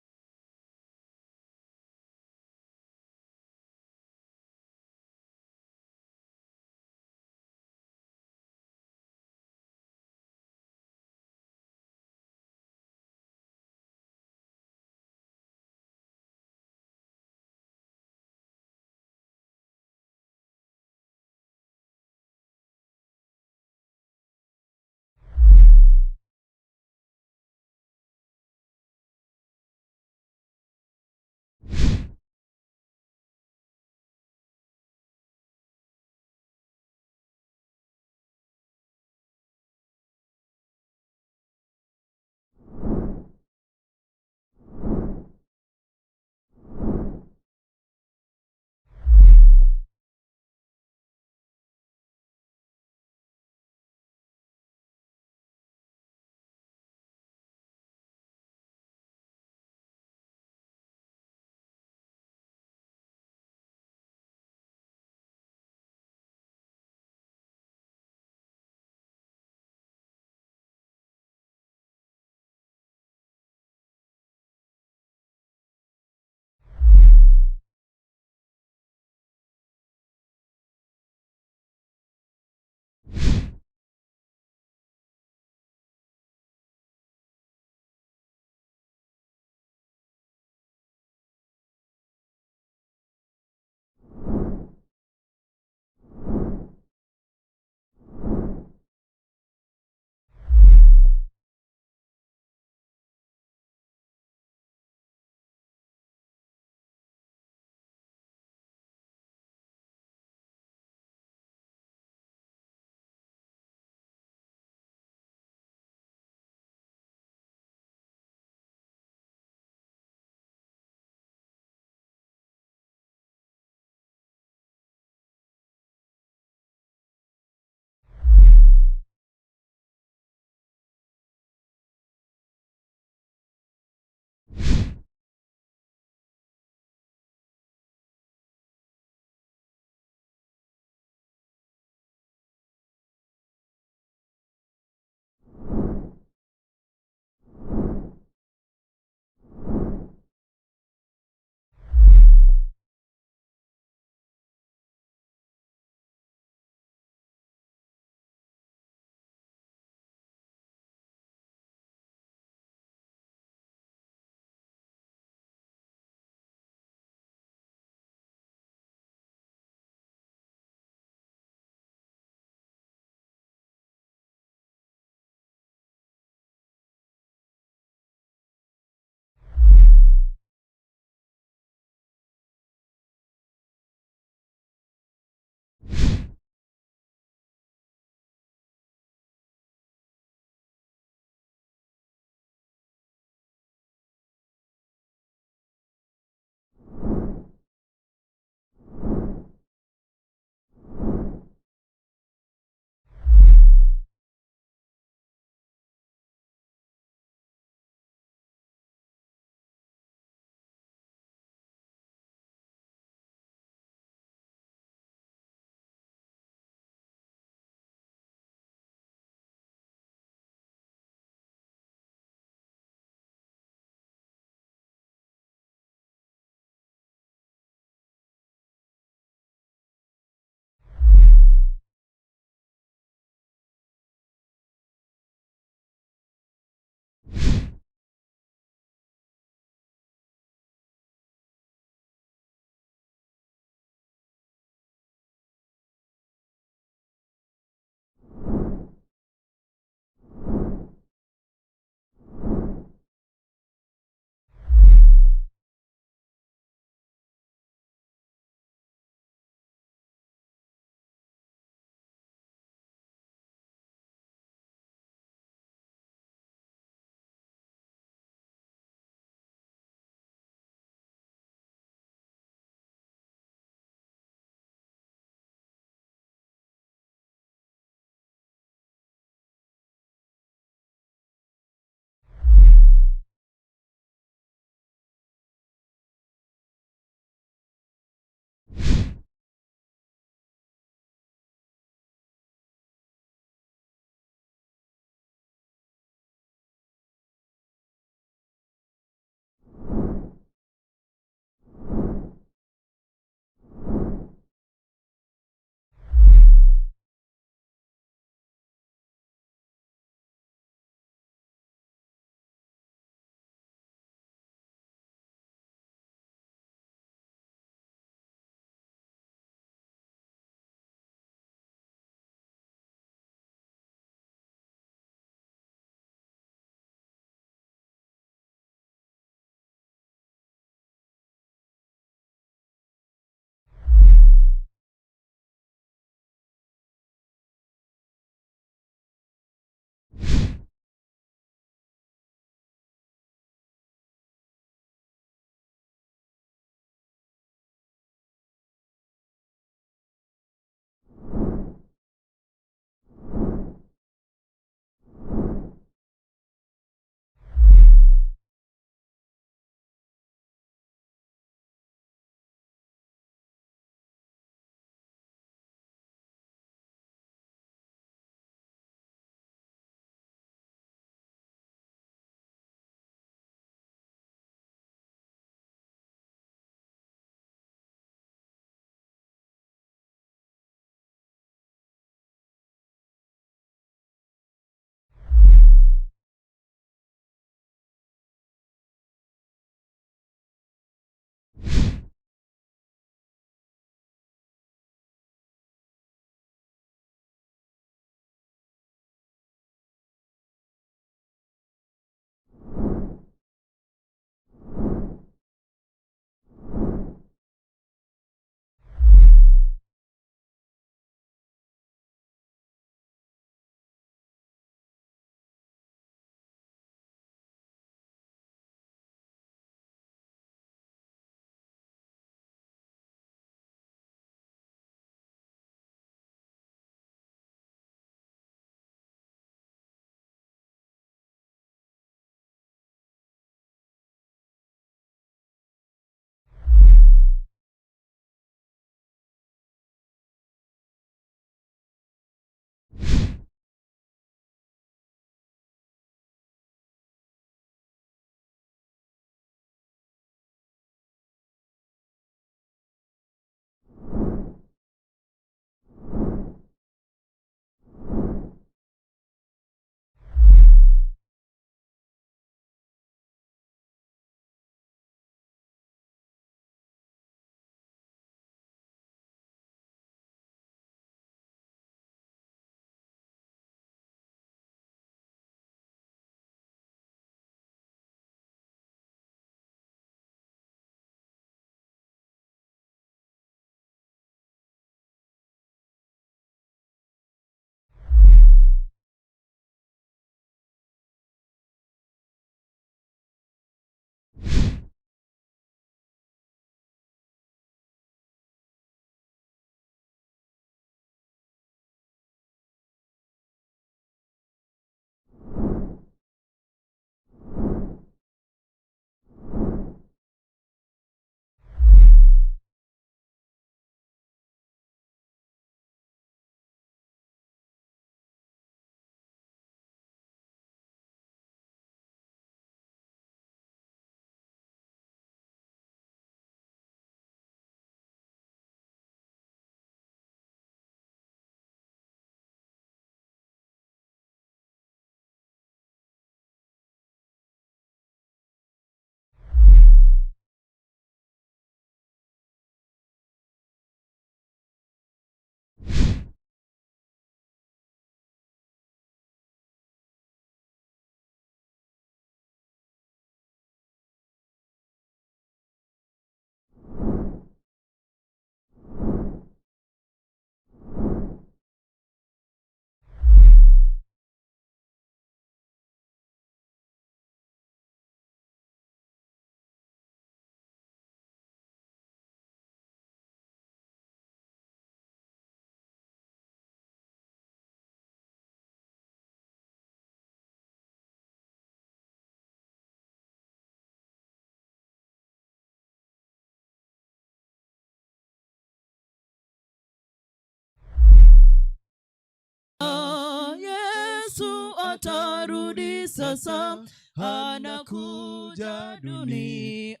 atarudi sasa, anakuja duniani.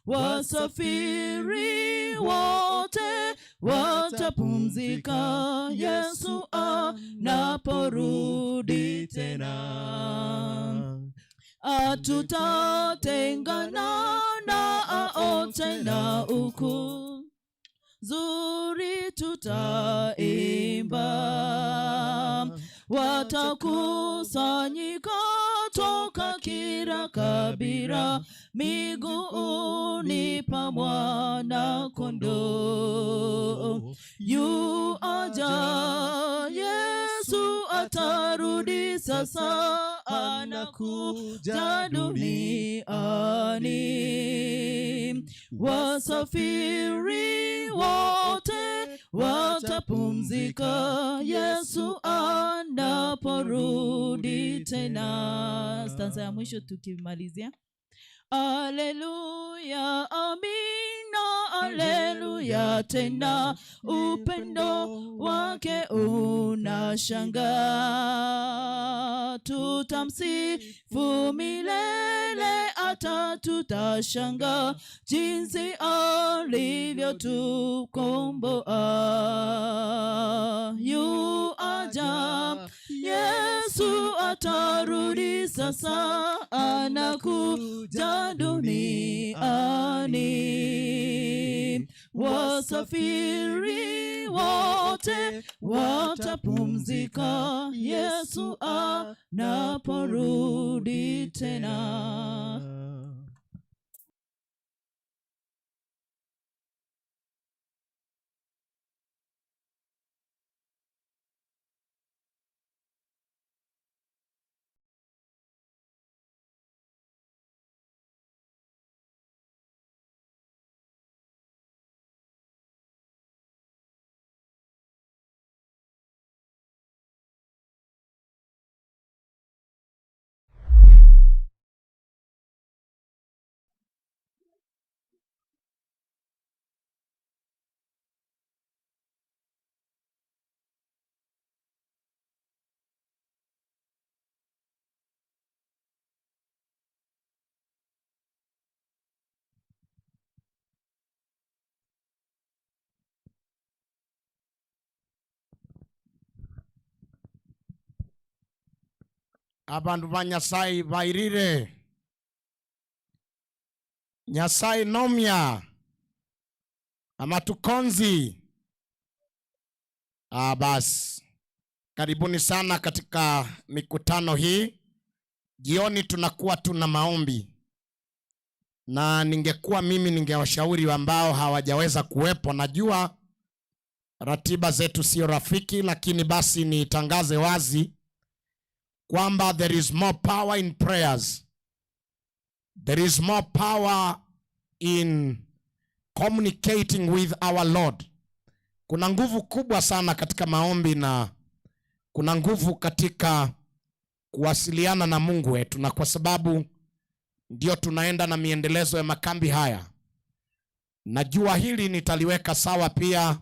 Wasafiri wote watapumzika Yesu anaporudi tena. Hatutatengana nao tena, huku zuri tutaimba. Watakusanyika toka kila kabila miguuni pa mwana kondoo. Yu aja, Yesu atarudi sasa, anakuja duniani. Wasafiri wote watapumzika Yesu anaporudi tena. Stanza ya mwisho tukimalizia. Aleluya, amina, aleluya tena, upendo wake unashanga. Tutamsifu milele, hata tutashanga jinsi alivyotukomboa. Yu aja, Yesu atarudi sasa, anakuja duniani. Wasafiri wote watapumzika Yesu anaporudi tena. Abandu ba Nyasaye bairire. Nyasaye nomya amatukonzi. Basi karibuni sana katika mikutano hii. Jioni tunakuwa tuna maombi, na ningekuwa mimi ningewashauri ambao hawajaweza kuwepo. Najua ratiba zetu sio rafiki, lakini basi nitangaze wazi kwamba there is more power in prayers, there is more power in communicating with our Lord. Kuna nguvu kubwa sana katika maombi na kuna nguvu katika kuwasiliana na Mungu wetu, na kwa sababu ndio tunaenda na miendelezo ya makambi haya, najua hili nitaliweka sawa pia,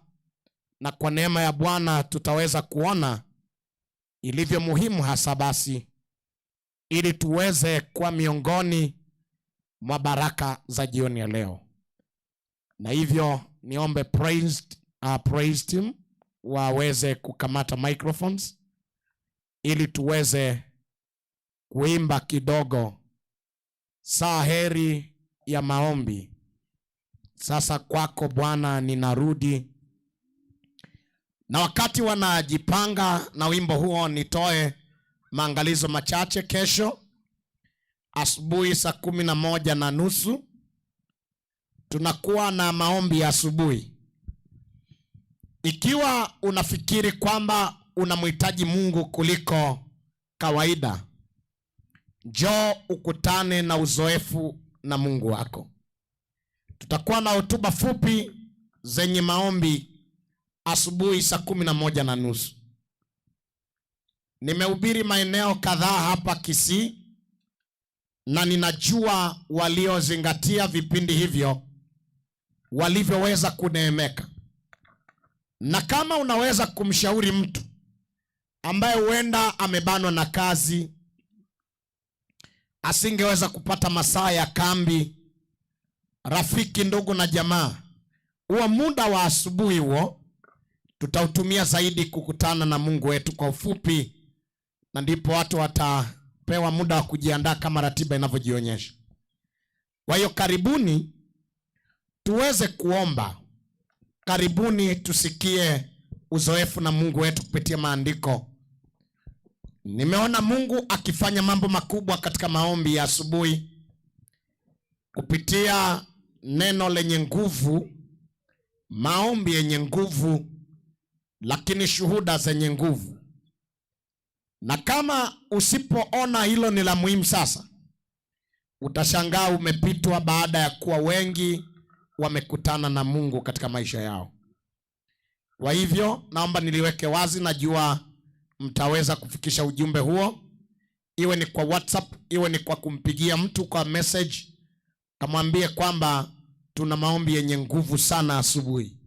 na kwa neema ya Bwana tutaweza kuona ilivyo muhimu hasa basi, ili tuweze kuwa miongoni mwa baraka za jioni ya leo. Na hivyo niombe praise team waweze kukamata microphones ili tuweze kuimba kidogo saa heri ya maombi. Sasa kwako Bwana ninarudi. Na wakati wanajipanga na wimbo huo, nitoe maangalizo machache. Kesho asubuhi saa 11:30 tunakuwa na maombi ya asubuhi. Ikiwa unafikiri kwamba unamhitaji Mungu kuliko kawaida, njoo ukutane na uzoefu na Mungu wako. Tutakuwa na hotuba fupi zenye maombi asubuhi saa 11:30. Nimehubiri maeneo kadhaa hapa Kisii, na ninajua waliozingatia vipindi hivyo walivyoweza kuneemeka. Na kama unaweza kumshauri mtu ambaye huenda amebanwa na kazi, asingeweza kupata masaa ya kambi, rafiki, ndugu na jamaa, huo muda wa asubuhi huo tutautumia zaidi kukutana na Mungu wetu kwa ufupi, na ndipo watu watapewa muda wa kujiandaa kama ratiba inavyojionyesha. Kwa hiyo karibuni tuweze kuomba, karibuni tusikie uzoefu na Mungu wetu kupitia maandiko. Nimeona Mungu akifanya mambo makubwa katika maombi ya asubuhi kupitia neno lenye nguvu, maombi yenye nguvu, lakini shuhuda zenye nguvu. Na kama usipoona hilo ni la muhimu sasa, utashangaa umepitwa baada ya kuwa wengi wamekutana na Mungu katika maisha yao. Kwa hivyo naomba niliweke wazi, najua mtaweza kufikisha ujumbe huo, iwe ni kwa WhatsApp, iwe ni kwa kumpigia mtu kwa message, kamwambie kwamba tuna maombi yenye nguvu sana asubuhi.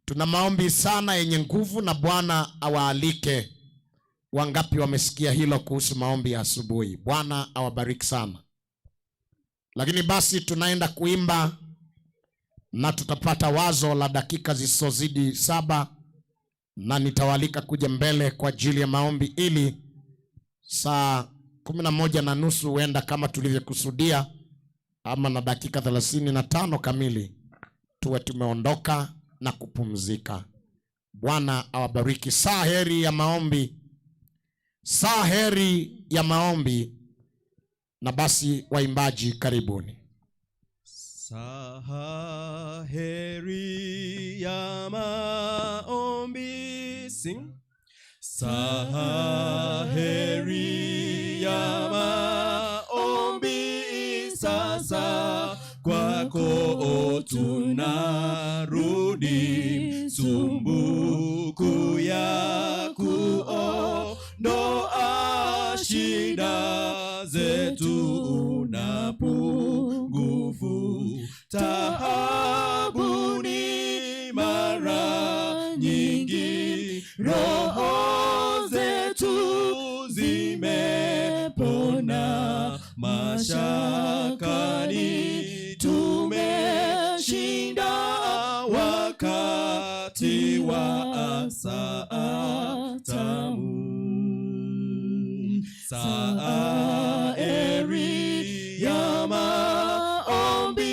Tuna maombi sana yenye nguvu, na Bwana awaalike. Wangapi wamesikia hilo kuhusu maombi ya asubuhi? Bwana awabariki sana. Lakini basi tunaenda kuimba na tutapata wazo la dakika zisizozidi 7, na nitawaalika kuja mbele kwa ajili ya maombi ili saa 11:30 huenda kama tulivyokusudia, ama na dakika 35 kamili tuwe tumeondoka na kupumzika. Bwana awabariki. Saa heri ya maombi, saa heri ya maombi. Na basi waimbaji karibuni. Saa heri ya maombi, sing. Saa heri ya maombi, sasa kwako tunarudi, sumbuku ya kuondoa shida zetu na pungufu, taabuni mara nyingi, roho zetu zimepona, mashakani tumeshinda, wakati wa saa tamu. Saa heri ya maombi,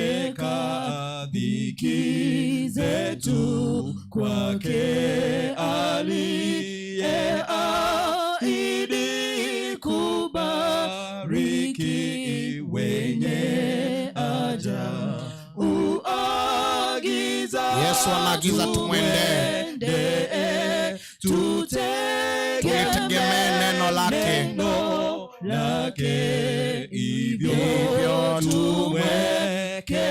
twapeleka dhiki zetu kwake aliye ahidi kubariki wenye haja. Uagiza Yesu anaagiza tumwendee, tulitegemee neno lake, neno lake, hivyo tumweke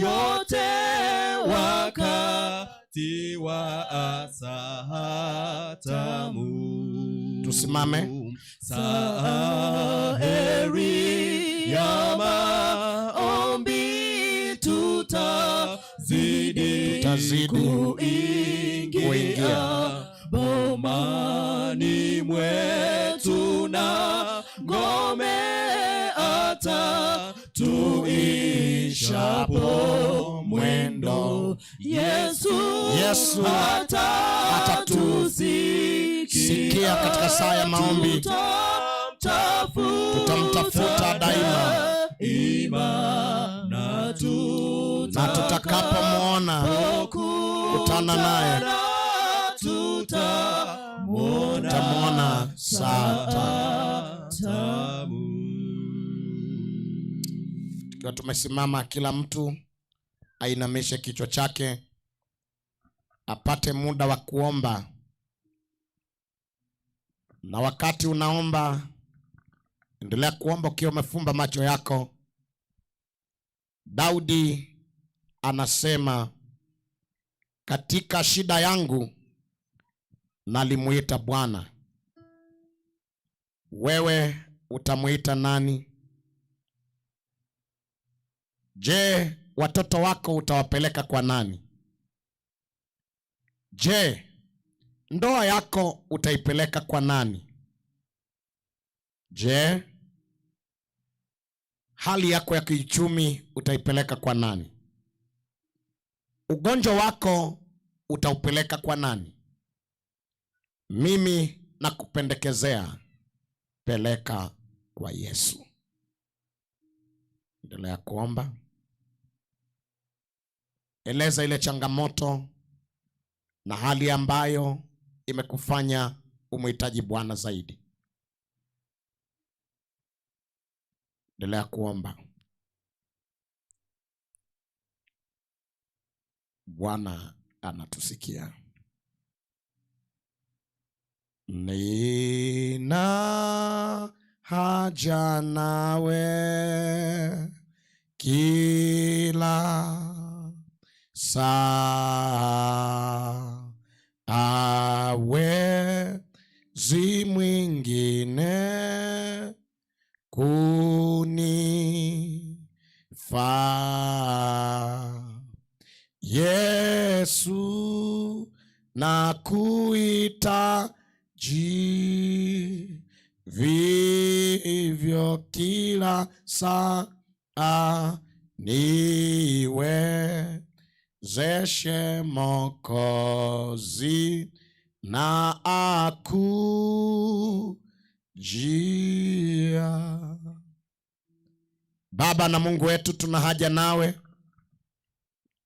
yote wakati wa saa tamu. Tusimame. Saa heri ya maombi, tutazidi kuingia bomani mwetu na ngome, hata tuishapo mwendo. Yesu atatusikia katika saa ya maombi, tutamtafuta daima, na tutakapomwona kutana naye, tutamwona saa tamu. Tukiwa tumesimama, kila mtu ainamishe kichwa chake apate muda wa kuomba. Na wakati unaomba, endelea kuomba ukiwa umefumba macho yako. Daudi anasema, katika shida yangu nalimuita Bwana. Wewe utamuita nani? Je, watoto wako utawapeleka kwa nani? Je, ndoa yako utaipeleka kwa nani? Je, hali yako ya kiuchumi utaipeleka kwa nani? Ugonjwa wako utaupeleka kwa nani? Mimi nakupendekezea, peleka kwa Yesu. Endelea kuomba, eleza ile changamoto na hali ambayo imekufanya umhitaji Bwana zaidi. Endelea kuomba. Bwana anatusikia. Nina haja nawe kila saa, hawezi mwingine kunifaa. Yesu, nakuhitaji vivyo kila saa, niwezeshe Mwokozi na akujia. Baba na Mungu wetu, tuna haja nawe,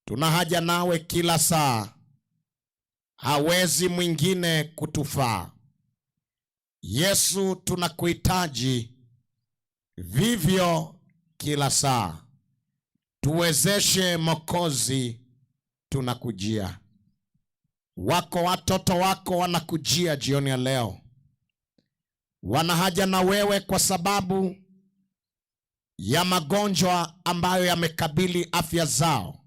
tuna haja nawe kila saa. Hawezi mwingine kutufaa. Yesu, tunakuhitaji vivyo kila saa. Tuwezeshe Mwokozi, tunakujia. Wako watoto wako wanakujia jioni ya leo, wana haja na wewe kwa sababu ya magonjwa ambayo yamekabili afya zao.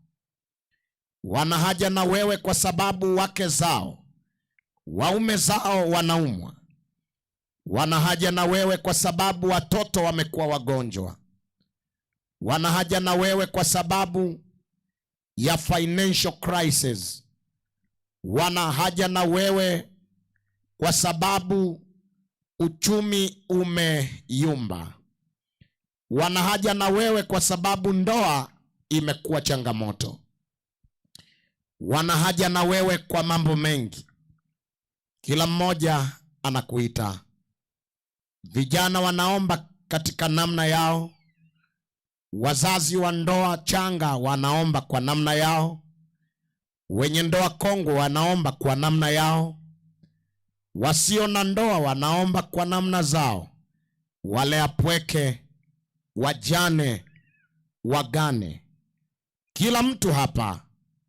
Wana haja na wewe kwa sababu wake zao, waume zao wanaumwa. Wana haja na wewe kwa sababu watoto wamekuwa wagonjwa. Wana haja na wewe kwa sababu ya financial crisis. Wana haja na wewe kwa sababu uchumi umeyumba. Wana haja na wewe kwa sababu ndoa imekuwa changamoto. Wana haja na wewe kwa mambo mengi. Kila mmoja anakuita. Vijana wanaomba katika namna yao. Wazazi wa ndoa changa wanaomba kwa namna yao. Wenye ndoa kongwe wanaomba kwa namna yao. Wasio na ndoa wanaomba kwa namna zao. Wale apweke, wajane, wagane, kila mtu hapa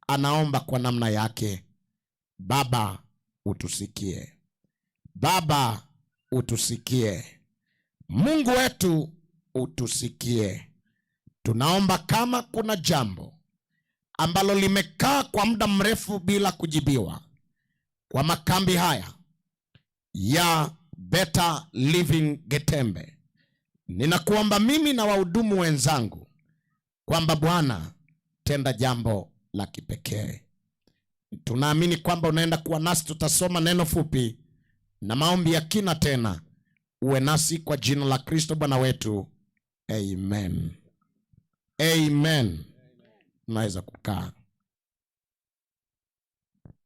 anaomba kwa namna yake. Baba, utusikie. Baba, utusikie. Mungu wetu, utusikie. Tunaomba kama kuna jambo ambalo limekaa kwa muda mrefu bila kujibiwa kwa makambi haya ya Better Living Getembe, ninakuomba mimi na wahudumu wenzangu kwamba Bwana, tenda jambo la kipekee. Tunaamini kwamba unaenda kuwa nasi. Tutasoma neno fupi na maombi ya kina tena. Uwe nasi kwa jina la Kristo Bwana wetu. Amen. Amen. Naweza kukaa.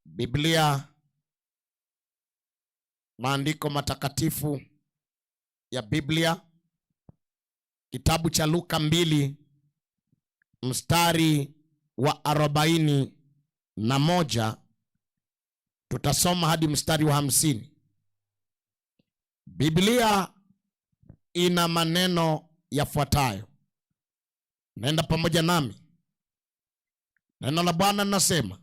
Biblia, maandiko matakatifu ya Biblia, kitabu cha Luka 2 mstari wa 41, tutasoma hadi mstari wa 50. Biblia ina maneno yafuatayo. Nenda pamoja nami. Neno la Bwana linasema,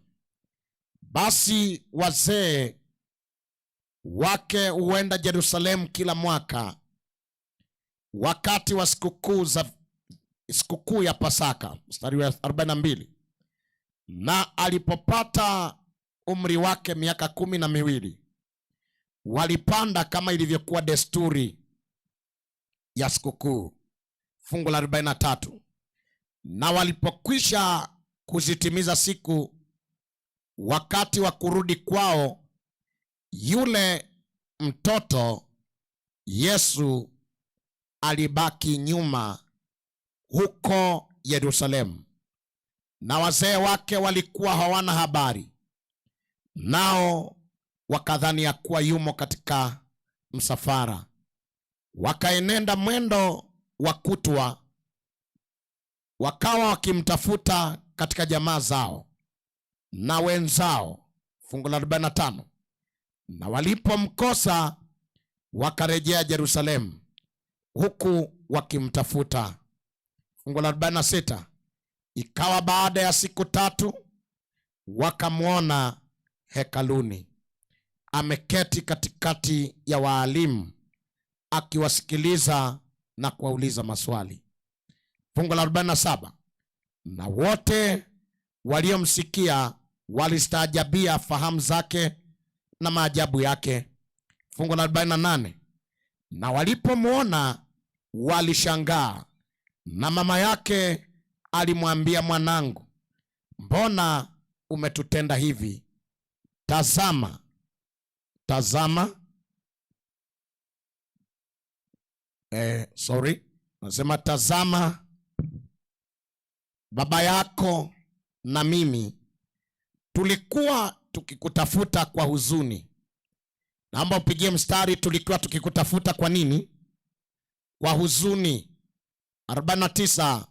basi wazee wake huenda Yerusalemu kila mwaka wakati wa sikukuu ya Pasaka. Mstari wa 42. Na alipopata umri wake miaka 12, walipanda kama ilivyokuwa desturi ya sikukuu. Fungu la 43. Na walipokwisha kuzitimiza siku Wakati wa kurudi kwao, yule mtoto Yesu alibaki nyuma huko Yerusalemu, na wazee wake walikuwa hawana habari, nao wakadhani ya kuwa yumo katika msafara. Wakaenenda mwendo wa kutwa, wakawa wakimtafuta katika jamaa zao na wenzao. Fungu la 45, na walipomkosa wakarejea Yerusalemu huku wakimtafuta. Fungu la 46, ikawa baada ya siku 3 wakamwona hekaluni ameketi katikati ya waalimu akiwasikiliza na kuwauliza maswali. Fungu la 47, na wote waliomsikia walistaajabia fahamu zake na maajabu yake. Fungu la 48, na walipomwona walishangaa, na mama yake alimwambia, mwanangu, mbona umetutenda hivi? Tazama, tazama, nasema tazama, baba yako na mimi tulikuwa tukikutafuta kwa huzuni. Naomba upigie mstari, tulikuwa tukikutafuta kwa nini? Kwa huzuni. 49,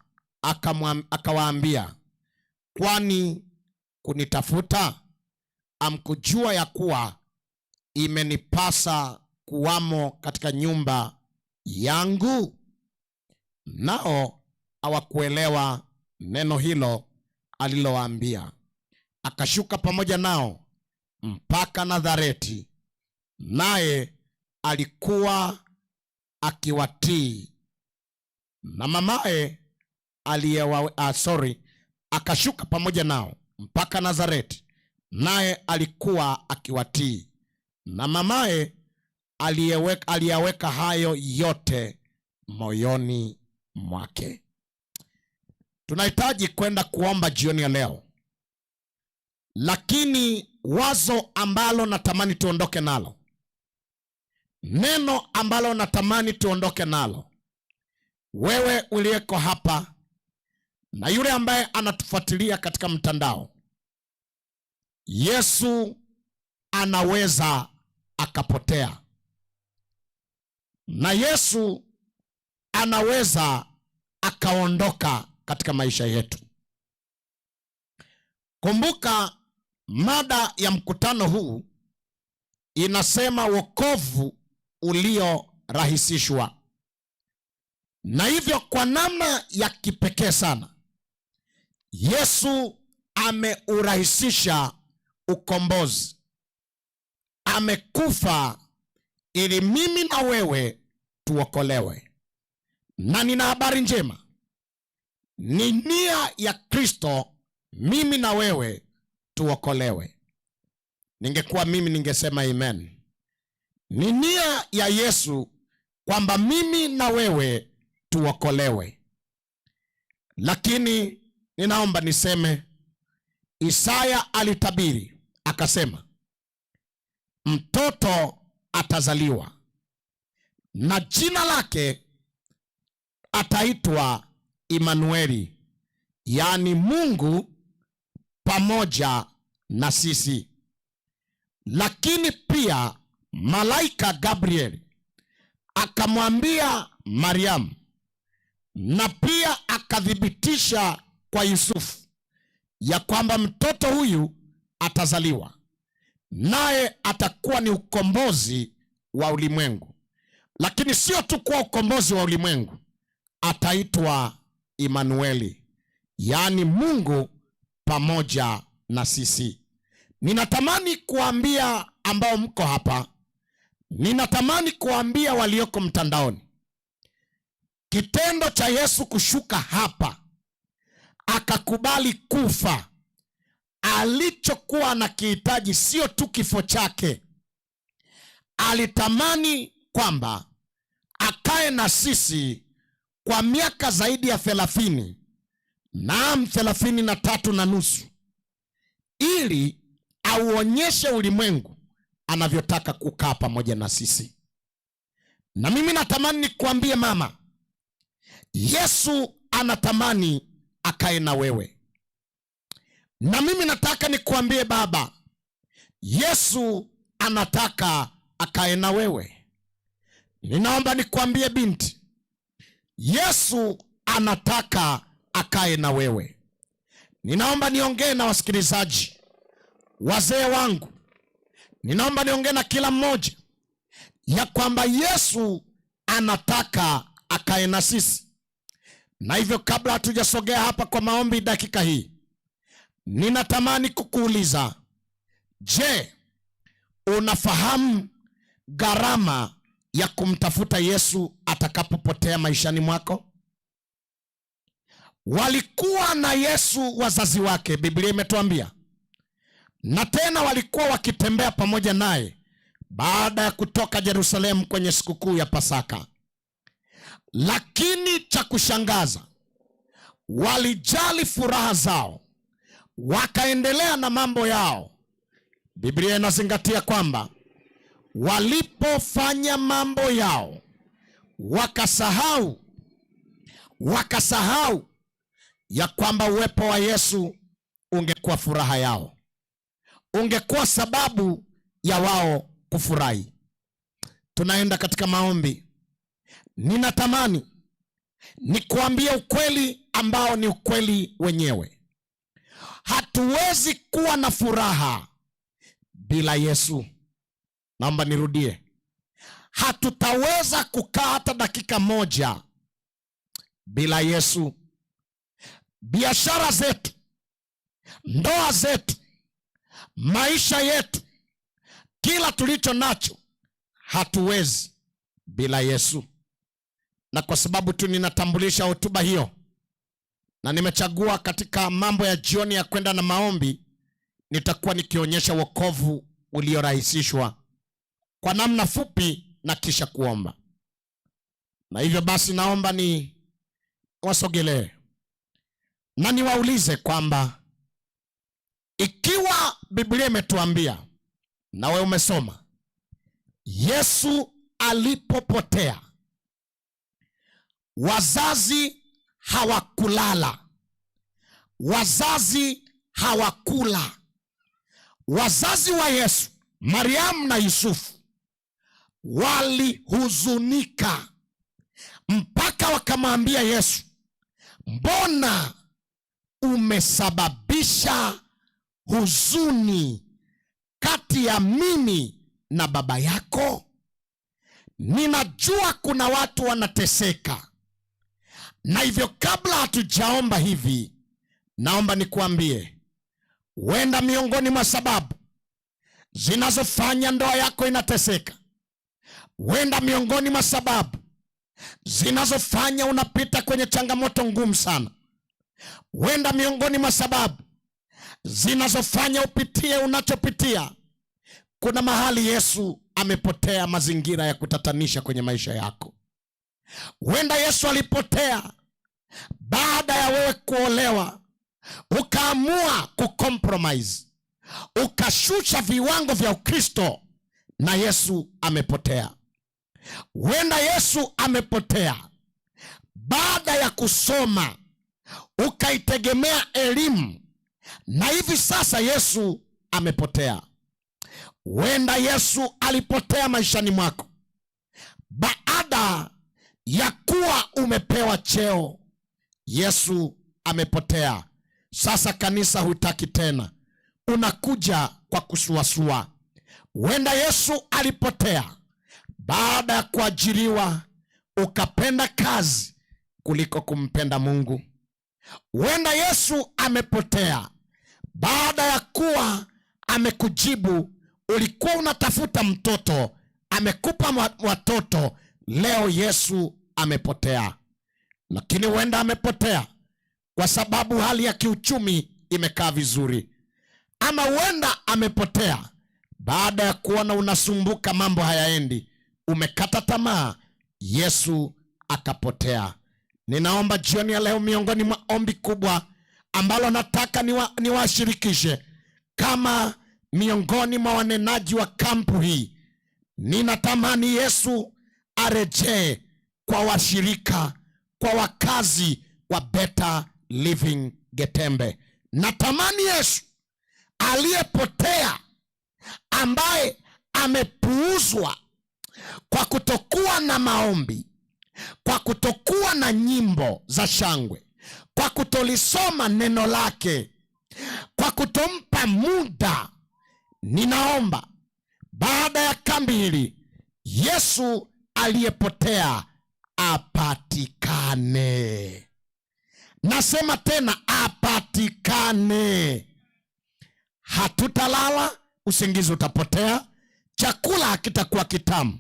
akawaambia, kwani kunitafuta? Amkujua ya kuwa imenipasa kuwamo katika nyumba yangu? Nao hawakuelewa neno hilo alilowaambia. Akashuka pamoja nao mpaka Nazareti, naye alikuwa akiwatii. Na mamaye akashuka pamoja nao mpaka Nazareti, naye alikuwa akiwatii. Na mamaye aliyaweka hayo yote moyoni mwake. Tunahitaji kwenda kuomba jioni ya leo, lakini wazo ambalo natamani tuondoke nalo, neno ambalo natamani tuondoke nalo, wewe uliyeko hapa na yule ambaye anatufuatilia katika mtandao, Yesu anaweza akapotea, na Yesu anaweza akaondoka katika maisha yetu. Kumbuka mada ya mkutano huu inasema wokovu uliorahisishwa. Na hivyo kwa namna ya kipekee sana Yesu ameurahisisha ukombozi. Amekufa ili mimi na wewe tuokolewe. Na nina habari njema. Ni nia ya Kristo mimi na wewe tuokolewe. Ningekuwa mimi ningesema amen. Ni nia ya Yesu kwamba mimi na wewe tuokolewe. Lakini ninaomba niseme, Isaya alitabiri akasema mtoto atazaliwa na jina lake ataitwa Imanueli, yaani Mungu pamoja na sisi. Lakini pia malaika Gabriel akamwambia Mariamu, na pia akathibitisha kwa Yusufu ya kwamba mtoto huyu atazaliwa, naye atakuwa ni ukombozi wa ulimwengu. Lakini sio tu kuwa ukombozi wa ulimwengu, ataitwa Imanueli, yaani Mungu pamoja na sisi. Ninatamani kuambia ambao mko hapa, ninatamani kuambia walioko mtandaoni, kitendo cha Yesu kushuka hapa akakubali kufa, alichokuwa anakihitaji sio tu kifo chake. Alitamani kwamba akae na sisi kwa miaka zaidi ya 30, naam 33.5, ili auonyeshe ulimwengu anavyotaka kukaa pamoja na sisi. Na mimi natamani nikuambie mama, Yesu anatamani akae na wewe. Na mimi nataka nikuambie baba, Yesu anataka akae na wewe. Ninaomba nikuambie binti, Yesu anataka akae na wewe. Ninaomba niongee na wasikilizaji, wazee wangu, ninaomba niongee na kila mmoja ya kwamba Yesu anataka akae na sisi. Na hivyo kabla hatujasogea hapa kwa maombi dakika hii, ninatamani kukuuliza, je, unafahamu gharama ya kumtafuta Yesu atakapopotea maishani mwako? Walikuwa na Yesu wazazi wake, Biblia imetuambia, na tena walikuwa wakitembea pamoja naye baada ya kutoka Yerusalemu kwenye sikukuu ya Pasaka. Lakini cha kushangaza, walijali furaha zao, wakaendelea na mambo yao. Biblia inazingatia kwamba walipofanya mambo yao wakasahau ya kwamba uwepo wa Yesu ungekuwa furaha yao, ungekuwa sababu ya wao kufurahi. Tunaenda katika maombi. Ninatamani nikuambie ukweli ambao ni ukweli wenyewe. Hatuwezi kuwa na furaha bila Yesu. Naomba nirudie. Hatutaweza kukaa hata dakika moja bila Yesu. Biashara zetu, ndoa zetu, maisha yetu, kila tulicho nacho, hatuwezi bila Yesu. Na kwa sababu tu ninatambulisha hotuba hiyo na nimechagua katika mambo ya jioni ya kwenda na maombi, nitakuwa nikionyesha wokovu uliorahisishwa kwa namna fupi na kisha kuomba. Na hivyo basi naomba ni wasogelee na niwaulize kwamba ikiwa Biblia imetuambia na wewe umesoma, Yesu alipopotea wazazi hawakulala, wazazi hawakula. Wazazi wa Yesu, Mariamu na Yusufu, walihuzunika mpaka wakamwambia Yesu, mbona umesababisha huzuni kati ya mimi na baba yako? Ninajua kuna watu wanateseka. Na hivyo kabla hatujaomba hivi, naomba nikuambie, huenda miongoni mwa sababu zinazofanya ndoa yako inateseka, huenda miongoni mwa sababu zinazofanya unapita kwenye changamoto ngumu sana, huenda miongoni mwa sababu zinazofanya upitie unachopitia, kuna mahali Yesu amepotea mazingira ya kutatanisha kwenye maisha yako. Huenda Yesu alipotea baada ya wewe kuolewa, ukaamua kucompromise, ukashusha viwango vya Ukristo, na Yesu amepotea. Huenda Yesu amepotea baada ya kusoma, ukaitegemea elimu, na hivi sasa Yesu amepotea. Huenda Yesu alipotea maishani mwako baada ya kuwa umepewa cheo. Yesu amepotea. Sasa kanisa hutaki tena, unakuja kwa kusuasua. Huenda Yesu alipotea baada ya kuajiriwa, ukapenda kazi kuliko kumpenda Mungu. Huenda Yesu amepotea baada ya kuwa amekujibu, ulikuwa unatafuta mtoto, amekupa watoto, leo Yesu amepotea. Lakini huenda amepotea kwa sababu hali ya kiuchumi imekaa vizuri, ama huenda amepotea baada ya kuona unasumbuka, mambo hayaendi, umekata tamaa, Yesu akapotea. Ninaomba jioni ya leo, miongoni mwa ombi kubwa ambalo nataka niwashirikishe kama miongoni mwa wanenaji wa kampu hii, ninatamani Yesu arejee kwa washirika, kwa wakazi wa Better Living Getembe. Natamani Yesu aliyepotea, ambaye amepuuzwa kwa kutokuwa na maombi, kwa kutokuwa na nyimbo za shangwe, kwa kutolisoma neno lake, kwa kutompa muda, ninaomba baada ya kambi hili Yesu aliyepotea apatikane. Nasema tena apatikane. Hatutalala, usingizi utapotea, chakula hakitakuwa kitamu,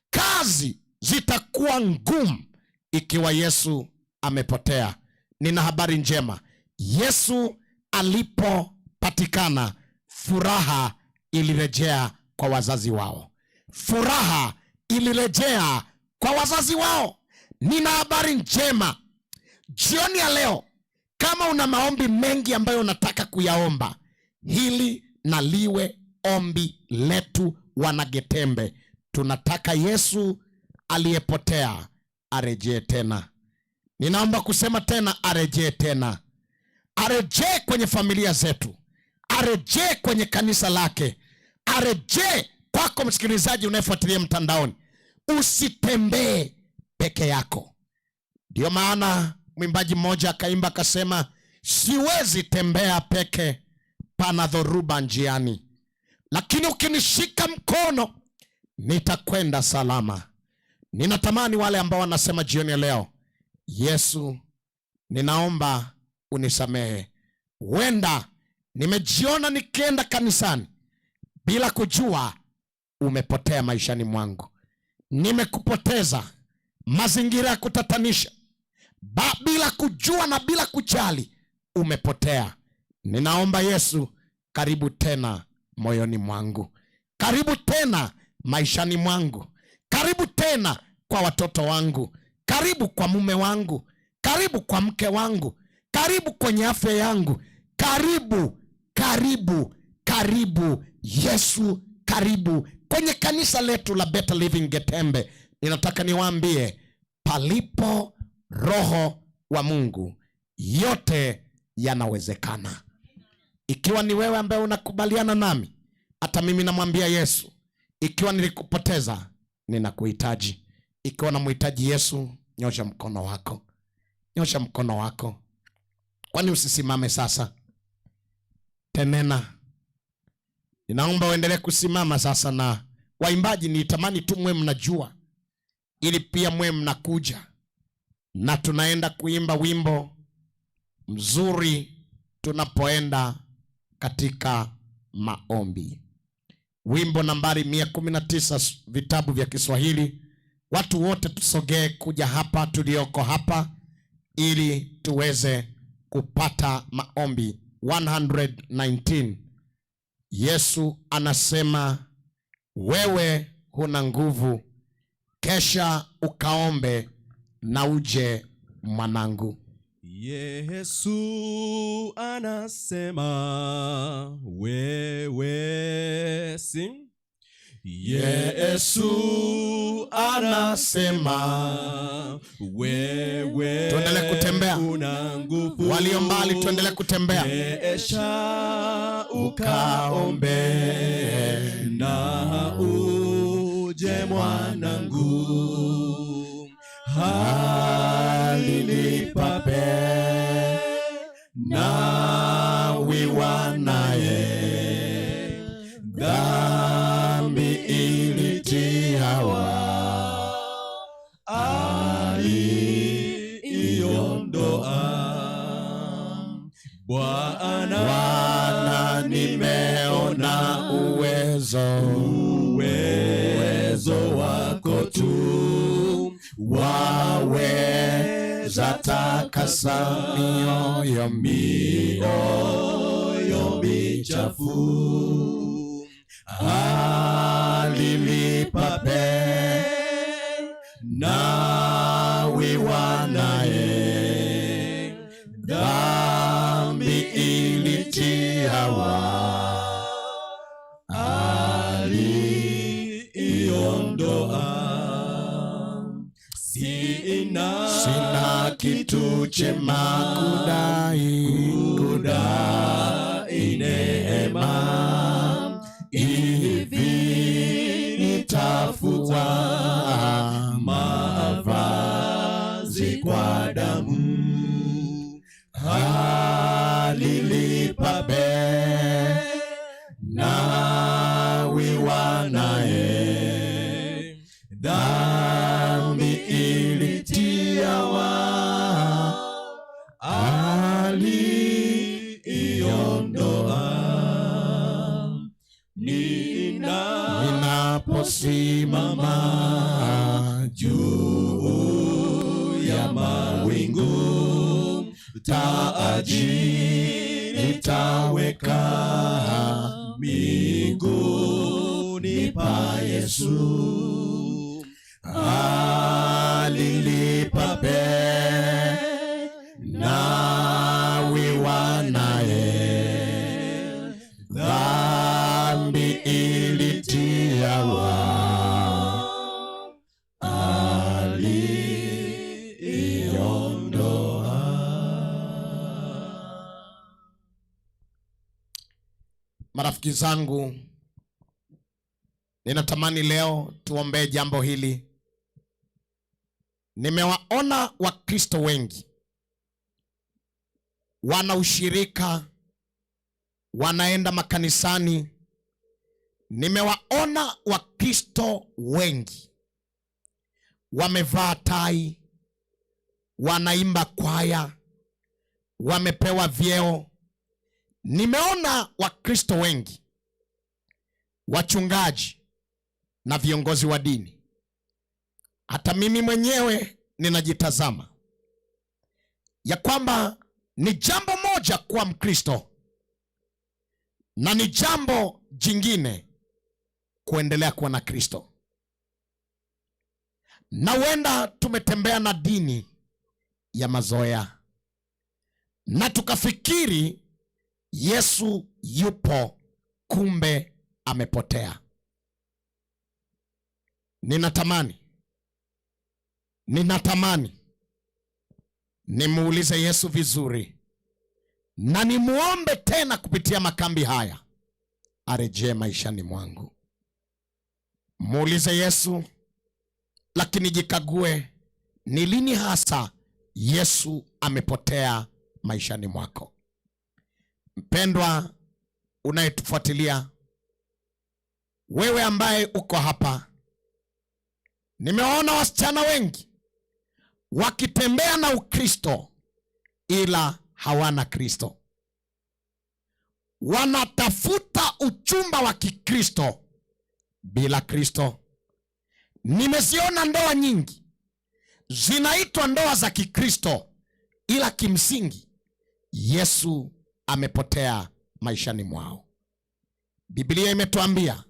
kazi zitakuwa ngumu ikiwa Yesu amepotea. Nina habari njema, Yesu alipopatikana, furaha ilirejea kwa wazazi wao, furaha ilirejea kwa wazazi wao. Nina habari njema jioni ya leo. Kama una maombi mengi ambayo unataka kuyaomba, hili na liwe ombi letu Wanagetembe. Tunataka Yesu aliyepotea arejee tena. Ninaomba kusema tena, arejee tena, arejee kwenye familia zetu, arejee kwenye kanisa lake, arejee kwako msikilizaji unayefuatilia mtandaoni. Usitembee peke yako. Ndiyo maana mwimbaji mmoja akaimba akasema, siwezi tembea peke, pana dhoruba njiani, lakini ukinishika mkono nitakwenda salama. Ninatamani wale ambao wanasema jioni ya leo, Yesu, ninaomba unisamehe, huenda nimejiona nikienda kanisani bila kujua umepotea maishani mwangu, nimekupoteza, mazingira ya kutatanisha, bila kujua na bila kujali umepotea. Ninaomba Yesu, karibu tena moyoni mwangu, karibu tena maishani mwangu, karibu tena kwa watoto wangu, karibu kwa mume wangu, karibu kwa mke wangu, karibu kwenye afya yangu, karibu, karibu, karibu Yesu, karibu kwenye kanisa letu la Better Living Getembe. Ninataka niwaambie, palipo Roho wa Mungu yote yanawezekana. Ikiwa ni wewe ambaye unakubaliana nami, hata mimi namwambia Yesu, ikiwa nilikupoteza, ninakuhitaji. Ikiwa namhitaji Yesu, nyosha mkono wako, nyosha mkono wako. Kwani usisimame sasa? Tenena, ninaomba uendelee kusimama sasa. Na waimbaji, nitamani tu mwe mnajua, ili pia mwe mnakuja na tunaenda kuimba wimbo mzuri tunapoenda katika maombi. Wimbo nambari 119, vitabu vya Kiswahili. Watu wote tusogee kuja hapa tulioko hapa ili tuweze kupata maombi. 119. Yesu anasema wewe huna nguvu, kesha ukaombe na uje mwanangu. Yesu anasema wewe si. Yesu anasema wewe Tuendelee kutembea. Una nguvu. Walio mbali tuendelee kutembea. Kesha ukaombe na uje mwanangu. Halilipape na wiwanaye dhambi ilitiawa aliiondoa. Bwana, Bwana, nimeona uwezo, uwezo wako tu waweza takasa mioyo, mioyo michafu. Alilipape na wiwanaye dhambi ilitiawa Kitu chema kudai neema, hivi nitafua mavazi kwa damu, alilipa bei nawiwa naye, dhambi ilitiawa aliiondoa. Ninaposimama juu ya mawingu, taji nitaweka miguuni pa Yesu, alilipa bei nawiwa naye, dhambi ilitiawa aliondoa. Marafiki zangu, ninatamani leo tuombee jambo hili. Nimewaona Wakristo wengi wana ushirika, wanaenda makanisani. Nimewaona Wakristo wengi wamevaa tai, wanaimba kwaya, wamepewa vyeo. Nimeona Wakristo wengi, wachungaji na viongozi wa dini. Hata mimi mwenyewe ninajitazama ya kwamba ni jambo moja kuwa Mkristo na ni jambo jingine kuendelea kuwa na Kristo. Na huenda tumetembea na dini ya mazoea na tukafikiri Yesu yupo, kumbe amepotea. Ninatamani nimuulize Yesu vizuri na nimuombe tena kupitia makambi haya arejee maishani mwangu. Muulize Yesu, lakini jikague ni lini hasa Yesu amepotea maishani mwako. Mpendwa unayetufuatilia, wewe ambaye uko hapa, nimewaona wasichana wengi wakitembea na Ukristo ila hawana Kristo. Wanatafuta uchumba wa Kikristo bila Kristo. Nimeziona ndoa nyingi zinaitwa ndoa za Kikristo ila kimsingi Yesu amepotea maishani mwao. Biblia imetuambia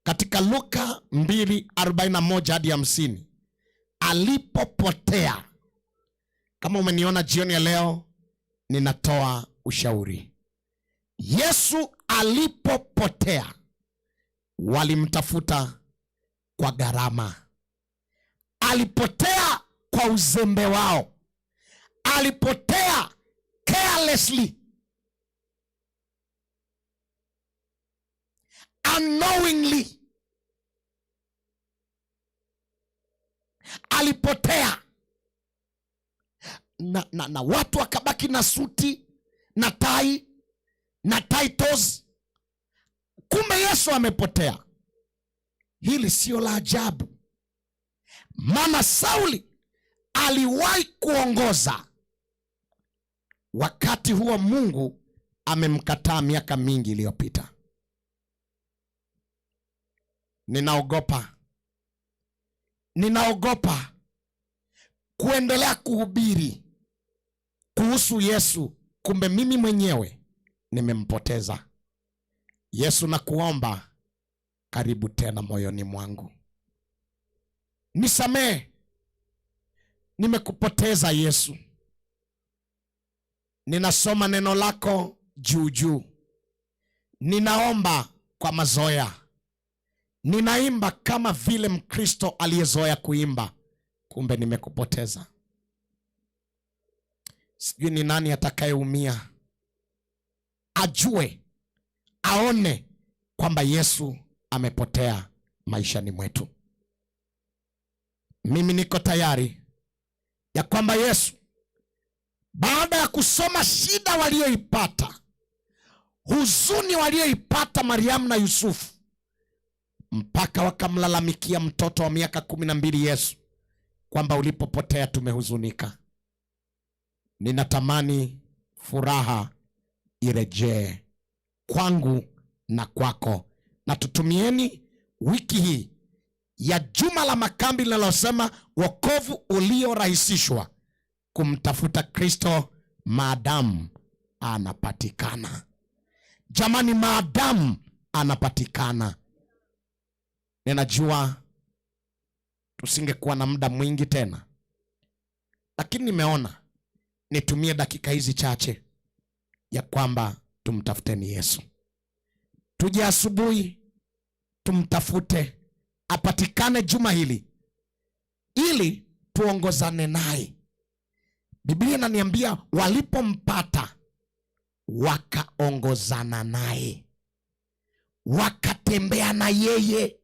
katika Luka 2:41 hadi 50, alipopotea. Kama umeniona jioni ya leo, ninatoa ushauri. Yesu alipopotea, walimtafuta kwa gharama. Alipotea kwa uzembe wao. Alipotea carelessly, unknowingly. Alipotea na watu wakabaki na suti na tai na titles. Kumbe Yesu amepotea. Hili sio la ajabu, maana Sauli aliwahi kuongoza. Wakati huo Mungu amemkataa miaka mingi iliyopita. Ninaogopa kuendelea kuhubiri kuhusu Yesu, kumbe mimi mwenyewe nimempoteza. Yesu, nakuomba karibu tena moyoni mwangu. Nisamee, nimekupoteza Yesu. Ninasoma neno lako juu juu. Ninaomba kwa mazoea. Ninaimba kama vile Mkristo aliyezoea kuimba, kumbe nimekupoteza. Sijui ni nani atakayeumia, ajue, aone kwamba Yesu amepotea maishani mwetu. Mimi niko tayari ya kwamba Yesu, baada ya kusoma shida walioipata, huzuni walioipata Mariamu na Yusufu, mpaka wakamlalamikia mtoto wa miaka 12 Yesu kwamba ulipopotea tumehuzunika. Ninatamani furaha irejee kwangu na kwako, na tutumieni wiki hii ya juma la makambi linalosema wokovu uliorahisishwa kumtafuta Kristo maadamu anapatikana. Jamani, maadamu anapatikana. Ninajua tusingekuwa na muda mwingi tena, lakini nimeona nitumie dakika hizi chache ya kwamba tumtafuteni Yesu. Tuje asubuhi tumtafute, apatikane juma hili ili tuongozane naye. Biblia inaniambia walipompata wakaongozana naye, wakatembea na yeye.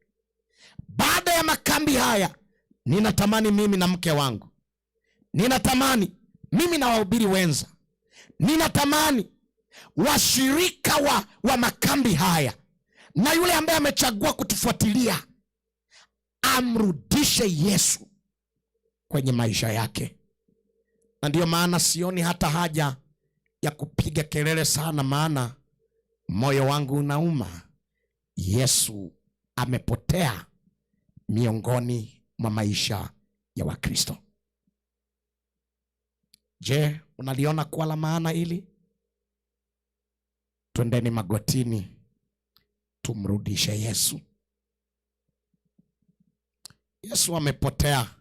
Baada ya makambi haya, ninatamani mimi na mke wangu, ninatamani mimi na wahubiri wenza, ninatamani washirika wa makambi haya na yule ambaye amechagua kutufuatilia amrudishe Yesu kwenye maisha yake. Na ndiyo maana sioni hata haja ya kupiga kelele sana, maana moyo wangu unauma. Yesu amepotea miongoni mwa maisha ya Wakristo. Je, unaliona kuwa la maana hili? Twendeni magotini tumrudishe Yesu. Yesu amepotea.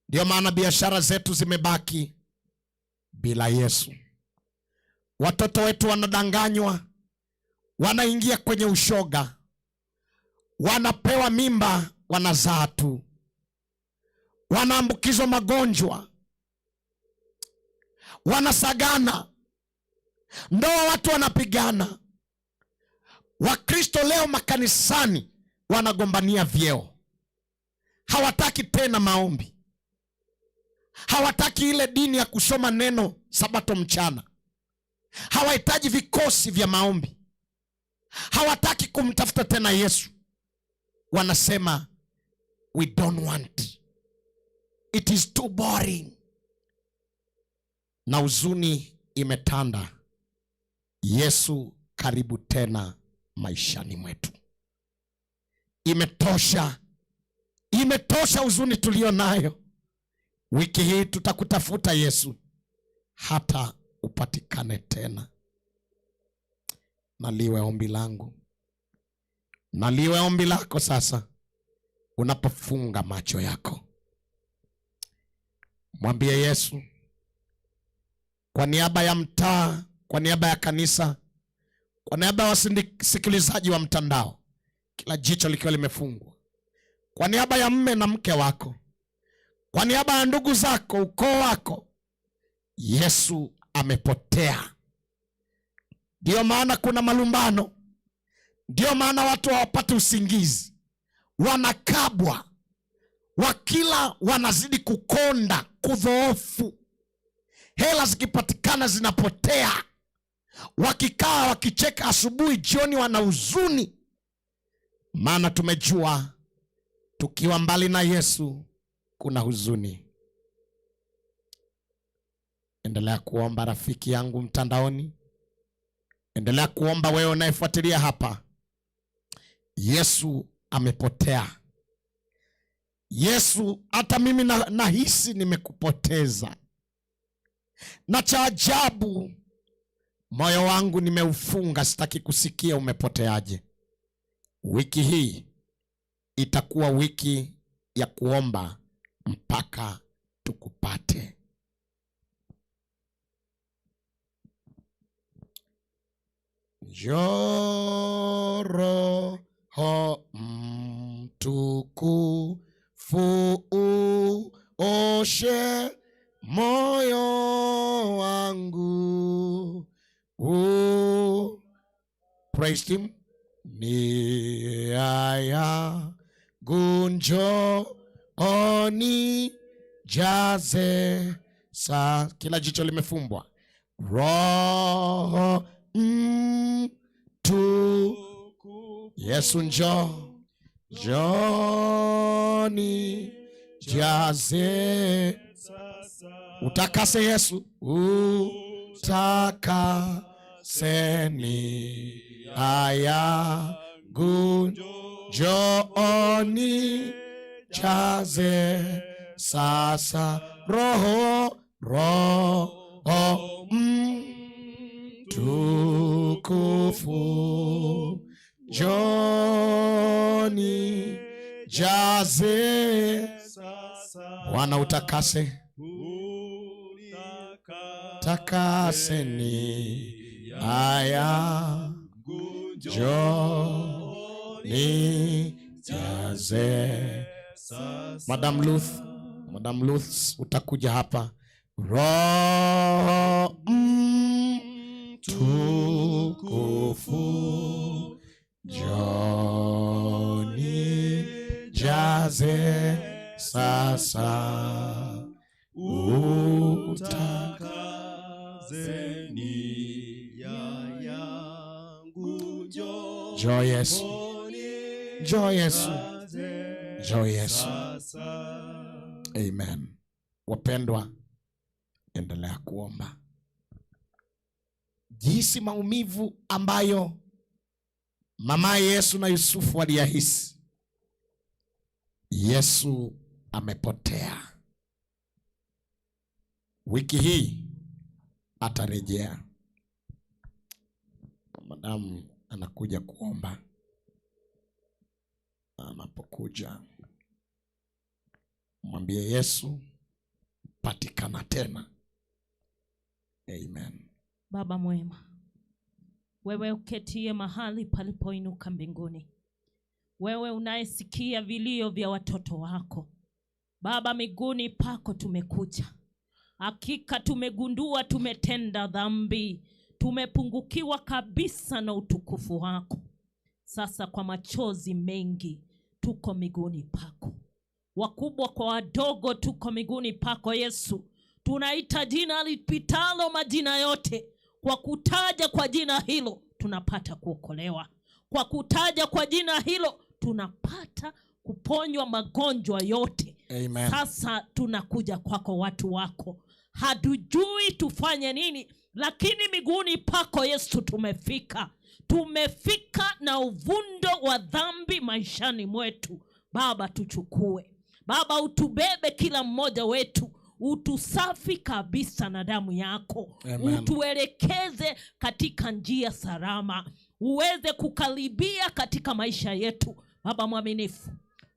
Ndio maana biashara zetu zimebaki bila Yesu. Watoto wetu wanadanganywa, wanaingia kwenye ushoga, wanapewa mimba, wanazaa tu, wanaambukizwa magonjwa, wanasagana ndoa, watu wanapigana. Wakristo leo makanisani wanagombania vyeo, hawataki tena maombi, hawataki ile dini ya kusoma neno sabato mchana, hawahitaji vikosi vya maombi, hawataki kumtafuta tena Yesu. Wanasema we don't want, it is too boring. Na huzuni imetanda. Yesu karibu tena maishani mwetu. Imetosha, imetosha huzuni tulio nayo. Wiki hii tutakutafuta Yesu hata upatikane tena. Na liwe ombi langu, na liwe ombi lako sasa, unapofunga macho yako, mwambie Yesu, kwa niaba ya mtaa, kwa niaba ya kanisa, kwa niaba ya wasikilizaji wa mtandao, kila jicho likiwa limefungwa, kwa niaba ya mme na mke wako, kwa niaba ya ndugu zako, ukoo wako, Yesu amepotea. Ndiyo maana kuna malumbano, ndiyo maana watu hawapati usingizi, wanakabwa, wakila wanazidi kukonda, kudhoofu, hela zikipatikana zinapotea, wakikaa wakicheka asubuhi, jioni wana huzuni. Maana tumejua tukiwa mbali na Yesu kuna huzuni. Endelea kuomba rafiki yangu mtandaoni, endelea kuomba wewe unayefuatilia hapa. Yesu amepotea. Yesu, hata mimi nahisi nimekupoteza, na cha ajabu moyo wangu nimeufunga, sitaki kusikia umepoteaje. Wiki hii itakuwa wiki ya kuomba mpaka tukupate. Njoo Roho Mtukufu, uoshe moyo Praise team. Nia yangu njooni jaze sa, kila jicho limefumbwa. Roho mtu Yesu njoo, njooni jaze, utakase Yesu, utakase nia yangu njooni jaze sasa Roho, Roho mtukufu njooni jaze. Bwana utakase, takase nia yangu njooni jaze. Madam Ruth, Madam Ruth utakuja hapa. Roho mtukufu njooni jaze sasa, Utakase nia yangu Njoo Yesu, njoo Yesu, njoo Yesu. Amen. Wapendwa, endelea kuomba. Jinsi maumivu ambayo mama Yesu na Yusufu waliyahisi, Yesu amepotea. Wiki hii atarejea. Madamu anakuja kuomba. Anapokuja mwambie Yesu, patikana tena. Amen. Baba mwema, wewe uketie mahali palipoinuka mbinguni, wewe unayesikia vilio vya watoto wako, Baba, miguuni pako tumekuja. Hakika tumegundua tumetenda dhambi, tumepungukiwa kabisa na utukufu wako. Sasa kwa machozi mengi tuko miguuni pako, wakubwa kwa wadogo tuko miguuni pako Yesu. Tunaita jina lipitalo majina yote. Kwa kutaja kwa jina hilo tunapata kuokolewa. Kwa kutaja kwa jina hilo tunapata kuponywa magonjwa yote. Amen. Sasa tunakuja kwako, watu wako, hatujui tufanye nini, lakini miguuni pako Yesu tumefika. Tumefika na uvundo wa dhambi maishani mwetu. Baba, tuchukue. Baba, utubebe kila mmoja wetu, utusafi kabisa na damu yako. Amen. Utuelekeze katika njia salama, uweze kukaribia katika maisha yetu. Baba mwaminifu,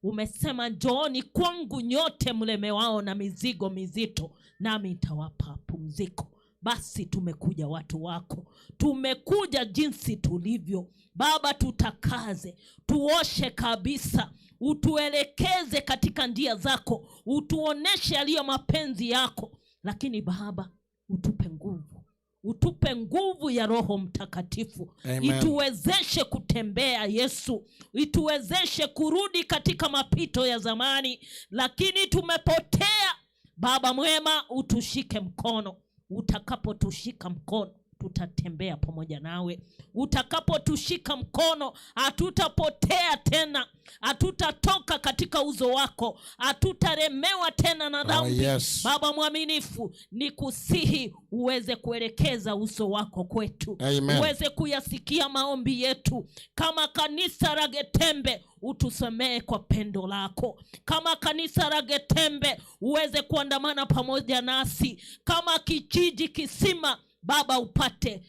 umesema njooni kwangu nyote mlemewao na mizigo mizito, nami nitawapa pumziko. Basi tumekuja watu wako, tumekuja jinsi tulivyo. Baba, tutakaze, tuoshe kabisa, utuelekeze katika njia zako, utuoneshe yaliyo mapenzi yako. Lakini Baba, utupe nguvu, utupe nguvu ya Roho Mtakatifu. Amen. Ituwezeshe kutembea Yesu, ituwezeshe kurudi katika mapito ya zamani, lakini tumepotea. Baba mwema, utushike mkono. Utakapotushika mkono tutatembea pamoja nawe. Utakapotushika mkono hatutapotea tena, hatutatoka katika uso wako, hatutaremewa tena na dhambi. Oh, yes. Baba mwaminifu, nikusihi uweze kuelekeza uso wako kwetu. Amen. Uweze kuyasikia maombi yetu. Kama kanisa la Getembe, utusemee kwa pendo lako. Kama kanisa la Getembe, uweze kuandamana pamoja nasi. Kama kijiji kisima, Baba, upate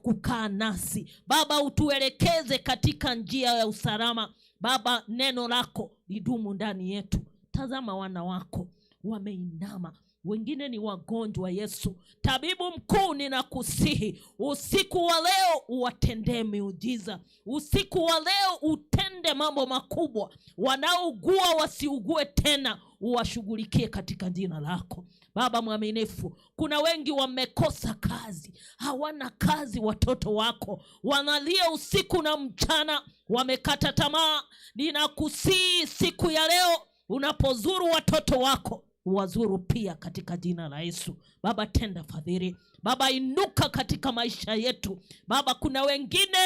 kukaa nasi. Baba, utuelekeze katika njia ya usalama. Baba, neno lako lidumu ndani yetu. Tazama wana wako wameinama, wengine ni wagonjwa. Yesu tabibu mkuu, ninakusihi usiku wa leo uwatendee miujiza. Usiku wa leo utende mambo makubwa. Wanaougua wasiugue tena, Uwashughulikie katika jina lako. Baba mwaminifu, kuna wengi wamekosa kazi, hawana kazi, watoto wako wanalia usiku na mchana, wamekata tamaa. Ninakusihi siku ya leo, unapozuru watoto wako wazuru pia katika jina la Yesu. Baba, tenda fadhili. Baba, inuka katika maisha yetu. Baba, kuna wengine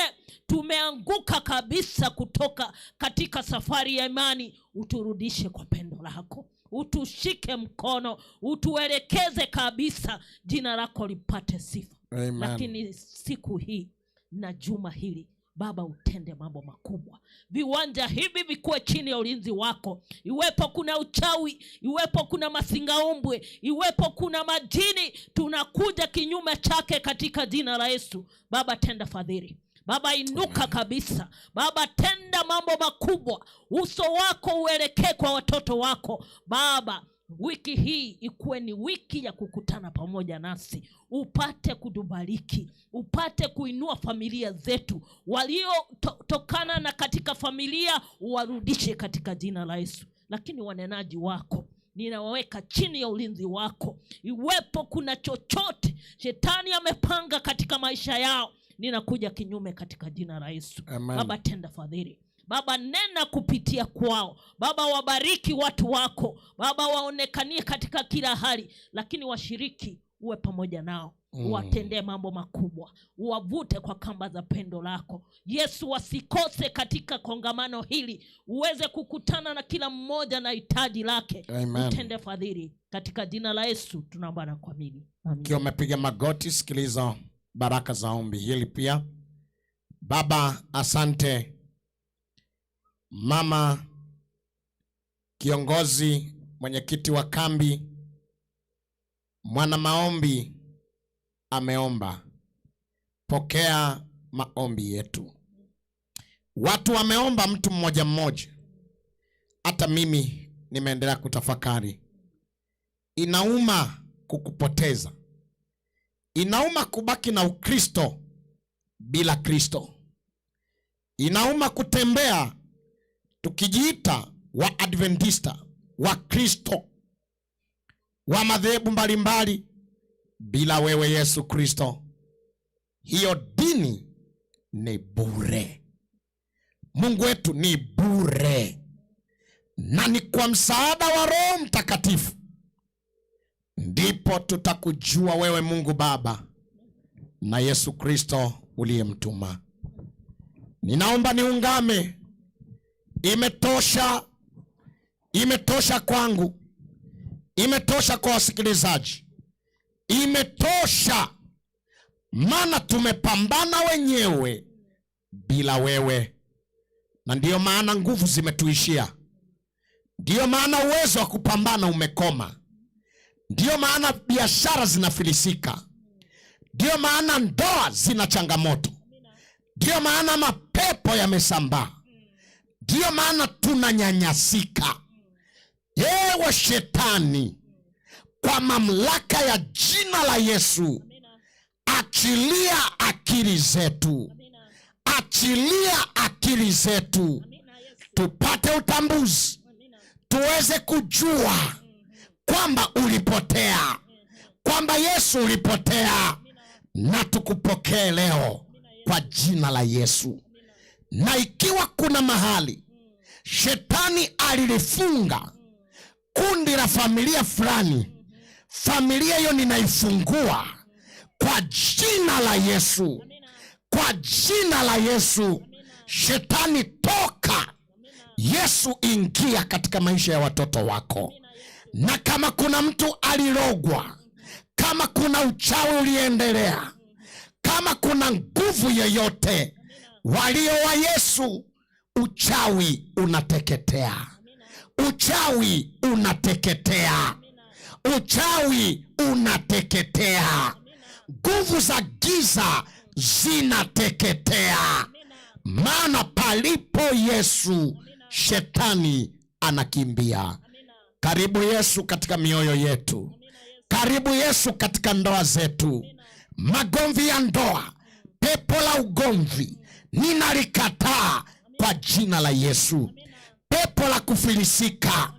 tumeanguka kabisa kutoka katika safari ya imani, uturudishe kwa pendo lako, utushike mkono, utuelekeze kabisa, jina lako lipate sifa. Amen. Lakini siku hii na juma hili Baba, utende mambo makubwa. Viwanja hivi vikuwe chini ya ulinzi wako. Iwepo kuna uchawi, iwepo kuna masingaombwe, iwepo kuna majini, tunakuja kinyume chake katika jina la Yesu. Baba, tenda fadhili. Baba, inuka kabisa. Baba, tenda mambo makubwa. Uso wako uelekee kwa watoto wako. Baba, wiki hii ikuwe ni wiki ya kukutana pamoja nasi, upate kutubariki, upate kuinua familia zetu, waliotokana na katika familia uwarudishe katika jina la Yesu. Lakini wanenaji wako ninawaweka chini ya ulinzi wako. Iwepo kuna chochote shetani amepanga katika maisha yao, ninakuja kinyume katika jina la Yesu. Amen. Baba, tenda fadhili. Baba, nena kupitia kwao. Baba, wabariki watu wako. Baba, waonekanie katika kila hali, lakini washiriki uwe pamoja nao, uwatendee mambo makubwa, uwavute kwa kamba za pendo lako Yesu. Wasikose katika kongamano hili, uweze kukutana na kila mmoja na hitaji lake. Amen. Utende fadhili katika jina la Yesu tunaomba na kuamini. Amen. Ukiwa umepiga magoti, sikiliza baraka za ombi hili pia. Baba, asante. Mama kiongozi, mwenyekiti wa kambi, mwana maombi ameomba, pokea maombi yetu. Watu wameomba mtu mmoja mmoja, hata mimi nimeendelea kutafakari. Inauma kukupoteza, inauma kubaki na Ukristo bila Kristo, inauma kutembea tukijiita wa Adventista, wa Kristo, wa madhehebu mbalimbali bila wewe Yesu Kristo. Hiyo dini ni bure. Mungu wetu ni bure, na ni kwa msaada wa Roho Mtakatifu ndipo tutakujua wewe Mungu Baba na Yesu Kristo uliyemtuma. Ninaomba niungame. Imetosha, imetosha kwangu, imetosha kwa wasikilizaji, imetosha, maana tumepambana wenyewe bila wewe, na ndiyo maana nguvu zimetuishia, ndiyo maana uwezo wa kupambana umekoma, ndiyo maana biashara zinafilisika, ndiyo maana ndoa zina changamoto, ndiyo maana mapepo yamesambaa, ndiyo maana tunanyanyasika. Ewe shetani, kwa mamlaka ya jina la Yesu, achilia akili zetu, achilia akili zetu, tupate utambuzi, tuweze kujua kwamba ulipotea, kwamba Yesu ulipotea, na tukupokee leo kwa jina la Yesu. Na ikiwa kuna mahali shetani alilifunga kundi la familia fulani, familia hiyo ninaifungua kwa jina la Yesu, kwa jina la Yesu. Shetani toka, Yesu ingia katika maisha ya watoto wako. Na kama kuna mtu alirogwa, kama kuna uchawi uliendelea, kama kuna nguvu yoyote, walio wa Yesu, uchawi unateketea, uchawi unateketea, uchawi unateketea, nguvu za giza zinateketea. Maana palipo Yesu, shetani anakimbia. Karibu Yesu katika mioyo yetu, karibu Yesu katika ndoa zetu. Magomvi ya ndoa, pepo la ugomvi ninalikataa kwa jina la Yesu. Pepo la kufilisika,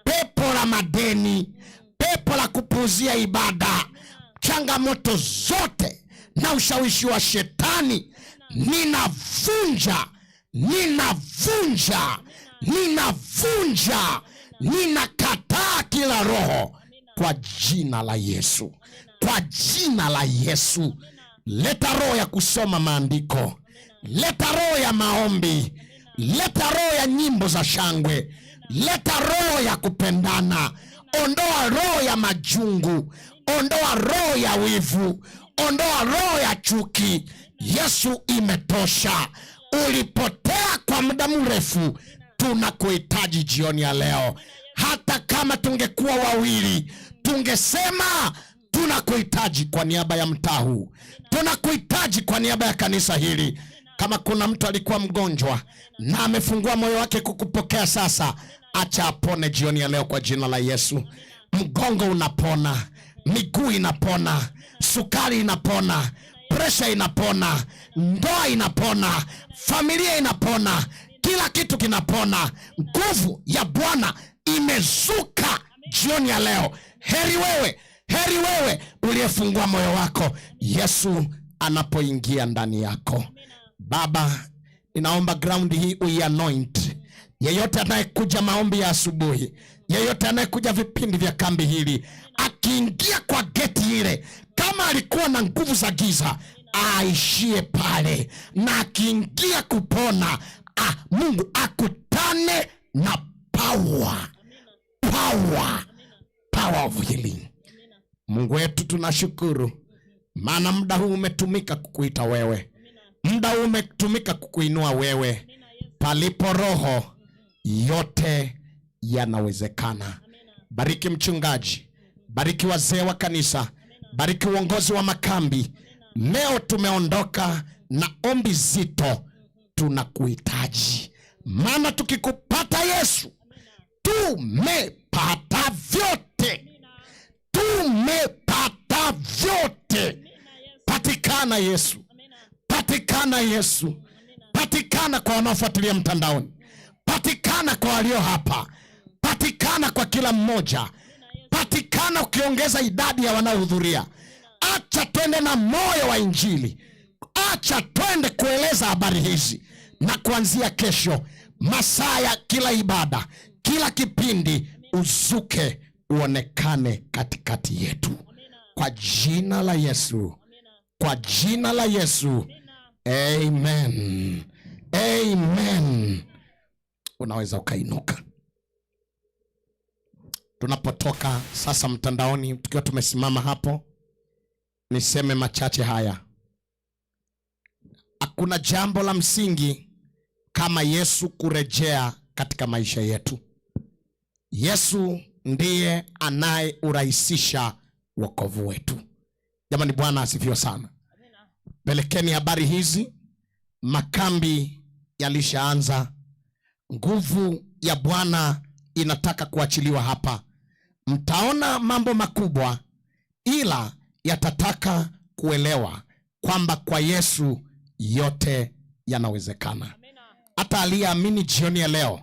Pepo la madeni, pepo la kupuuzia ibada, changamoto zote na ushawishi wa shetani, ninavunja, ninavunja, ninavunja, ninakataa kila roho kwa jina la Yesu, kwa jina la Yesu. Leta roho ya kusoma maandiko, leta roho ya maombi, leta roho ya nyimbo za shangwe, leta roho ya kupendana. Ondoa roho ya majungu, ondoa roho ya wivu, ondoa roho ya chuki. Yesu, imetosha. Ulipotea kwa muda mrefu, tunakuhitaji jioni ya leo. Hata kama tungekuwa wawili, tungesema tunakuhitaji kwa niaba ya mtaa huu, tunakuhitaji kwa niaba ya kanisa hili. Kama kuna mtu alikuwa mgonjwa na amefungua moyo wake kukupokea sasa, acha apone jioni ya leo kwa jina la Yesu. Mgongo unapona, miguu inapona, sukari inapona, presha inapona, ndoa inapona, familia inapona, kila kitu kinapona. Nguvu ya Bwana imezuka jioni ya leo. Heri wewe, heri wewe uliyefungua moyo wako Yesu anapoingia ndani yako. Baba, ninaomba ground hii uianoint. Yeyote anayekuja maombi ya asubuhi, yeyote anayekuja vipindi vya kambi hili, akiingia kwa geti ile, kama alikuwa na nguvu za giza, aishie pale, na akiingia kupona, Mungu akutane na power, power, power of healing. Mungu wetu tunashukuru, maana muda huu umetumika kukuita wewe, muda huu umetumika kukuinua wewe. Palipo Roho yote yanawezekana. Bariki mchungaji, bariki wazee wa kanisa, bariki uongozi wa makambi. Leo tumeondoka na ombi zito, tunakuhitaji, maana tukikupata Yesu tumepata vyote, tumepata vyote. Patikana Yesu, patikana Yesu, patikana kwa wanaofuatilia mtandaoni, patikana kwa walio hapa, patikana kwa kila mmoja, patikana ukiongeza idadi ya wanaohudhuria. Acha twende na moyo wa Injili, acha twende kueleza habari hizi, na kuanzia kesho masaa ya kila ibada, kila kipindi, uzuke uonekane katikati yetu, kwa jina la Yesu, kwa jina la Yesu, amen, amen. Unaweza ukainuka. Tunapotoka sasa mtandaoni, tukiwa tumesimama hapo, niseme machache haya. Hakuna jambo la msingi kama Yesu kurejea katika maisha yetu. Yesu ndiye anayeurahisisha wokovu wetu. Jamani, Bwana asifiwe sana. Pelekeni habari hizi, makambi yalishaanza. Nguvu ya Bwana inataka kuachiliwa hapa. Mtaona mambo makubwa, ila yatataka kuelewa kwamba kwa Yesu yote yanawezekana. Hata aliyeamini jioni ya leo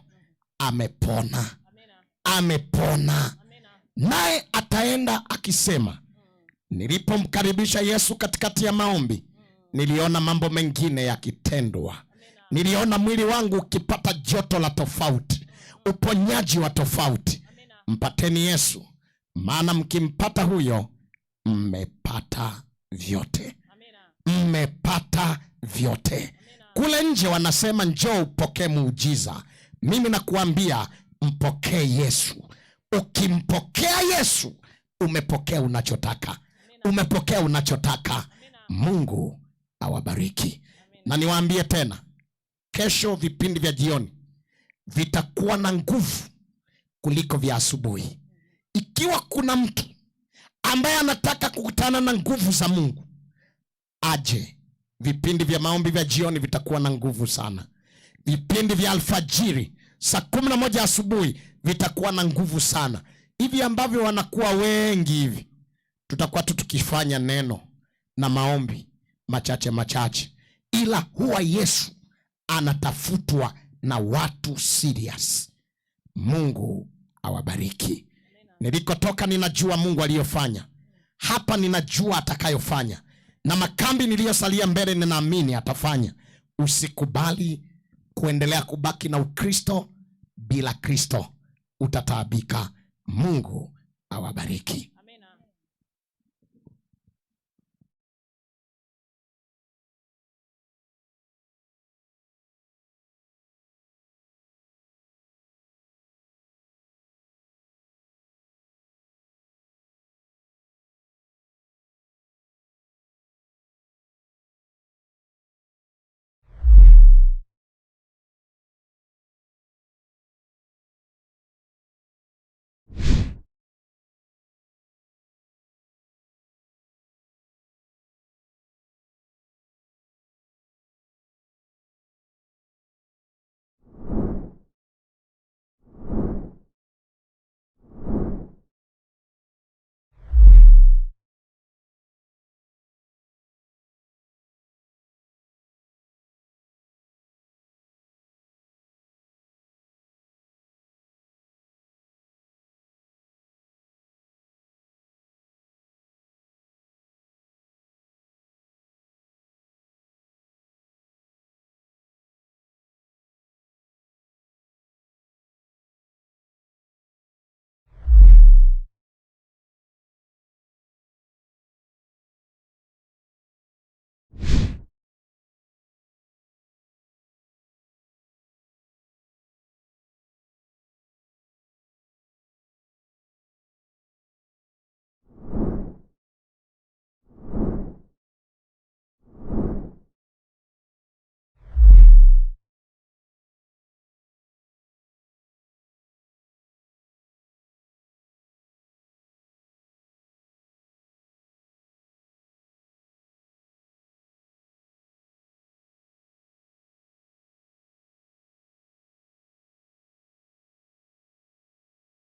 amepona, amepona, naye ataenda akisema, nilipomkaribisha Yesu katikati ya maombi, niliona mambo mengine yakitendwa. Niliona mwili wangu ukipata joto la tofauti, uponyaji wa tofauti. Mpateni Yesu, maana mkimpata huyo mmepata vyote, mmepata vyote. Kule nje wanasema njoo upokee muujiza. Mimi nakuambia mpokee Yesu. Ukimpokea Yesu umepokea unachotaka, umepokea unachotaka. Mungu awabariki. Na niwaambie tena, kesho vipindi vya jioni vitakuwa na nguvu kuliko vya asubuhi. Ikiwa kuna mtu ambaye anataka kukutana na nguvu za Mungu, aje. Vipindi vya maombi vya jioni vitakuwa na nguvu sana. Vipindi vya alfajiri saa 11 asubuhi vitakuwa na nguvu sana. Hivi ambavyo wanakuwa wengi hivi, tutakuwa tu tukifanya neno na maombi machache machache, ila huwa Yesu anatafutwa na watu serious. Mungu awabariki. Nilikotoka ninajua Mungu aliyofanya, hapa ninajua atakayofanya, na makambi niliyosalia mbele ninaamini atafanya. Usikubali kuendelea kubaki na Ukristo bila Kristo, utataabika. Mungu awabariki.